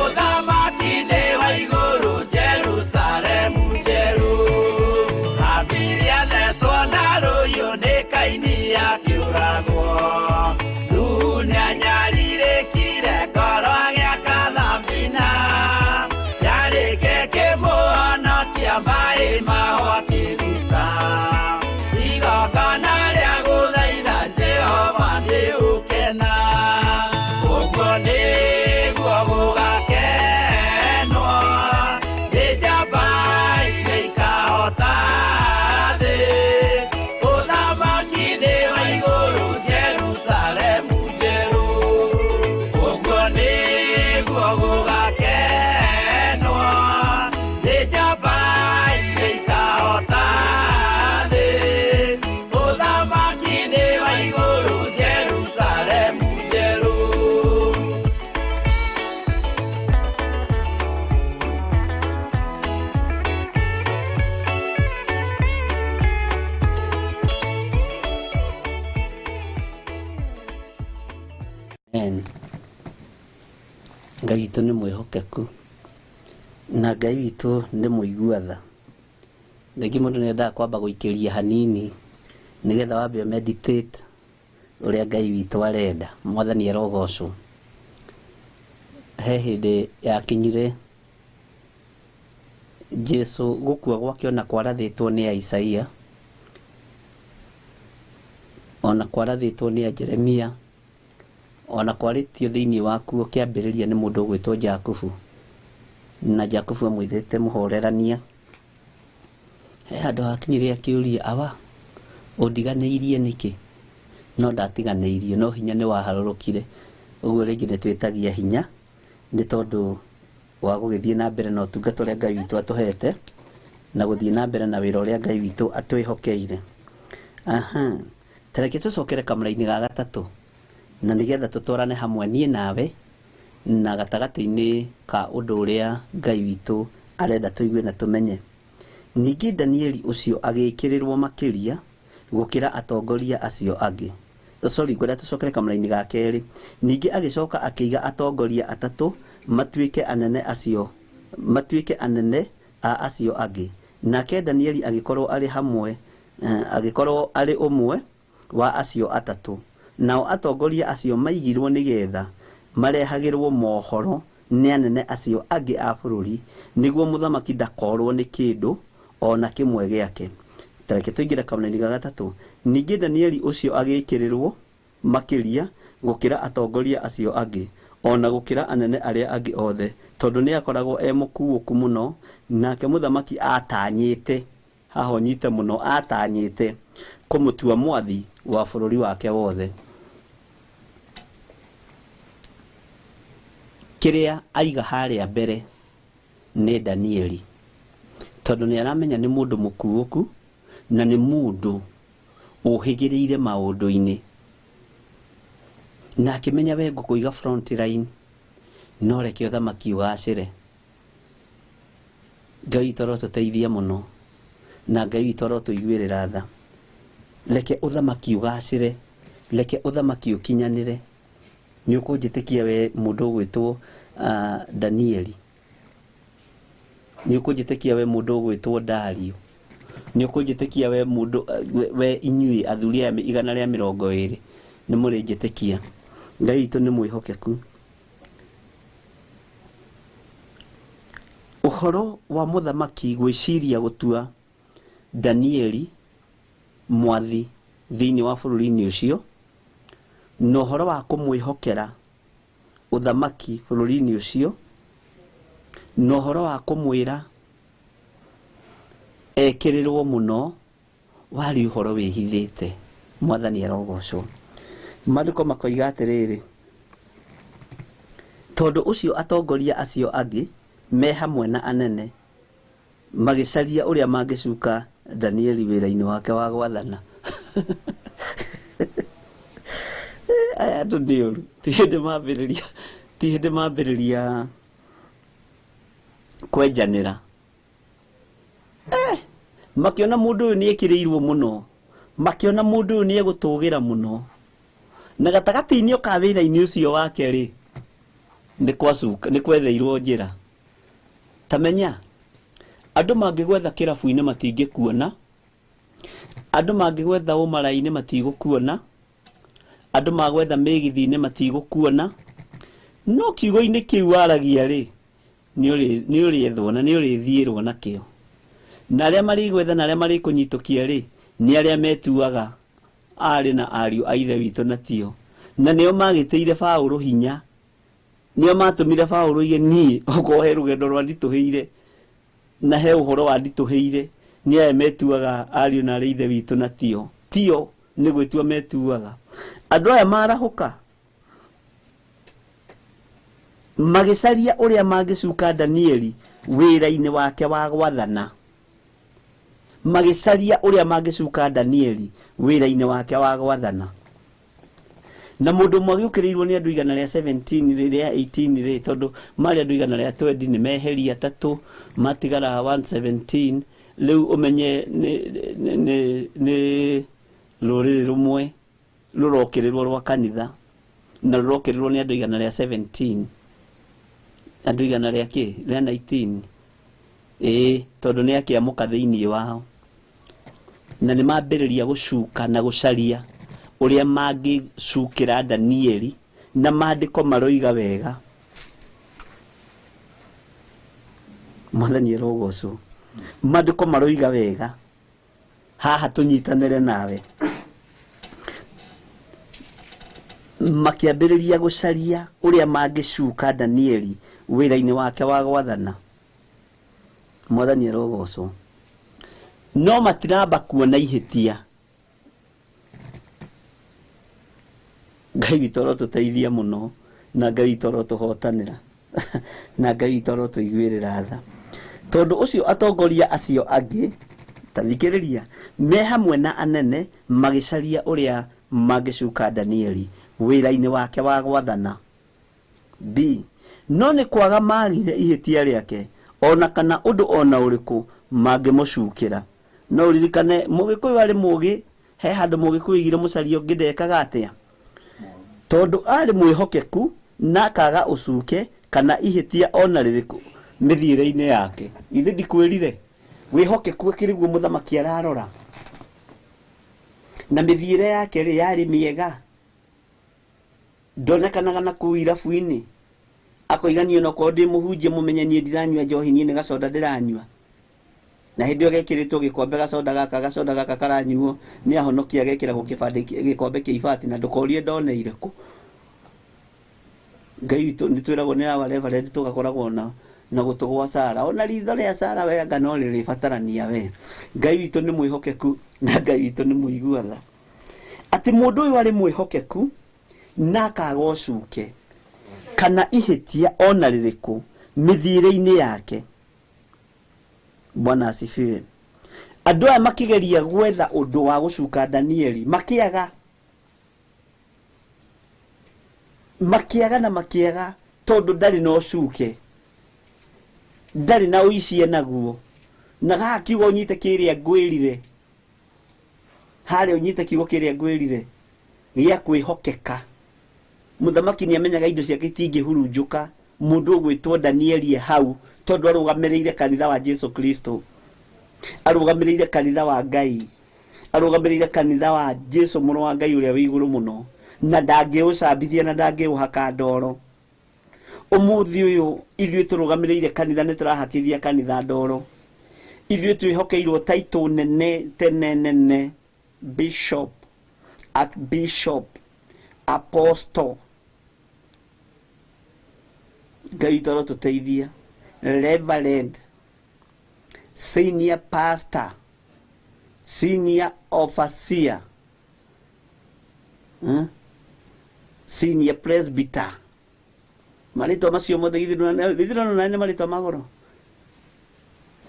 ũthamaki-inĩ wa igũrũ Jerusalemu njerũ Habili athecwo na rũhiũ nĩ Kaini akĩũragwo Nuhu nĩanyarirĩkire ngoro agĩaka thabina yarĩke kĩmũhonokia maĩ maho akĩruta igongona rĩa gũthaitha Jehova nĩ ũkena ũguo nĩguo gũgakenwo nĩ njamba iria ikahota thĩ ũthamaki-inĩ wa igũrũ Jerusalemu njerũ ũguo nĩguo gũgakenwo nĩ njamba iria ikahota thĩ ũthamaki-inĩ wa igũrũ Jerusalemu njerũ. Amen. Ngai witũ nĩ mwĩhokeku na Ngai witũ nĩ mũigua tha. Rĩngĩ mũndũ nĩendaga kwamba gũikĩria hanini nĩgetha wambe meditate ũrĩa Ngai witũ arenda. Mwathani arogocwo. He hĩndĩ yakinyire Jesu gũkua gwake ona kwarathĩtwo nĩ a Isaia ona kwarathĩtwo nĩ a Jeremia ona kwarĩtio thĩinĩ wakuo kĩambĩrĩria nĩ mũndũ ũgwĩtwo Jakubu na Jakubu amwĩthĩte mũhorerania. He handũ hakinyire akĩũria awa ũndiganĩirie nĩkĩ? No ndatiganĩirie, no hinya nĩ waharũrũkire. Ũguo rĩngĩ nĩ twĩtagia hinya nĩ tondũ wa gũgĩthiĩ na mbere na ũtungata ũrĩa Ngai witũ atũhete na gũthiĩ na mbere na wĩra ũrĩa Ngai witũ atwĩhokeire. Aha, ta reke tũcokere kamũra-inĩ ga gatatũ na nĩgetha tũtwarane hamwe niĩ nawe na gatagatĩ-inĩ ka ũndũ ũrĩa Ngai witũ arenda tũigue na tũmenye. Ningĩ Danieli ũcio agĩkĩrĩrwo makĩria gũkĩra atongoria acio angĩ. Sorry, ngwenda tũcokere kamũra-inĩ ga kerĩ. Ningĩ agĩcoka akĩiga atongoria atatũ matuĩke anene acio matuĩke anene a acio angĩ. Nake Danieli agĩkorwo arĩ hamwe agĩkorwo arĩ ũmwe wa acio atatũ. Nao atongoria acio maigirwo nĩgetha marehagĩrwo mohoro nĩ anene acio angĩ a bũrũri nĩguo mũthamaki ndakorwo nĩ kĩndũ ona kĩmwe gĩake. Ta reke tũingĩre kamũra-inĩ ga gatatũ. Ningĩ Danieli ũcio agĩkĩrĩrwo makĩria gũkĩra atongoria acio angĩ ona gũkĩra anene arĩa angĩ othe tondũ nĩ akoragwo e mũkuũku mũno nake mũthamaki atanyĩte haha ũnyite mũno atanyĩte kũmũtua mwathi wa bũrũri wake wothe. Kĩrĩa aiga harĩa mbere nĩ Danieli tondũ nĩ aramenya nĩ mũndũ mũkuũku na nĩ mũndũ ũhĩgĩrĩire maũndũ-inĩ na akĩmenya we ngũkũiga front line no reke ũthamaki ũgacĩre. Ngai witũ arotũteithia mũno na Ngai witũ arotũiguĩrĩra tha. Reke ũthamaki ũgacĩre, reke ũthamaki ũkinyanĩre. Nĩ ũkũnjĩtĩkia we mũndũ ũgwĩtwo Danieli? Nĩ ũkũnjĩtĩkia we mũndũ ũgwĩtwo Dario? Nĩ ũkũnjĩtĩkia we mũndũ we inyuĩ athuri aya 120 nĩ mũrĩnjĩtĩkia? Ngai witũ nĩ mwĩhokeku. Ũhoro wa mũthamaki gwĩciria gũtua Danieli mwathi thĩinĩ wa bũrũri-inĩ ũcio, na ũhoro wa kũmwĩhokera ũthamaki bũrũri-inĩ ũcio, na ũhoro wa kũmwĩra ekĩrĩrwo mũno, warĩ ũhoro wĩhithĩte. Mwathani arogocwo. Maandĩko makoiga atĩrĩrĩ, tondũ ũcio atongoria acio angĩ me hamwe na anene magĩcaria ũrĩa mangĩcuka Danieli wĩra-inĩ wake wa gwathana. Aya andũ nĩ ũru, ti hĩndĩ mambĩrĩria kwenjanĩra. Makĩona mũndũ ũyũ nĩ ekĩrĩirwo mũno, makĩona mũndũ ũyũ nĩ egũtũgĩra mũno, na gatagatĩ-inĩ ka wĩra-inĩ ũcio wake rĩ, nĩ kwetheirwo njĩra. Ta menya andũ mangĩgwetha kĩrabu-inĩ matingĩkuona, andũ mangĩgwetha ũmara-inĩ matigũkuona, andũ magwetha mĩgithi-inĩ matigũkuona, no kiugo-inĩ kĩu waragia rĩ, nĩ ũrĩethwo na nĩ ũrĩthiĩrwo nakĩo. Na arĩa marĩgwetha na arĩa marĩkũnyitũkia rĩ, nĩ arĩa metuaga aarĩ na ariũ a ithe witũ na tio. Na nĩo magĩtĩire Paũlũ hinya, nĩo matũmire Paũlũ oige niĩ okorwo he rũgendo rwanditũhĩire na he ũhoro wanditũhĩire, nĩ aya metuaga ariũ na arĩ ithe witũ na tio. Tio nĩ gwĩtua metuaga. Andũ aya marahũka magĩcaria ũrĩa mangĩcuka Danieli wĩra-inĩ wake wa gwathana. Magĩcaria ũrĩa mangĩcuka Danieli wĩra-inĩ wake wa gwathana. Na mũndũ ũmwe agĩũkĩrĩirwo nĩ andũ 117 rĩrĩa 18 rĩ, tondũ marĩ andũ 120 nĩ meheria atatũ matigara 117. Rĩu ũmenye nĩ rũrĩrĩ rũmwe rũrokĩrĩrwo rwa kanitha, na rũrokĩrĩrwo nĩ andũ 117, andũ igana rĩa kĩ rĩa 19. Ĩĩ, tondũ nĩ akĩamũka thĩinĩ wao, na nĩ mambĩrĩria gũcuka na gũcaria ũrĩa mangĩcukĩra Danieli, na maandĩko maroiga wega. Mwathani arogocwo. Maandĩko maroiga wega, haha tũnyitanĩre nawe. Makĩambĩrĩria gũcaria ũrĩa mangĩcuka Danieli wĩra-inĩ wake wa gwathana. Mwathani arogocwo. No matiramba kuona ihĩtia. Ngai witũ arotũteithia mũno, na Ngai witũ arotũhotanĩra, na Ngai witũ arotũiguĩrĩra tha. Tondũ ũcio atongoria acio angĩ, ta thikĩrĩria, me hamwe na anene magĩcaria ũrĩa mangĩcuka Danieli wĩra-inĩ wake wa gwathana. B, no nĩ kwaga magire ihĩtia rĩake ona kana ũndũ ona ũrĩkũ mangĩmũcukĩra. No ũririkane Mũgĩkũyũ arĩ mũgĩ, he handũ Mũgĩkũyũ oigire mũcaria ũngĩ ndekaga atĩa, tondũ arĩ mwĩhokeku na akaga ũcuke kana ihĩtia ona rĩrĩkũ mĩthiĩre-inĩ yake. Ithe ndikwĩrire wĩhokeku akĩrĩ guo mũthamaki ararora, na mĩthiĩre yake rĩ yarĩ mĩega, ndonekanaga na kũu irabu-inĩ akoiga niĩ onokorwo ndĩ mũhunjia mũmenye niĩ ndiranyua njohi, niĩ nĩ gacoda ndĩranyua. Na hĩndĩ ĩyo gekĩrĩtwo gĩkombe gacoda gaka, gacoda gaka karanyuo nĩ ahonokia gekĩragwo kĩbandĩ gĩkombe kĩa ibati, na ndũkorie ndoneire kũ. Ngai witũ nĩ twĩragwo nĩ our reverend tũgakoragwo na gũtũ gwa Sara, ona ritho rĩa Sara we anga no rĩrĩbatarania we. Ngai witũ nĩ mwĩhokeku na Ngai witũ nĩ mũigua tha. Atĩ mũndũ ũyũ arĩ mwĩhokeku na akaga ũcuke kana ihĩtia ona rĩrĩkũ mĩthiĩre-inĩ yake. Bwana asifiwe. Andũ aya makĩgeria gwetha ũndũ wa gũcuka Danieli, makĩaga na makĩaga, tondũ ndarĩ na ũcuke, ndarĩ na ũici enaguo. Na haha kiugo ũnyite kĩrĩa ngwĩrire, harĩa ũnyite kiugo kĩrĩa ngwĩrire gĩa kwĩhokeka. Mũthamaki nĩ amenyaga indo ciake itingĩhurunjũka Mũndũ ũgwĩtwo Danieli e hau tondũ arũgamĩrĩire kanitha wa Jesu Kristo, arũgamĩrĩire kanitha wa Ngai, arũgamĩrĩire kanitha wa Jesu mũrũ wa Ngai ũrĩa wĩ igũrũ mũno, na ndangĩũcambithia na ndangĩũhaka ndoro. Ũmũthĩ ũyũ ithuĩ tũrũgamĩrĩire kanitha nĩ tũrahakithia kanitha ndoro. Ithuĩ twĩhokeirwo title nene tene nene, bishop, archbishop, apostle. Ngai witũ arotũteithia. Reverend, senior pastor, senior overseer, senior presbyter. Marĩtwa macio mothe githĩ nĩ marĩtwa ma goro?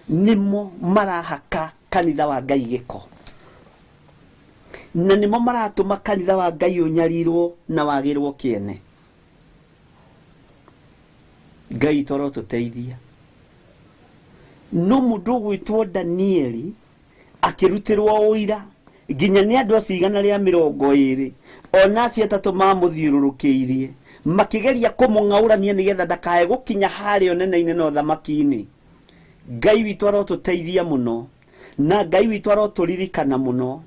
Nĩmo marahaka kanitha wa Ngai gĩko, na nĩmo maratũma kanitha wa Ngai ũnyarirwo na wagĩrwo kĩene. Ngai witũ arotũteithia. No mũndũ ũgwĩtwo Danieli akĩrutĩrwo ũira nginya nĩ andũ acio 120 ona acio atatũ mamũthiũrũrũkĩirie makĩgeria kũmũng'aũrania nĩgetha ndakae gũkinya harĩa ũnene-inĩ na ũthamaki-inĩ. Ngai witũ arotũteithia mũno, na Ngai witũ arotũririkana mũno,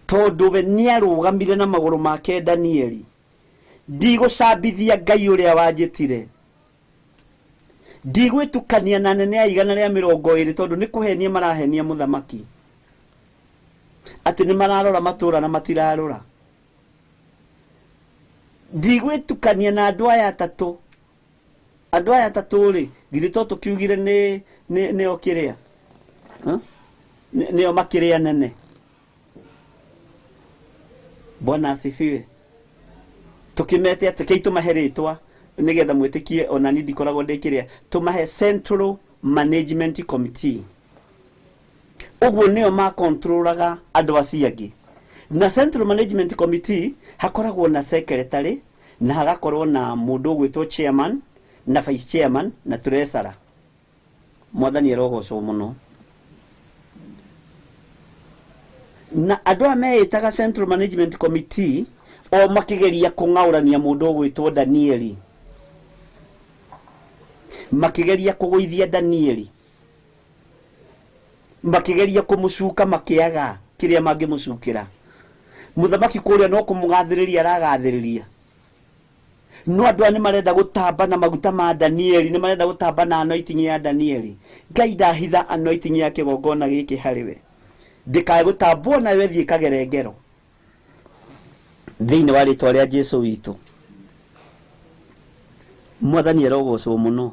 tondũ we nĩarũgamire na magũrũ make Danieli. Ndigũcambithia Ngai ũrĩa wanjĩtire, ndigwĩtukania na anene a 120 tondũ nĩ kũhenia marahenia mũthamaki atĩ nĩ mararora matũra na matirarora. Ndigwĩtukania na andũ aya atatũ. Andũ aya atatũ rĩ, githĩ to tũkiugire nĩo kĩrĩa? Nĩo makĩrĩa nene. Bwana asifiwe. Tũkĩmete atĩ kei tũmahe rĩtwa nĩgetha mwĩtĩkie ona niĩ ndikoragwo ndĩ kĩrĩa, tũmahe Central Management Committee. Ũguo nĩo makontrolaga andũ acio angĩ. Na Central Management Committee hakoragwo na secretary, na hagakorwo na mũndũ ũgwĩtwo chairman na vice chairman na treasurer. Mwathani arogocwo mũno. Na andũ aya meĩtaga Central Management Committee o makĩgeria kũng'aũrania mũndũ ũgwĩtwo Danieli, makĩgeria kũgũithia Danieli, makĩgeria kũmũcuka, makĩaga kĩrĩa mangĩmũcukĩra. Mũthamaki kũrĩa no kũmũgathĩrĩria aragathĩrĩria, no andũ aya nĩ marenda gũtamba na maguta ma Danieli, nĩ marenda gũtamba na anointing ya Danieli. Ngai ndahitha anointing ya kĩgongona gĩkĩ harĩ we, ndĩkae gũtambwo nawe thiĩ kagere ngero thĩinĩ wa rĩtwa rĩa Jesu witũ. Mwathani arogocwo mũno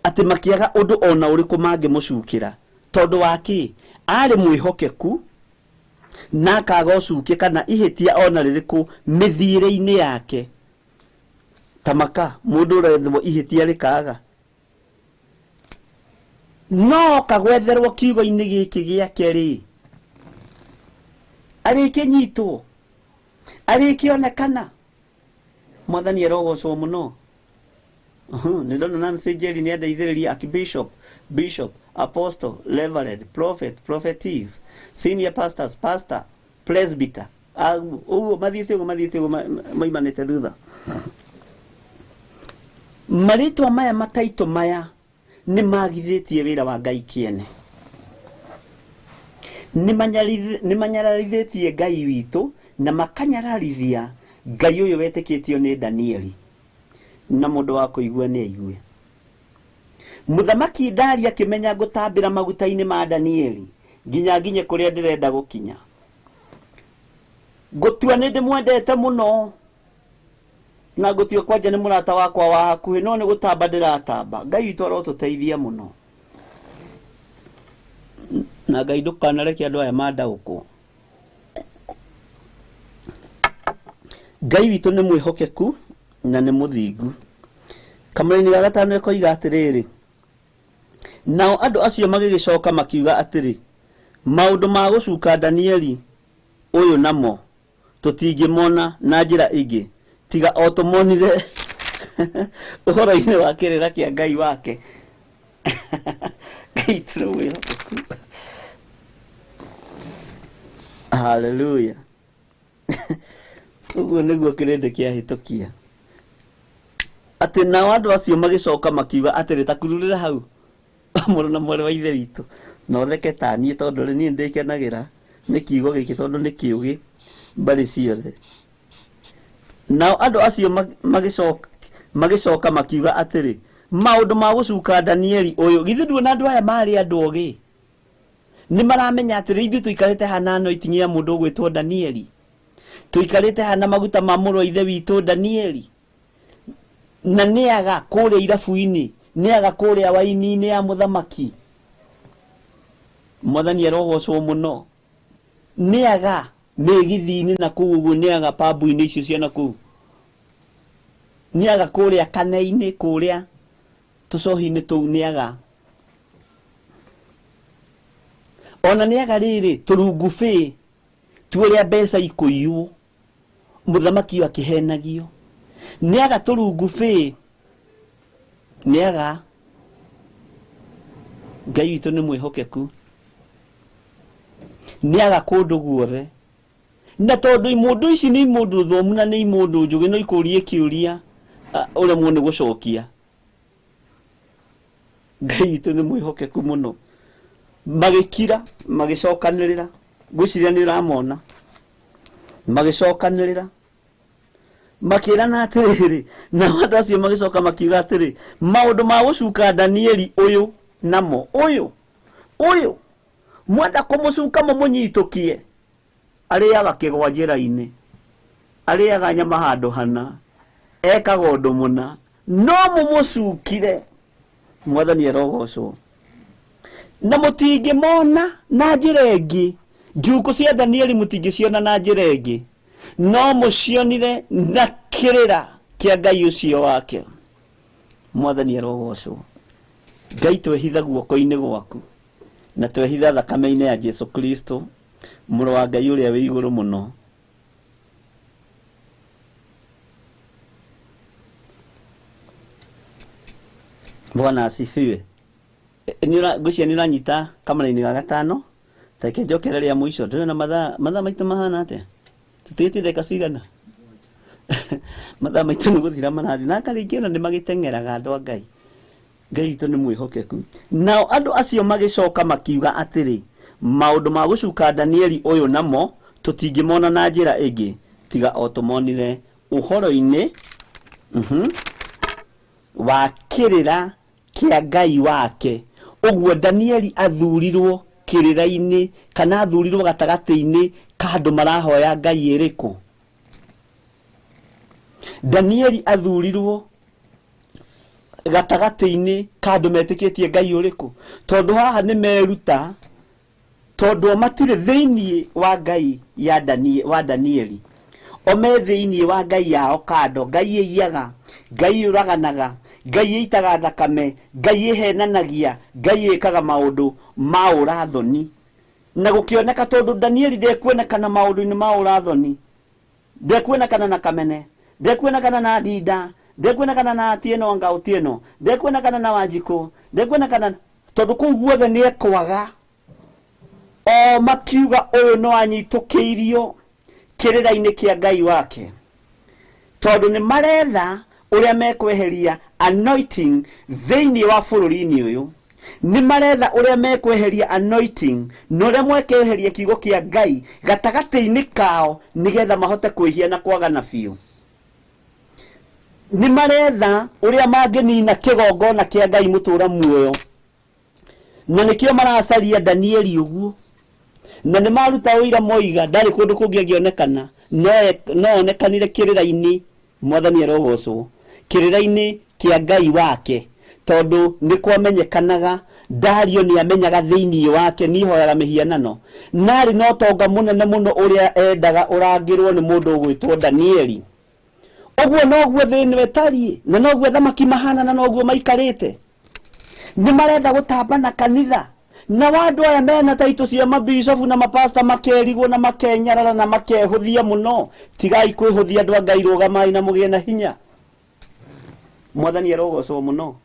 atĩ makĩaga ũndũ ona ũrĩkũ mangĩmũcukĩra, tondũ wa kĩ? Arĩ mwĩhokeku na akaga ũcuke kana ihĩtia ona rĩrĩkũ mĩthiĩre-inĩ yake. Tamaka mũndũ ũrethwo ihĩtia rĩkaga, no kagwetherwo kiugo-inĩ gĩkĩ gĩake rĩ, arĩkĩnyitwo, arĩkĩonekana. Mwathani arogocwo mũno. Nĩ ndona Nancy Njeri nĩ andeithĩrĩria, archbishop, bishop, apostle, reverend, prophet, prophetess, senior pastors, pastor, presbyter. Ũguo mathiĩte ũguo, mathiĩte ũguo maimanĩte thutha. Marĩtwa maya, mataito maya nĩ magithĩtie wĩra wa Ngai kĩene, nĩ manyararithĩtie Ngai witũ na makanyararithia Ngai ũyũ wetĩkĩtio nĩ Danieli, na mũndũ wa kũigua nĩ aigue. Mũthamaki Dario akĩmenya ngũtambĩra maguta-inĩ ma Danieli nginya nginye kũrĩa ndĩrenda gũkinya. Ngũtua nĩ ndĩmwendete mũno, na ngũtua kwanja nĩ mũrata wakwa wa hakuhĩ, no nĩ gũtamba ndĩratamba. Ngai witũ arotũteithia mũno, na Ngai ndũkanareke andũ aya mandaũkwo. Ngai witũ nĩ mwĩhokeku na nĩ mũthingu. Kamũraini ga gatano ĩkoiga atĩrĩrĩ, nao andũ acio magĩgĩcoka makiuga atĩrĩ, maũndũ ma gũcuka Danieli ũyũ namo tũtingĩmona na njĩra ĩngĩ tiga o tũmonire ũhoro-inĩ wa kĩrĩra kĩa Ngai wake. Ngai witũ nĩ mwĩhokeku. Haleluya. Ũguo nĩguo kĩrĩndĩ kĩahĩtũkia. Atĩ nao andũ acio magĩcoka makiuga atĩrĩ, ta kururĩra hau mũrũ na mwarĩ wa ithe witũ, na ũtheke ta niĩ, tondũ rĩ niĩ nĩndĩkenagĩra nĩ kiugo gĩkĩ, tondũ nĩ kĩũgĩ mbarĩ ciothe. Nao andũ acio magĩcoka makiuga atĩrĩ, maũndũ ma gũcuka Danieli ũyũ, githĩ nduona andũ aya marĩ andũ ogĩ? Nĩ maramenya atĩrĩ, ithuĩ tũikarĩte haha anointing ya mũndũ ũgwĩtwo Danieli, tũikarĩte haha na maguta ma mũrũ wa ithe witũ Danieli, na nĩaga kũrĩa irabu-inĩ, nĩaga kũrĩa waini-inĩ ya mũthamaki. Mwathani arogocwo mũno. Nĩaga mĩgithi-inĩ na kũu ũguo, nĩaga pambu-inĩ icio cia na kũu, nĩaga kũrĩa kane-inĩ, kũrĩa tũcohi-inĩ tũu nĩaga. Ona nĩaga rĩrĩ tũrungubĩ tuũrĩa mbeca ikũiywo, mũthamaki ũyũ akĩhenagio. Nĩaga tũrungubĩ, nĩaga. Ngai witũ nĩ mwĩhokeku, nĩaga kũndũ guothe. Na tondũ imũndũ ici nĩ imũndũ thomu na nĩ imũndũ njũgĩ, no ikũrie kĩũria ũremwo nĩ gũcokia. Ngai witũ nĩ mwĩhokeku mũno. Magĩkira, magĩcokanĩrĩra, ngwĩciria nĩ ũramona. Magĩcokanĩrĩra, makĩrana atĩrĩrĩ, nao andũ acio magĩcoka makiuga atĩrĩ, maũndũ ma gũcuka Danieli ũyũ namo, ũyũ ũyũ mwenda kũmũcuka mũmũnyitũkie, arĩaga kĩgwa njĩra-inĩ, arĩaga nyama handũ hana, ekaga ũndũ mũna, no mũmũcukire. Mwathani arogocwo. Na mũtingĩmona na njĩra ĩngĩ, njukũ cia Danieli mũtingĩciona na njĩra ĩngĩ, no mũcionire na kĩrĩra kĩa Ngai ũcio wake. Mwathani arogocwo. Ngai twehitha guoko-inĩ gwaku, na twehitha thakame-inĩ ya Jesu Kristo, mũrũ wa Ngai ũrĩa wĩ igũrũ mũno. Bwana asifiwe. Ngwĩciria nĩ ũranyita kamera-inĩ ga gatano. Reke njokere rĩa mũico. Ndĩrona mathaa maitũ mahana atĩa? Tũtigĩtie ndagĩka cigana? Mathaa maitũ nĩ gũthira marathiĩ. Na karĩngĩ ona nĩ magĩteng'eraga andũ a Ngai. Ngai witũ nĩ mwĩhokeku. Nao andũ acio magĩcoka makiuga atĩrĩ, maũndũ ma gũcuka Danieli ũyũ namo tũtingĩmona na njĩra ĩngĩ tiga o tũmonire ũhoro-inĩ wa kĩrĩra kĩa Ngai wake. Ũguo Danieli athurirwo kĩrĩra-inĩ, kana athurirwo gatagatĩ-inĩ ka andũ marahoya Ngai ĩrĩkũ? Danieli athurirwo gatagatĩ-inĩ ka andũ metĩkĩtie Ngai ũrĩkũ? Tondũ haha nĩ meruta, tondũ o matirĩ thĩiniĩ wa Ngai ya wa Danieli, o me thĩiniĩ wa Ngai yao kando. Ngai ĩiyaga, Ngai yũraganaga, Ngai ĩitaga thakame, Ngai ĩhenanagia, Ngai ĩkaga maũndũ ma ũrathoni. Na gũkĩoneka tondũ Danieli ndekuonekana maũndũ-inĩ ma ũrathoni, ndekuonekana na kamene, ndekuonekana na ndinda, ndekuonekana na Atieno anga Otieno, ndekuonekana na Wanjikũ, ndekuonekana, tondũ kũu guothe nĩ ekwaga. O makiuga ũyũ no anyitũkĩirio kĩrĩra-inĩ kĩa Ngai wake, tondũ nĩ maretha ũrĩa mekweheria anointing thĩiniĩ wa bũrũri-inĩ ũyũ. Nĩ maretha ũrĩa mekweheria anointing na ũrĩa mekweheria kiugo kĩa Ngai gatagatĩ-inĩ kao, nĩgetha mahote kwĩhia na kwagana biũ. Nĩ maretha ũrĩa mangĩnina kĩgongona kĩa Ngai mũtũũra muoyo, na nĩkĩo maracaria Danieli ũguo. Na nĩ maruta ũira moiga ndarĩ kũndũ kũngĩ angĩonekana, no onekanire kĩrĩra-inĩ. Mwathani arogocwo. Kĩrĩra-inĩ kĩa Ngai wake, tondũ nĩ kwamenyekanaga Dario nĩ amenyaga thĩiniĩ wake nĩ hoyaga mĩhianano, na arĩ na ũtonga mũnene mũno ũrĩa endaga ũrangĩrwo nĩ mũndũ ũgwĩtwo Danieli. Ũguo noguo thĩ ĩno ĩtariĩ, na noguo athamaki mahana, na noguo maikarĩte. Nĩ marenda gũtambana kanitha, na andũ aya mena taitũ cia mabicobu na mapasta makerigwo na makenyarara na makehũthia mũno. Tigai kwĩhũthia andũ a Ngai, rũgamai na mũgĩe na hinya. Mwathani arogocwo mũno.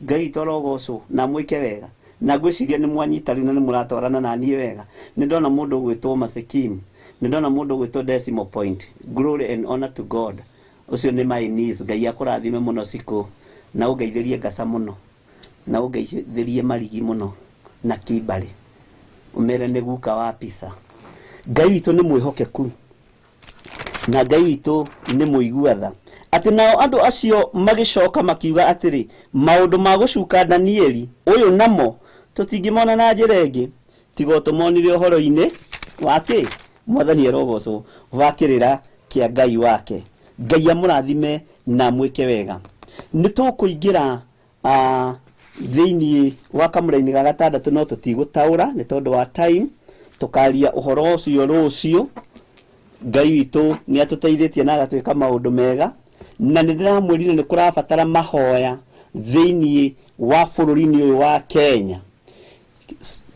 Ngai witũ arogocwo na mwĩke wega. Na ngwĩciria nĩ mwanyita rĩu na nĩ mũratwarana na niĩ wega. Nĩ ndona mũndũ ũgwĩtwo Masekim, nĩ ndona mũndũ ũgwĩtwo Decimal Point. Glory and honor to God. Ũcio nĩ my niece. Ngai akũrathime mũno Cikũ, na ũngeithĩrie Ngaca mũno, na ũngeithĩrie Marigi mũno na Kimbarĩ, ũmere nĩ guka wa pizza. Ngai witũ nĩ mwĩhokeku na Ngai witũ nĩ mũigua tha. Atĩ nao andũ acio magĩcoka makiuga atĩrĩ, maũndũ ma gũcuka Danieli ũyũ namo tũtingĩmona na njĩra ĩngĩ tiga o tũmonire ũhoro-inĩ wa kĩ Mwathani arogocwo wa kĩrĩra kĩa Ngai wake. Ngai amũrathime na amwĩke wega. Nĩ tũkũingĩra thĩinĩ wa kamũra-inĩ ga gatandatũ, no tũtigũtaũra nĩ tondũ wa time, tũkaria ũhoro ũcio rũciũ. Ngai witũ nĩ atũteithĩtie na agatwĩka maũndũ mega, na nĩ ndĩramwĩrire nĩ kũrabatara mahoya thĩinĩ wa bũrũri-inĩ ũyũ wa Kenya.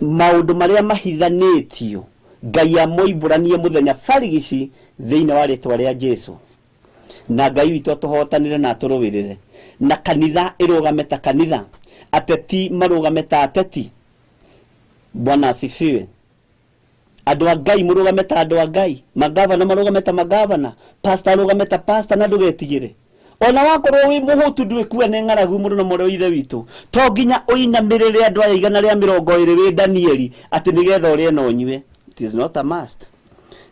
Maũndũ marĩa mahithanĩtio Ngai amoimbũranie mũthenya barigici thĩinĩ wa rĩtwa rĩa Jesu, na Ngai witũ atũhotanĩre na atũrũĩrĩre, na kanitha ĩrũgame ta kanitha, ateti marũgame ta ateti. Bwana asifiwe. Andũ a Ngai mũrũgame ta andũ a Ngai, magavana marũgame ta magavana, pastor arũgame ta pastor, na ndũgetigĩre. Ona wakorwo wĩ mũhũtu ndwĩkua nĩ ng'aragu mũno na mũrũ wa ithe witũ, to nginya ũinamĩrĩre andũ aya 120 wĩ Danieli atĩ nĩgetha ũrĩe na ũnyue. It is not a must.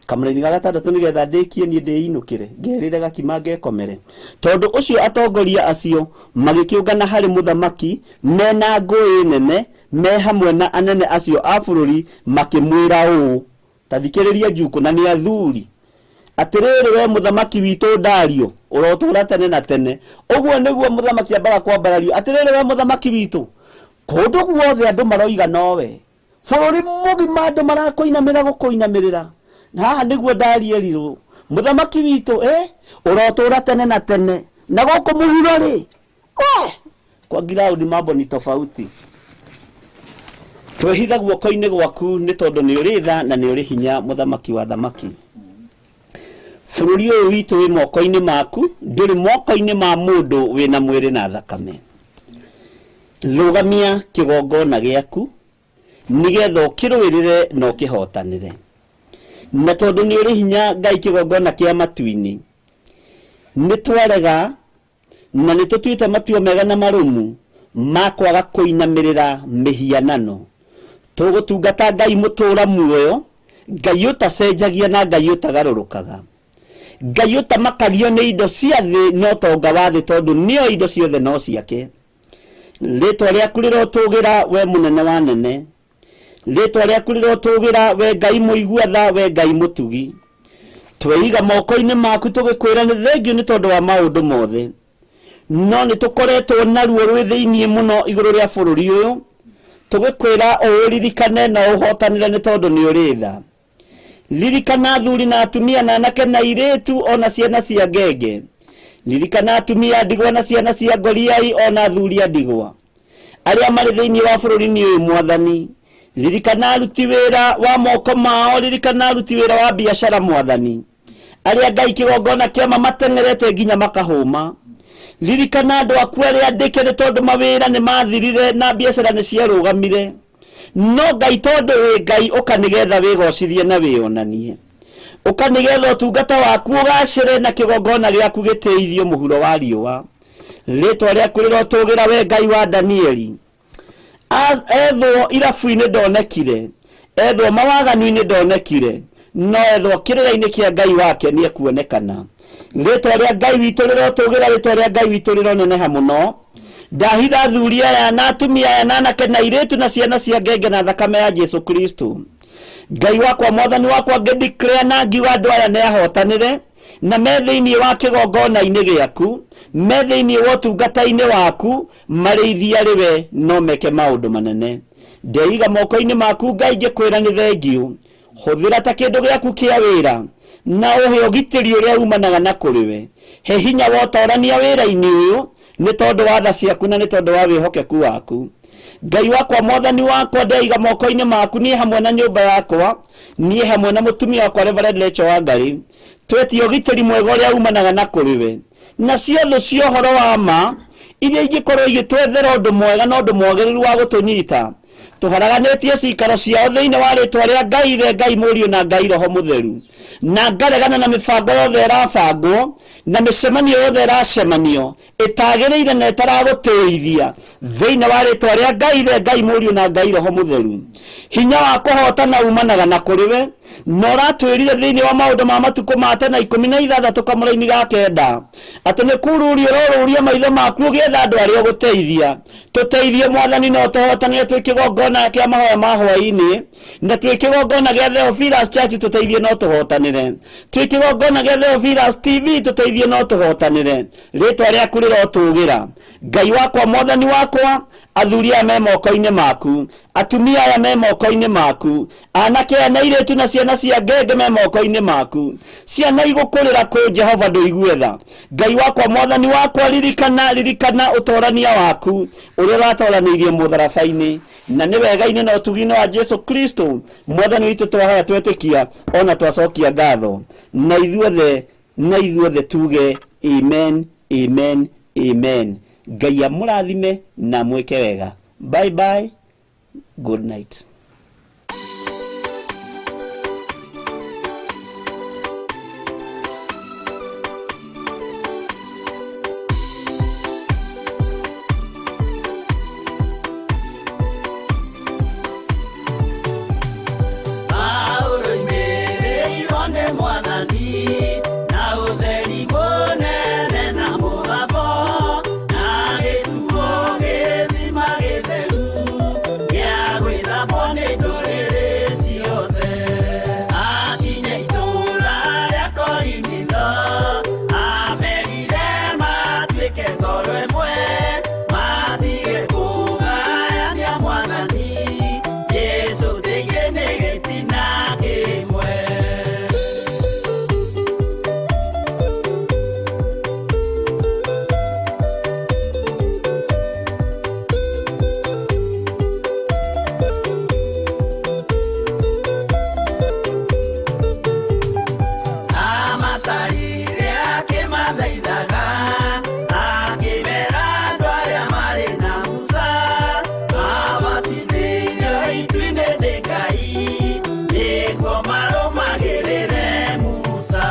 Kamũra-inĩ ga gatandatũ nĩgetha ndĩkie niĩ ndĩinũkĩre, ngerĩre gakima ngekomere. Tondũ ũcio atongoria acio magĩkĩũngana harĩ mũthamaki mena ngũĩ nene, me hamwe na anene acio a bũrũri, makĩmwĩra ũũ, ta thikĩrĩria njukũ na nĩ athuri, atĩrĩrĩ we mũthamaki witũ Dario, ũrotũũra tene na tene. Ũguo nĩguo mũthamaki ambaga kwambarario, atĩrĩrĩ we mũthamaki witũ, kũndũ guothe andũ maroiga nowe, bũrũri mũgima andũ marakũinamĩra gũkũinamĩrĩra. Na haha nĩguo Dario erirwo, mũthamaki witũ ũrotũũra tene na tene, na gũkũ mũhuro rĩ, we kwa ground mambo ni tofauti. Twehitha guoko-inĩ gwaku nĩ tondũ nĩ ũrĩ tha na nĩ ũrĩ hinya, mũthamaki wa thamaki. Bũrũri ũyũ witũ wĩ moko-inĩ maku, ndũrĩ moko-inĩ ma mũndũ wĩna mwĩrĩ na thakame. Rũgamia kĩgongona gĩaku nĩgetha ũkĩrũĩrĩre na ũkĩhotanĩre. Na tondũ nĩ ũrĩ hinya Ngai kĩgongona kĩa matu-inĩ, nĩ twarega na nĩ tũtuĩte matua mega na marũmu ma kwaga kũinamĩrĩra mĩhianano. Tũgũtungata Ngai mũtũũra muoyo, Ngai ũtacenjagia na Ngai ũtagarũrũkaga, Ngai ũtamakagio nĩ indo cia thĩ na ũtonga wa thĩ, tondũ nĩo indo ciothe no ciake. Rĩtwa rĩaku rĩrotũgĩra we mũnene wa nene, rĩtwa rĩaku rĩrotũgĩra we Ngai mũigua tha, we Ngai mũtugi. Tweiga moko-inĩ maku tũgĩkwĩra nĩ thengiũ nĩ tondũ wa maũndũ mothe, no nĩ tũkoretwo na ruo rwĩ thĩinĩ mũno igũrũ rĩa bũrũri ũyũ, tũgĩkwĩra ũũririkane na ũhotanĩre nĩ tondũ nĩ ũrĩ tha. Ririkana athuri na atumia na anake na airĩtu ona ciana cia ngenge. Ririkana atumia a ndigwa na ciana cia ngoriai ona athuri a ndigwa arĩa marĩ thĩinĩ wa bũrũri-inĩ ũyũ. Mwathani, ririkana aruti wĩra wa moko mao, ririkana aruti wĩra wa biacara, Mwathani, arĩa Ngai kĩgongona kĩama mateng'erete nginya makahũma. Ririkana andũ aku arĩa andĩke nĩ tondũ mawĩra nĩ mathirire na biacara nĩ ciarũgamire. No Ngai, tondũ wĩ Ngai, ũka nĩgetha wĩgocithie na wĩonanie, ũka nĩgetha ũtungata waku ũgacĩre na kĩgongona gĩaku gĩtĩithio mũhuro wa riũa. Rĩtwa rĩaku rĩrotũgĩra we Ngai wa Danieli. Ethwo irabu-inĩ ndonekire, ethwo mawaganu-inĩ ndonekire, no ethwo kĩrĩra-inĩ kĩa Ngai wake nĩ ekuonekana. Rĩtwa rĩa Ngai witũ rĩrotũgĩra, rĩtwa rĩa Ngai witũ rĩroneneha mũno. Ndahitha athuri aya na atumia aya na anake na airĩtu na ciana cia ngenge na thakame ya Jesu Kristo. Ngai wakwa, Mwathani wakwa, ngĩdeclare na ngiuga andũ aya nĩ ahotanĩre na me thĩinĩ wa kĩgongona-inĩ gĩaku, me thĩinĩ wa ũtungata-inĩ waku, marĩithia rĩwe no meke maũndũ manene. Ndeiga moko-inĩ maku Ngai, ngĩkwĩra nĩ thengiũ. Hũthĩra ta kĩndũ gĩaku kĩa wĩra na ũhe ũgitĩri ũrĩa umanaga na kũrĩ we. He hinya wa ũtorania wĩra-inĩ ũyũ nĩ tondũ wa tha ciaku na nĩ tondũ wa wĩhokeku waku. Ngai wakwa, Mwathani wakwa, ndeiga moko-inĩ maku niĩ hamwe na nyũmba yakwa, niĩ hamwe na mũtumia wakwa Reverend Rachel Wangari, twetie ũgitĩri mwega ũrĩa umanaga na kũrĩ we. Nacio thũ cia ũhoro wa ma iria ingĩkorwo igĩtwethera ũndũ mwega na ũndũ mwagĩrĩru wa gũtũnyita, Tũharaganĩtie cikaro ciao thĩinĩ wa rĩtwa rĩa Ngai Ithe, Ngai Mũriũ na Ngai Roho Mũtheru. Na ngaregana na mĩbango yothe ĩrabangwo na mĩcemanio yothe ĩracemanio ĩtagĩrĩire na ĩtaragũtĩithia thĩinĩ wa rĩtwa rĩa Ngai Ithe, Ngai Mũriũ na Ngai Roho Mũtheru. Hinya wa kũhotana umanaga na kũrĩ we, na ũratwĩrire thĩinĩ wa maũndũ ma matukũ ma tene 16 kamũraini ga 9 atĩ nĩ kururia ũroruria maitho maku ũgĩetha andũ arĩa ũgũteithia. Tũteithie Mwathani no tũhotanĩre twĩ kĩgongona kĩa mahoya ma hwaĩ-inĩ, na twĩ kĩgongona gĩa Theophilus Church tũteithie no tũhotanĩre, twĩ kĩgongona gĩa Theophilus TV tũteithie no tũhotanĩre. Rĩtwa rĩaku rĩrotũgĩra. Ngai wakwa, Mwathani wakwa, athuri aya me moko-inĩ maku, atumia aya me moko-inĩ maku, anake aya na airĩtu na ciana cia ngenge me moko-inĩ maku. Ciana igũkũrĩra kũ Jehova ndũigue tha. Ngai wakwa, Mwathani wakwa, ririkana, ririkana ũtorania waku ũrĩa ũratoranĩirie mũtharaba-inĩ, na nĩ wega-inĩ na ũtugi-inĩ wa Jesu Kristo Mwathani witũ twahoya twetĩkia ona twacokia ngatho, na ithuothe, na ithuothe tuge amen, amen, amen. Ngai amũrathime na mwĩke wega. Bye bye, good night. Paulo imĩrĩirwo nĩ Mwathani na ũtheri mũnene na mũgambo na gĩtuo gĩthima gĩtheru gĩa gwĩthambwo nĩ ndũrĩrĩ ciothe. Akinya itũũra rĩa Korinitho amerire matuĩke ngoro ĩmwe matige kũgayania Mwathani Jesũ thĩinĩ nĩ gĩtina kĩmwe. Amatarire akĩmathaithaga akĩmera andũ arĩa marĩ na Musa mabatithĩirio itu-inĩ nĩ Ngai nĩguo marũmagĩrĩre Musa.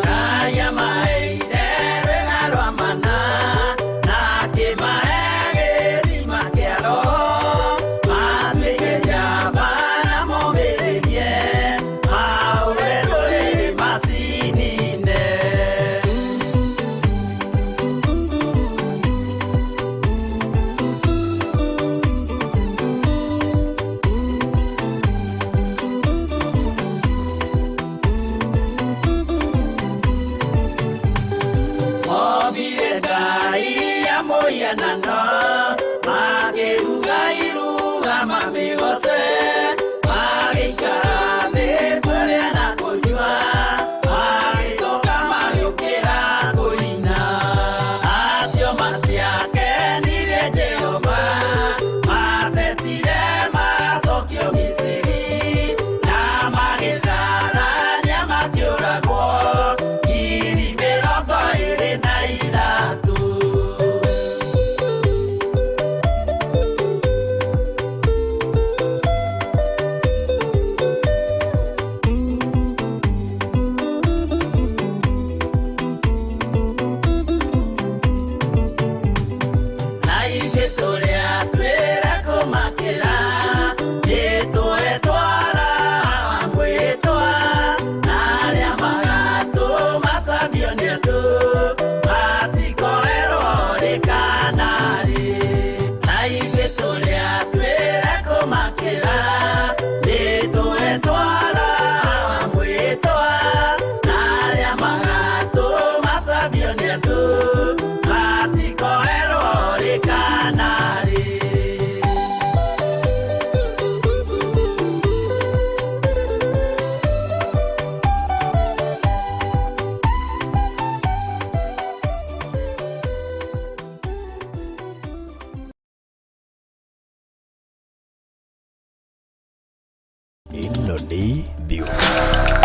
Ngai amaheire rwĩga rwa mana na akĩmahe gĩthima kĩa Roho matuĩke njamba na momĩrĩrie mahũre ndũrĩrĩ macinine. Ombire Ngai ya mũhianano makĩruga iruga mamĩgoce magĩikara thĩ kũrĩa na kũnyua magĩcoka magĩũkĩra kũina. Acio matiakenirie Jehova matetire macokio Misiri na magĩtharania makĩũragwo 23,000. Na ithuĩ tũrĩa twĩra kũmakĩra nĩtũetwara mwĩtwa na arĩa magatũmacambio nĩ andũ matikoerwo rĩ kana rĩ. Na ithuĩ tũrĩa twĩra kũmakĩra nĩtũetwara mwĩtwa na arĩa magatũmacambio nĩ andũ matikoerwo rĩ kana rĩ. Ĩno nĩ Theophilus.